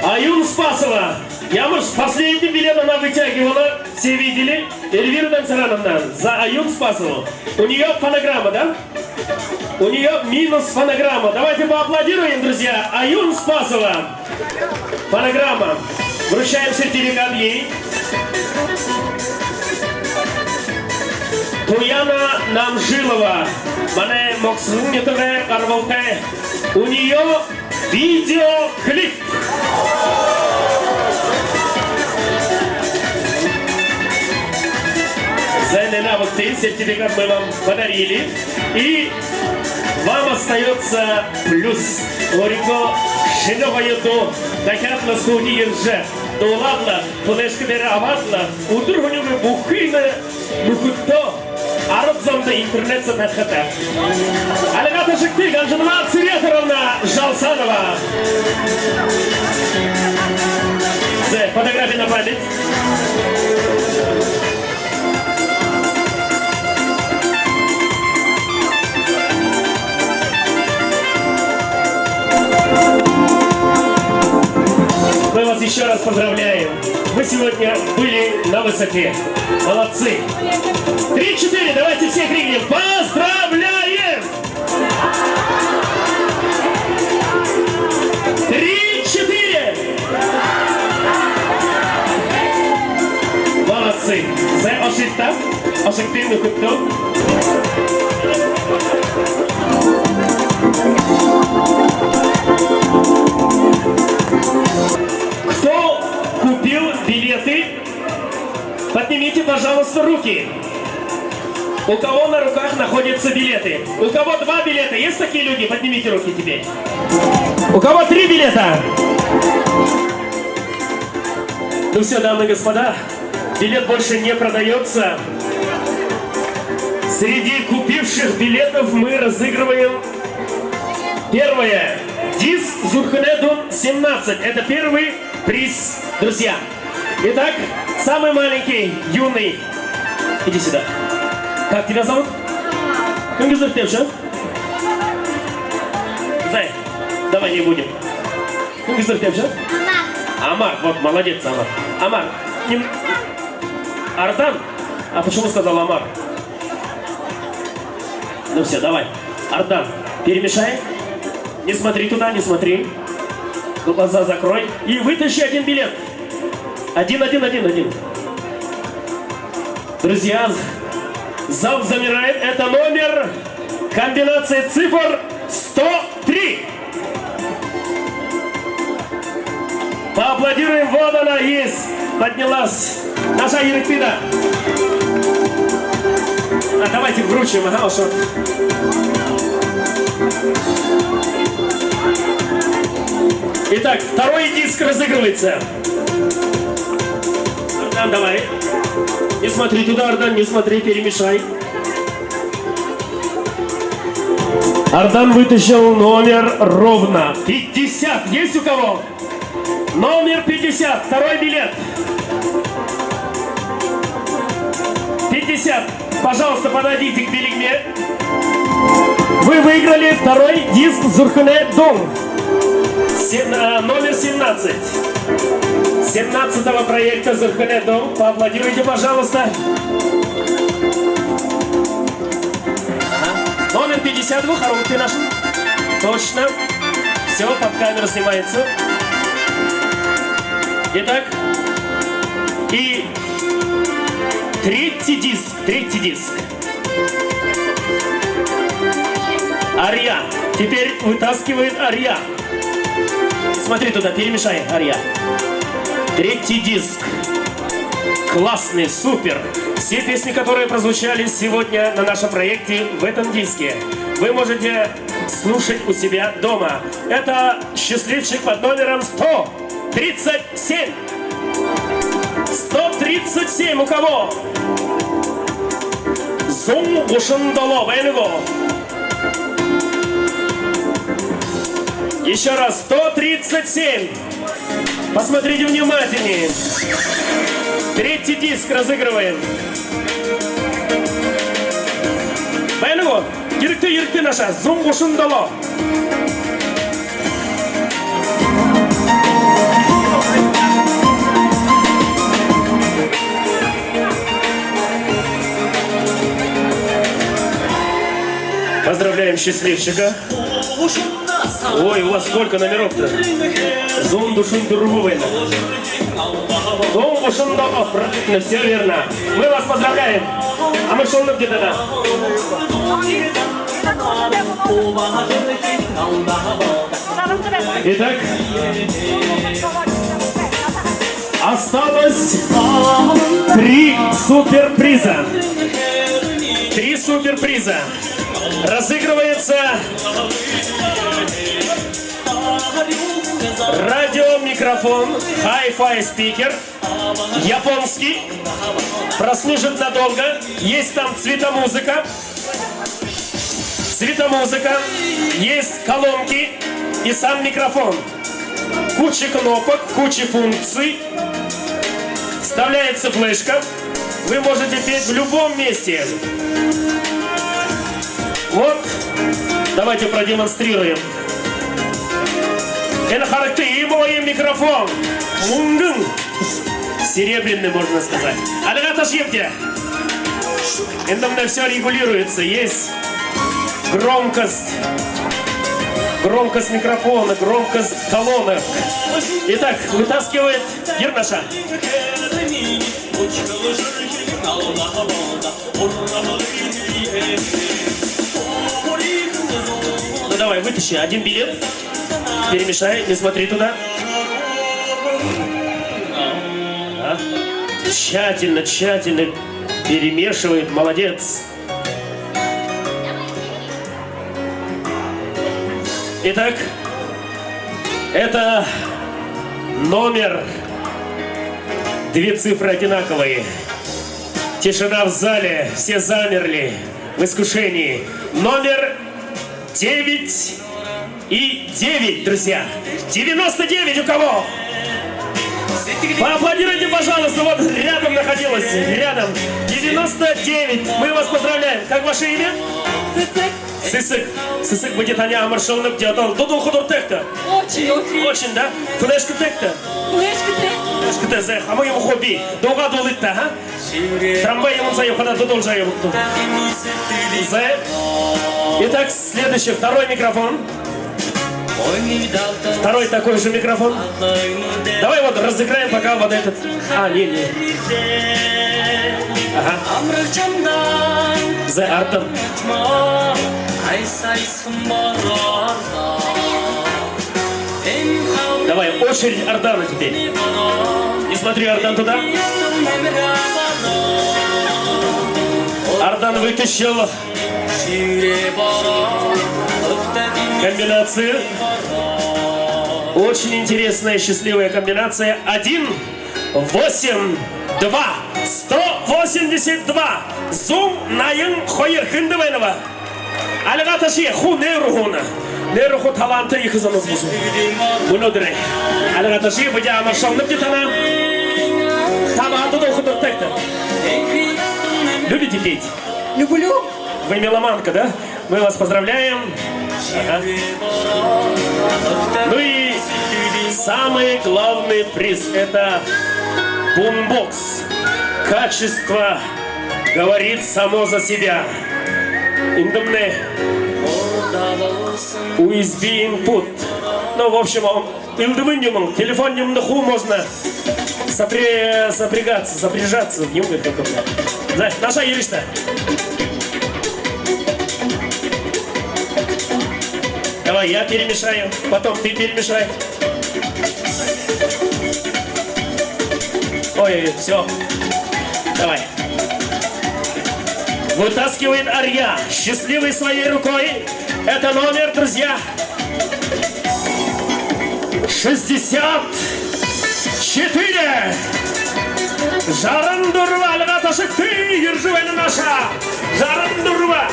Аюн Спасова. Ямаршье последний билет она вытягивала. Все видели? Эльвира Данцарановна, за Аюн Спасову. У неё фонограмма, да? У неё минус фонограмма. Давайте поаплодируем, друзья. Аюн Спасова. Фонограмма. Вручаем сертификат ей. Туяна Намжилова. Манай Могсохон нютагай гарбалтай. У неё видеоклип. За, энээнээ абагты, сертификат мы вам подарили. И вам остаётся плюс. Өөрынгөө шэнэ гоё дуу дахяад лэ студи ерэжэ дуулаад лэ, флешка дээрэ абаад лэ, үдэр һүнигүй бүхы энэ нүхэдтөө, арад зондо интернет соо тархиха. Альга ташагты, Ганжанова Цыреторовна Жалсанова. За, фотография на память. Мы вас ещё раз поздравляем. Вы сегодня были на высоте. Молодцы. Три-четыре, давайте все крикнем. Поздравляем! Три-четыре! Молодцы. За, ошыт та. Ошыт та, ну, кто? Пожалуйста, руки. У кого на руках находятся билеты? У кого два билета? Есть такие люди? Поднимите руки теперь. У кого три билета? Ну всё, дамы и господа, билет больше не продаётся. Среди купивших билетов мы разыгрываем первое. Диск Зүрхэнэй дун семнадцать. Это первый приз, друзья. Итак, самый маленький, юный. Иди сюда. Как тебя зовут? Ким гэжэ нэрэтэйбши? Зай, давай не будем. Ким гэжэ нэрэтэйбши? Амар. Амар, вот, молодец, Амар. Амар, нем-, Ардан? А почему сказал Амар? Ну всё, давай. Ардан, перемешай. Не смотри туда, не смотри. Глаза закрой. И вытащи один билет. Один, один, один, один. Друзья, зал замирает. Это номер, комбинация цифр сто три. Поаплодируем, вот она есть, поднялась. Наша Ерыпида. А давайте вручим, ага, вот что. Итак, второй диск разыгрывается. Ардан, давай. Не смотри туда, Ардан, не смотри, перемешай. Ардан вытащил номер ровно пятьдесят. Есть у кого? Номер пятьдесят, второй билет. Пятьдесят. Пожалуйста, подойдите к билигме. Вы выиграли второй диск Зүрхэнэй дун. Сем-, э, номер семнадцать. Семнадцатого проекта Зүрхэнэй дун. Поаплодируйте, пожалуйста. Ага. Номер пятьдесят, вы хороший наш. Точно. Всё, под камеру снимается. Итак, и третий диск, третий диск. Ария. Теперь вытаскивает Ария. Смотри туда, перемешай, Ария. Третий диск. Классный, супер. Все песни, которые прозвучали сегодня на нашем проекте в этом диске, вы можете слушать у себя дома. Это счастливчик под номером сто тридцать семь. Сто тридцать семь у кого? Зуун гушан долоо, байна гү? Ещё раз, сто тридцать семь. Посмотрите внимательнее. Третий диск разыгрываем. Байна гү? Ерэгты, ерэгты, наша. Зуун гушан долоо. Поздравляем счастливчика. Ой, у вас сколько номеров-то? Зуун гушан дүрбэ байна. Зуун гушан долоо, правильно, всё верно. Мы вас поздравляем. А мы шёл где-то, да? Итак, осталось три суперприза. Три суперприза. Разыгрывается радиомикрофон, hi-fi спикер, японский, прослужит надолго, есть там цветомузыка, цветомузыка, есть колонки и сам микрофон. Куча кнопок, куча функций. Вставляется флешка. Вы можете петь в любом месте. Вот. Давайте продемонстрируем. Энэ харагты, иимэ гоё микрофон. Мүнгэн. Серебряный, можно сказать. Альга ташыебди. Эндэмнай всё регулируется. Есть громкость. Громкость микрофона, громкость колонок. Итак, вытаскивает Ернаша. Ну давай, вытащи один билет. Перемешай, не смотри туда. Ага. Тщательно, тщательно перемешивает. Молодец. Итак, это номер. Две цифры одинаковые. Тишина в зале, все замерли в искушении. Номер девять и девять, друзья. Девяносто девять у кого? Поаплодируйте, пожалуйста, вот рядом находилась, рядом. Девяносто девять. Мы вас поздравляем. Как ваше имя? Сэсэг. Сэсэг. Сэсэг бидэ таниие амаршалнабди, одоо дуу дуулаха дуратайгты? Очень, очень. Очень, да? Флешкатайгты? Флешкатай. Флешкатай, зэ, хамаг юумэ хуу бии. Дуугаа дуулыт даа, ха? Трамвай юумэн соо ябахада дуу дуулжа ябагты. Зэ. Итак, следующий, второй микрофон. Второй такой же микрофон. Давай вот разыграем пока вот этот. А, не, не. Ага. Зэ, артын. Давай, очередь Ардана теперь. Не смотри, Ардан, туда. Ардан вытащил комбинацию. Очень интересная, счастливая комбинация. Один, восемь, два. Сто восемьдесят два. Зуун наян хоёр. Хэндэ байнаб? Альга ташая, хуу нээрээ һууна. Нээрээ һуу, талантатай ехэ зон бэзэ. Мүнөөдэр альга ташая, бидэ амаршалнабди танаа. Та баһа дуу дуулаха дуратайгты? Любите петь? Люблю. Вы меломанка, да? Мы вас поздравляем. Ага. Ну и самый главный приз — это бумбокс. Качество говорит само за себя. Эндэмнай U S B input. Ну, в общем, он элдэмын юумэн, телефон юумэндэ хуу можно сопре-, сопрягаться, сопряжаться, юумэн, как это. Да, Даша, ерыш даа. Давай, я перемешаю, потом ты перемешай. Ой, все. Давай. Вытаскивает Арья, счастливый своей рукой. Это номер, друзья, шестьдесят четыре. Жаран дүрбэ, альга ташагты, ерэжэ байна наашаа. Жаран дүрбэ.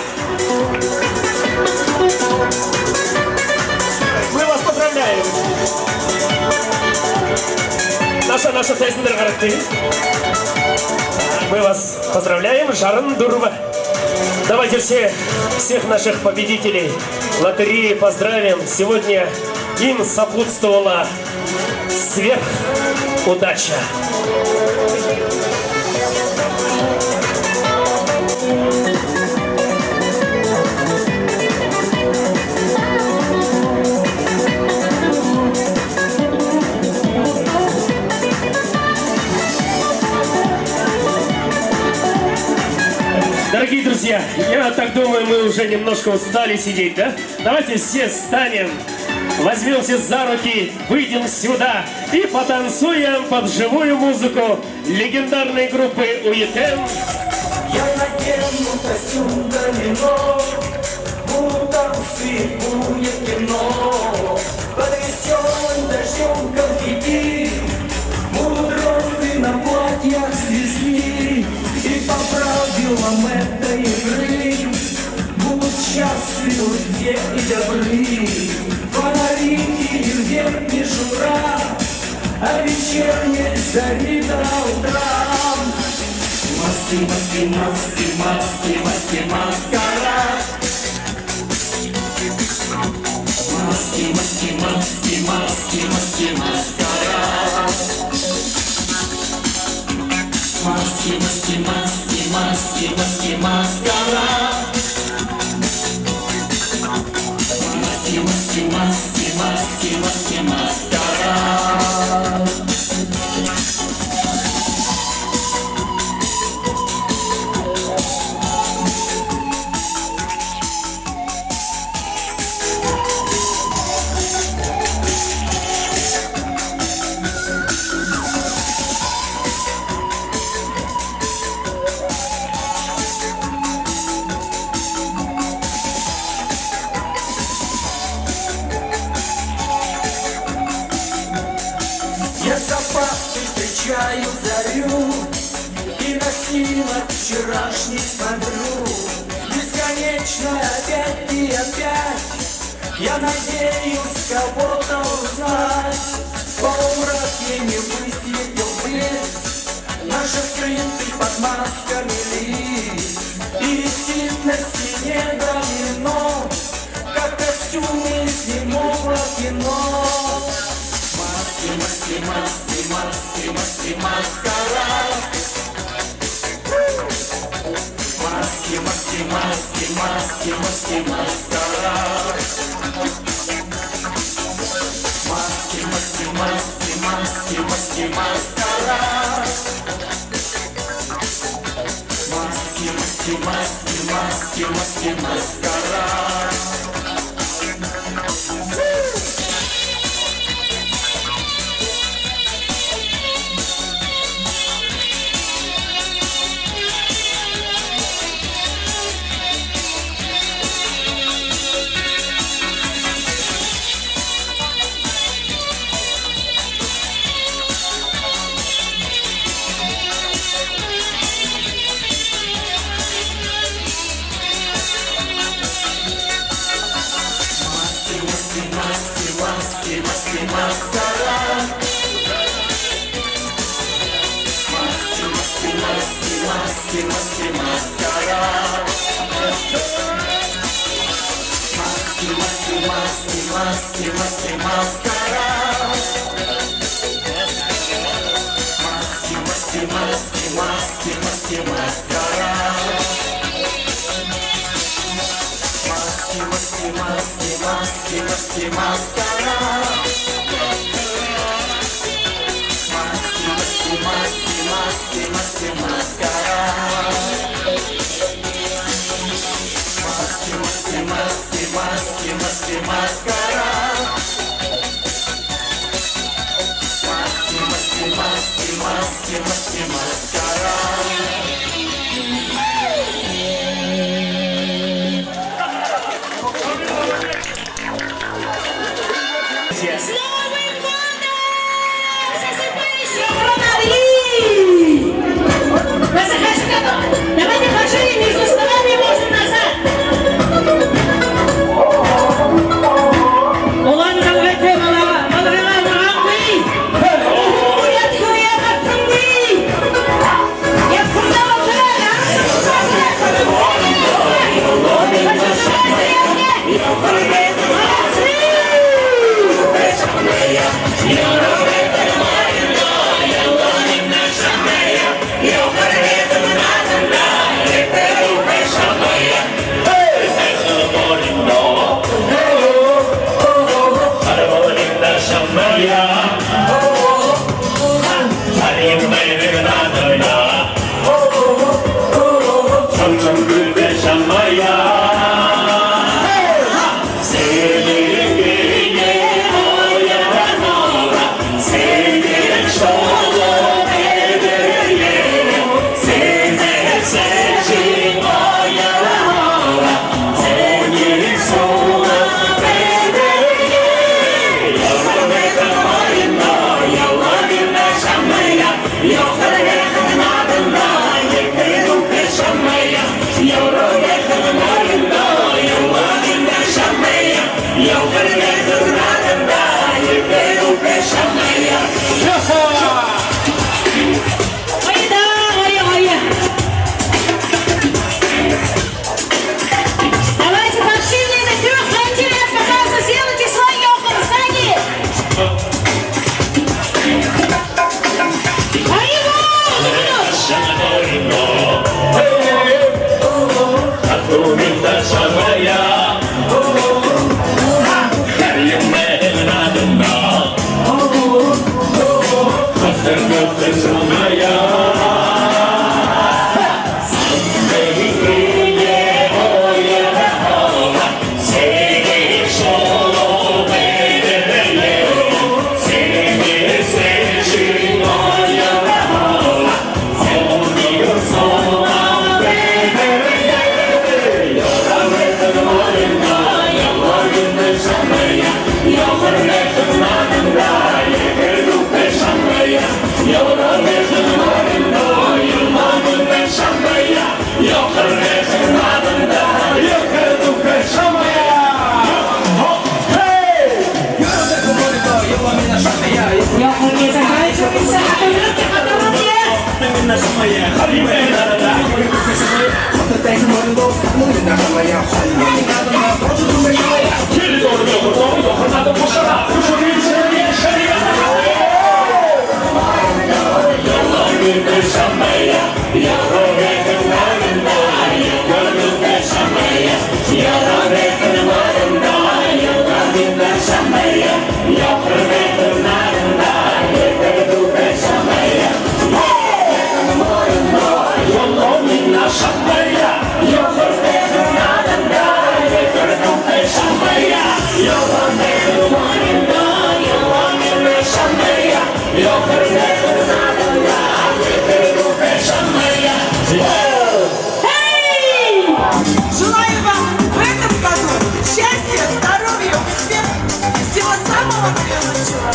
Мы вас поздравляем. Наашаа, наашаа тайзан дээрэ гарагты. Мы вас поздравляем, жаран дүрбэ. Давайте все, всех наших победителей лотереи поздравим. Сегодня им сопутствовала сверхудача. Дорогие друзья, я так думаю, мы уже немножко устали сидеть, да? Давайте все встанем, возьмёмся за руки, выйдем сюда и потанцуем под живую музыку легендарной группы «Уютэн». Я надену костюм домино, будут танцы, будет кино. Под весёлым дождём конфетти будут розы на платьях цвести. И по правилам этой игры будут счастливы все и добры. Фонари, фейерверк, мишура, от вечерней зари до утра. Маски, маски, маски, маски, маски, маскарад. Маски, маски, маски, маски, маски, маскарад. Маски, маски, маски, маски, маски, маскарад. Маски, маски, маски, маски, маски, маскарад. Пасты встречаю зарю и на снимок вчерашний смотрю. Бесконечно опять и опять я надеюсь кого-то узнать. Полумрак тени высветил блеск, наши скрыты под масками лиц. И висит на стене домино, как костюм из немого кино. Маски, маски, маски, маски, маски, маскарад. Маски, маски, маски, маски, маски, маскарад. Маски, маски, маски, маски, маски, маскарад. Маски, маски, маски, маски, маски, маскарад. Маски, маски, маски, маски, маски, маскарад. Маски, маски, маски, маски, маски, маскарад. Маски, маски, маски, маски, маски, маски, маскарад. Маски, маски, маски, маски, маски, маскарад. Маски, маски, маски, маски, маски, маскарад. Маски, маски, маски, маски, маски, маскарад. Маски, маски, маски, маски, маски, маскарад. Маски, маски, маски, маски, маски, маскарад. С Новым годом! С наступающим! Давайте пошире между столами, можно назад. Улаан Жалгайтай малга-, малгайгаа ургаагүй. Ургаагүй, яагагүй. Желаю вам в этом году счастья, здоровья, успехов, всего самого наилучшего.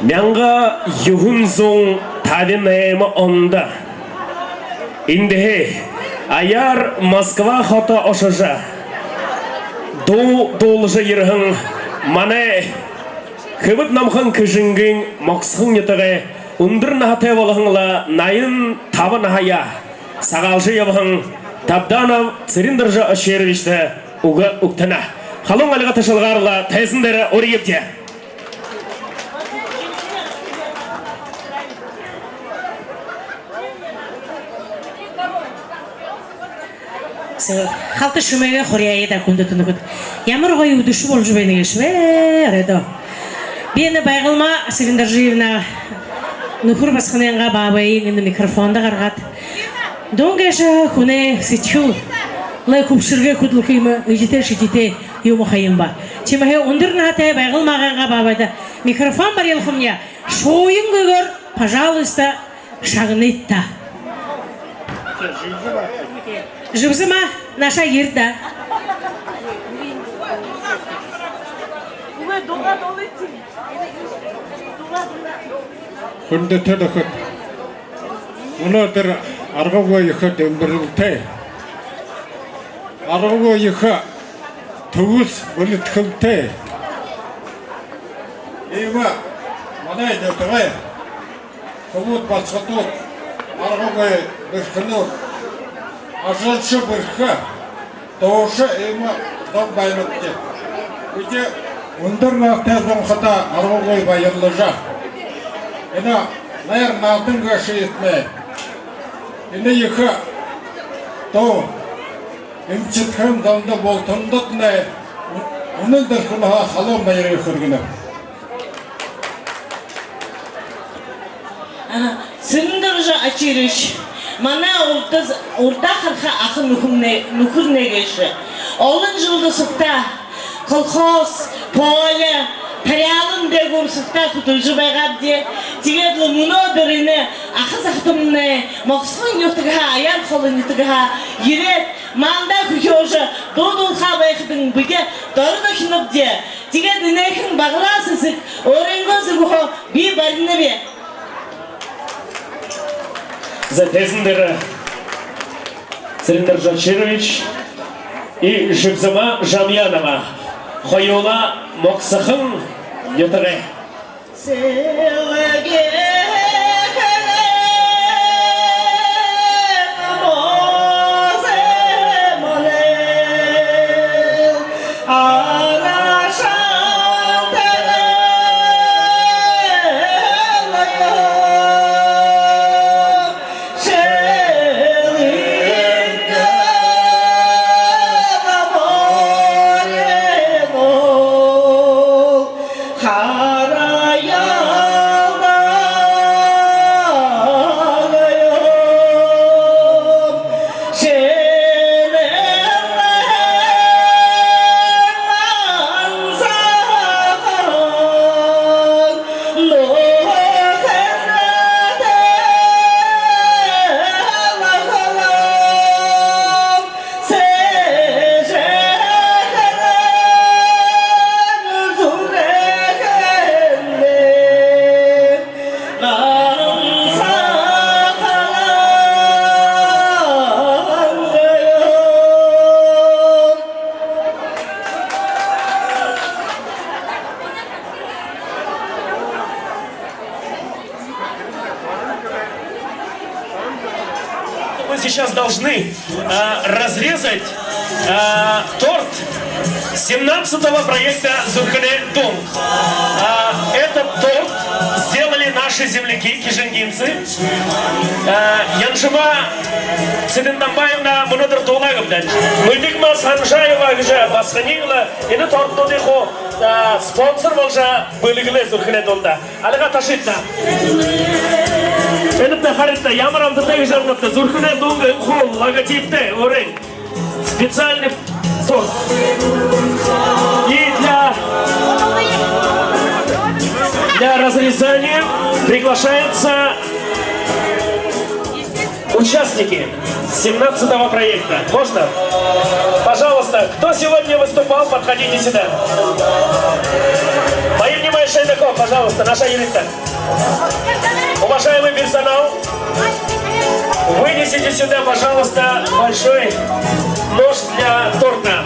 Мянга юһэн зуун табин найман ондо эндэһээ аяар Москва хото ошожо, дуу дуулажа ерэһэн манай Хэбэд Намхан Хэжэнгын Могсохон нютагай үндэр наһатай болоһон лэ наян табан наһаяа сагаалжа ябаһан Табданов Цырендоржо Очировичта үгэ үгтэнэ. Халуун альга ташалгаар лэ тайзан дээрэ уригты. Сэ-, халта шэмээгээ хуряая даа, хүндэтэ нүхэд. Ямар гоё үдэшэ болжо байна гээшэб, оройдоо. Би энэ Байгалма Цырендоржиевна, нүхэр басаганайнгаа баабайень энэ микрофондо гаргаад, дуун гээшэ хүнэй сэдьхэл лэ хүбшэргэ хүдэлхэ юм эжэтэй шэдитэй юм ха юм ба. Тиимэһээ үндэр наһатай Байгалмагайнгаа баабайда микрофон барилхамни, шууянгүйгөөр, пожалуйста, шагныт даа. Жэбзэма, нааша ерэ даа. Хүндэтэ нүхэд, мүнөөдэр аргагүй ехэ дэмбэрэлтэй, аргагүй ехэ түгэс бэлэдхэлтэй иимэ манай нютагай хүбүүд басагадууд, аргагүй бэрхэнүүд, ажалша бэрхэ, дуушан иимэ зон байнабди. Бидэ үндэр наһатай зон хадаа аргагүй баярлажа, энэ найр наадан гээшэ итнэ. Энэ ехэ дуу эмхидхэн зондо бултандатнай үнэн дэрхэнһөө халуун баярые хүргэнэб. А, Цырендоржо Очирович, манай урда, урдаа хараха аха нүхэрнай, нүхэрнай гээшэ. Олон жэлдэ сугтаа колхоз, поле, таряалан дээгүүр сугтаа хүдэлжэ байгаабди. Тиигээд лэ мүнөөдэр энэ аха захатамнай Могсохон нютагһаа, аяар холо нютагһаа ерээд, маанадаа хүхеэжэ дуу дуулхаа байхадань, бидэ доро дохинобди. Тиигээд энээхэн баглаа сэсэг өөрынгөө зүгһөө би баринаб. За, тайзан дээрэ Цырендоржо Очирович и Жэбзэма Жамьянова, хоюулаа Могсохон нютагай. Сейчас должны, а, разрезать, а, торт семнадцатого проекта «Зүрхэнэй дуун». А, этот торт сделали наши земляки, кижингинцы. А, Янжима Цыдендамбаевна, мүнөөдэр дуулаа гүт даа? Мэдэгма Санжаева гэжэ басаганиинь лэ энэ тортнуудые хуу, а, спонсор боложо бэлэглээ «Зүрхэнэй дуунда». Альга ташыт даа. Энэтнай харыт даа, ямар амтатай гэжэ амтатай. «Зүрхэнэй дуун» гэһэн хуу логотиптэй, өөрын специальный торт. И для, для разрезания приглашаются участники семнадцатого проекта. Можно? Пожалуйста, кто сегодня выступал, подходите сюда. Баир-Нимаевич Шайдаков, пожалуйста, наша юриста. Уважаемый персонал, вынесите сюда, пожалуйста, большой нож для торта.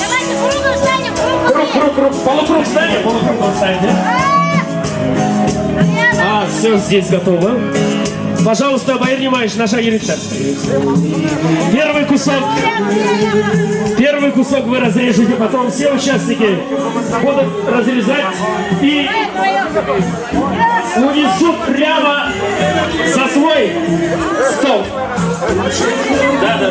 Давайте круглым встанем, круглым. Круг, круг, круг. Полукруг встанем, полукруг встанем. А, всё, здесь готово. Пожалуйста, Баир-Нимаевич, наша юриста. Первый кусок. Первый кусок вы разрежете, потом все участники будут разрезать и унесут прямо за свой стол. Да, да.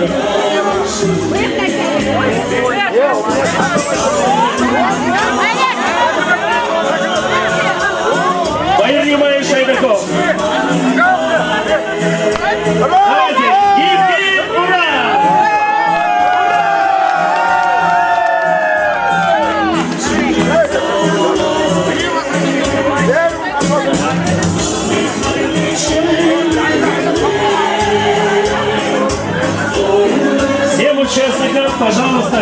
Баир-Нимаевич Шайдаков. Давайте, гип-гип, ура! Всем участникам, пожалуйста.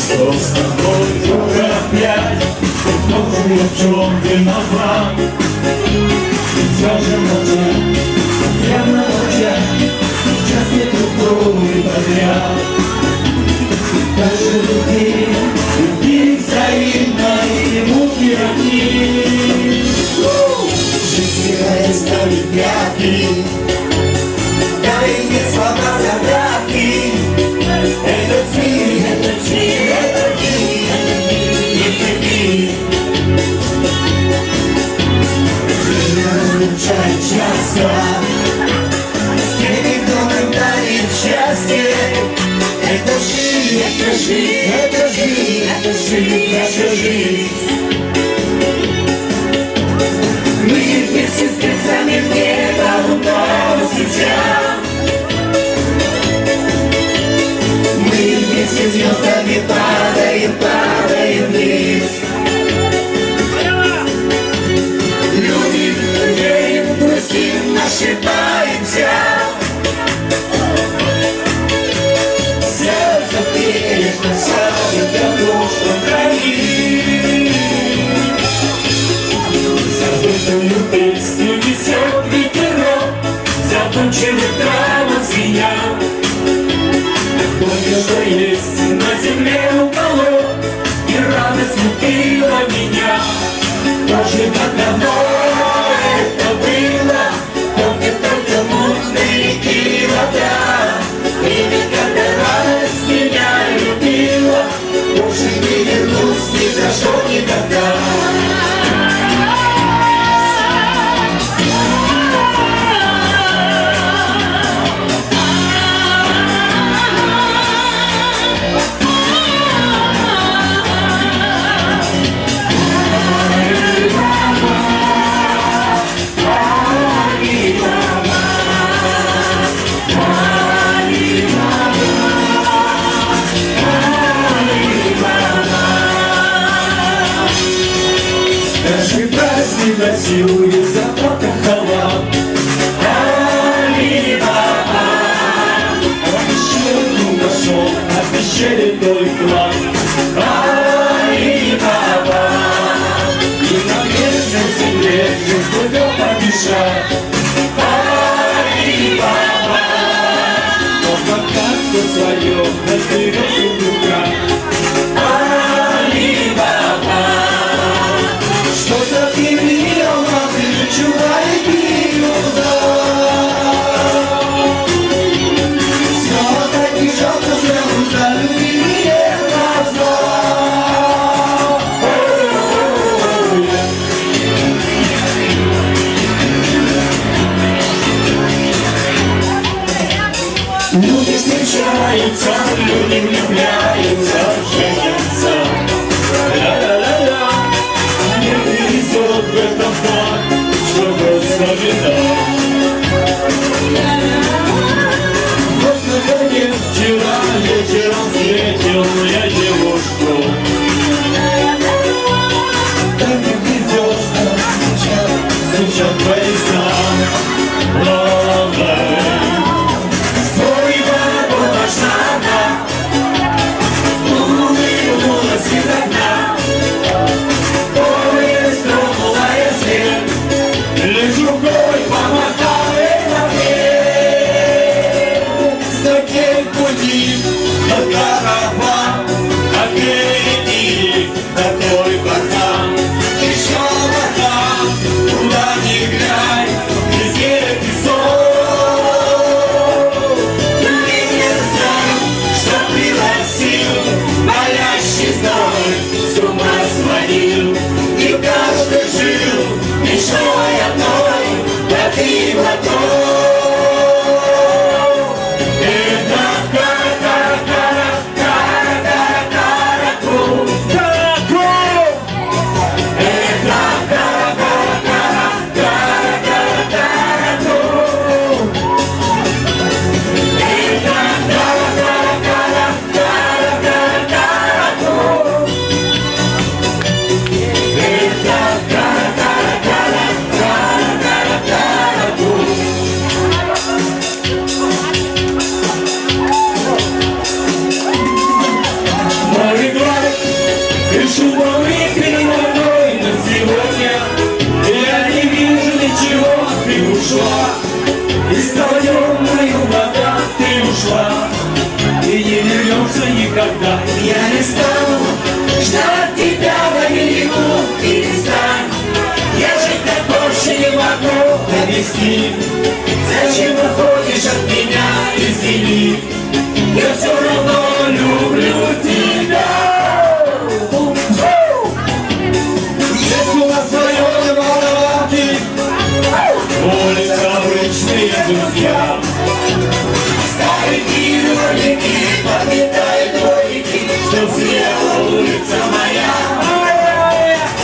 Что с тобой вдруг опять? Кто же, в чём виноват? Всё же молчат, явно молчат, часто друг другу подряд. Даже любви, любви взаимной и муки одни. Жизнь стирает, ставит пятки. Дай мне слова загадки. Этот мир, этот мир, этот мир, этот мир. Жизнь разлучает часто. Перед домом дарит счастье. Это жизнь, это жизнь, это жизнь, это жизнь, наша жизнь. Мы вместе с птицами где-то в Юрий заплакала. Али-Баба. Он ещё не нашёл, а в пещере твой клад. Али-Баба. И на грешной земле не успел помешать. Али-Баба. Он богатство своё разберёт сундука. Али-Баба, что за золото, алмазы, жемчуга и бирюза? Всё так не жалко, сразу за людей не раздал. Люди встречаются, люди влюбляются, женятся. Ля-ля-ля-ля. А мне везёт в этом так, что просто беда. Вот, наконец, вчера вечером встретил я девушку. Так и везёт, стучат, стучат поезда. Ла-ла-ла. Своего пошла она, улыбнулась из окна. Поезд тронулся вслед, лишь рукой помахала мне. С таким пути, но караван, а впереди такой бархан, ещё бархан, куда ни глянь, везде песок. И не знаю, что приносил палящий зной, с ума сводил, и каждый жил мечтой одной, да ты в одном. Это кара-кара-кара. Моряк, пришёл мой передо мной на сегодня. Я не вижу ничего, ты ушла. И стала тёмной вода, ты ушла. И не вернёшься никогда. Я не стану ждать тебя на берегу, перестань. Я ждать больше не могу, объясни, зачем уходишь от меня, извини. Я всё равно люблю тебя. Есть у нас в районе молодаванки, улица «Обычные друзья». Старики и дворники подметают дворики, чтоб сияла улица моя.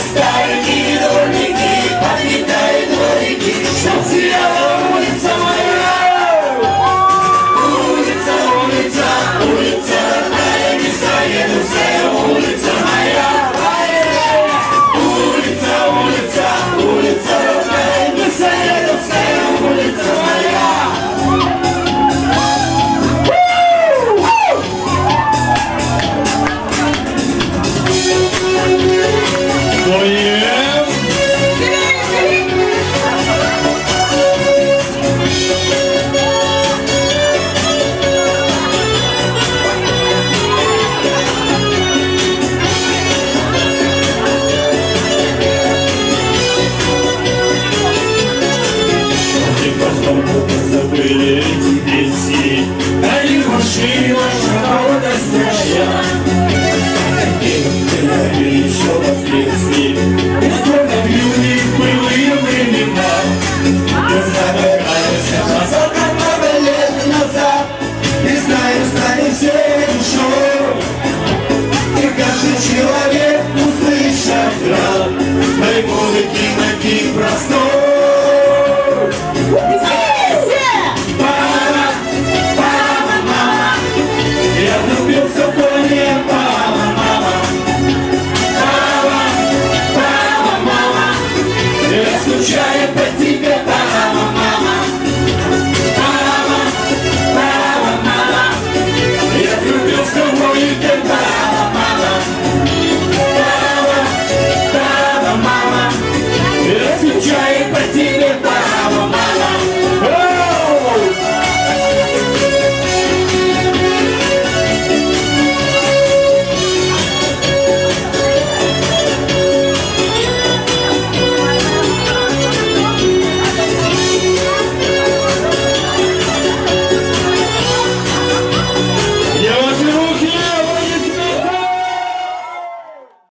Старики и дворники подметают дворики, чтоб сияла улица моя. Улица, улица, улица родная, не саену, сая улица моя. Улица, улица, улица родная, не саену, сая улица моя. Забыли эти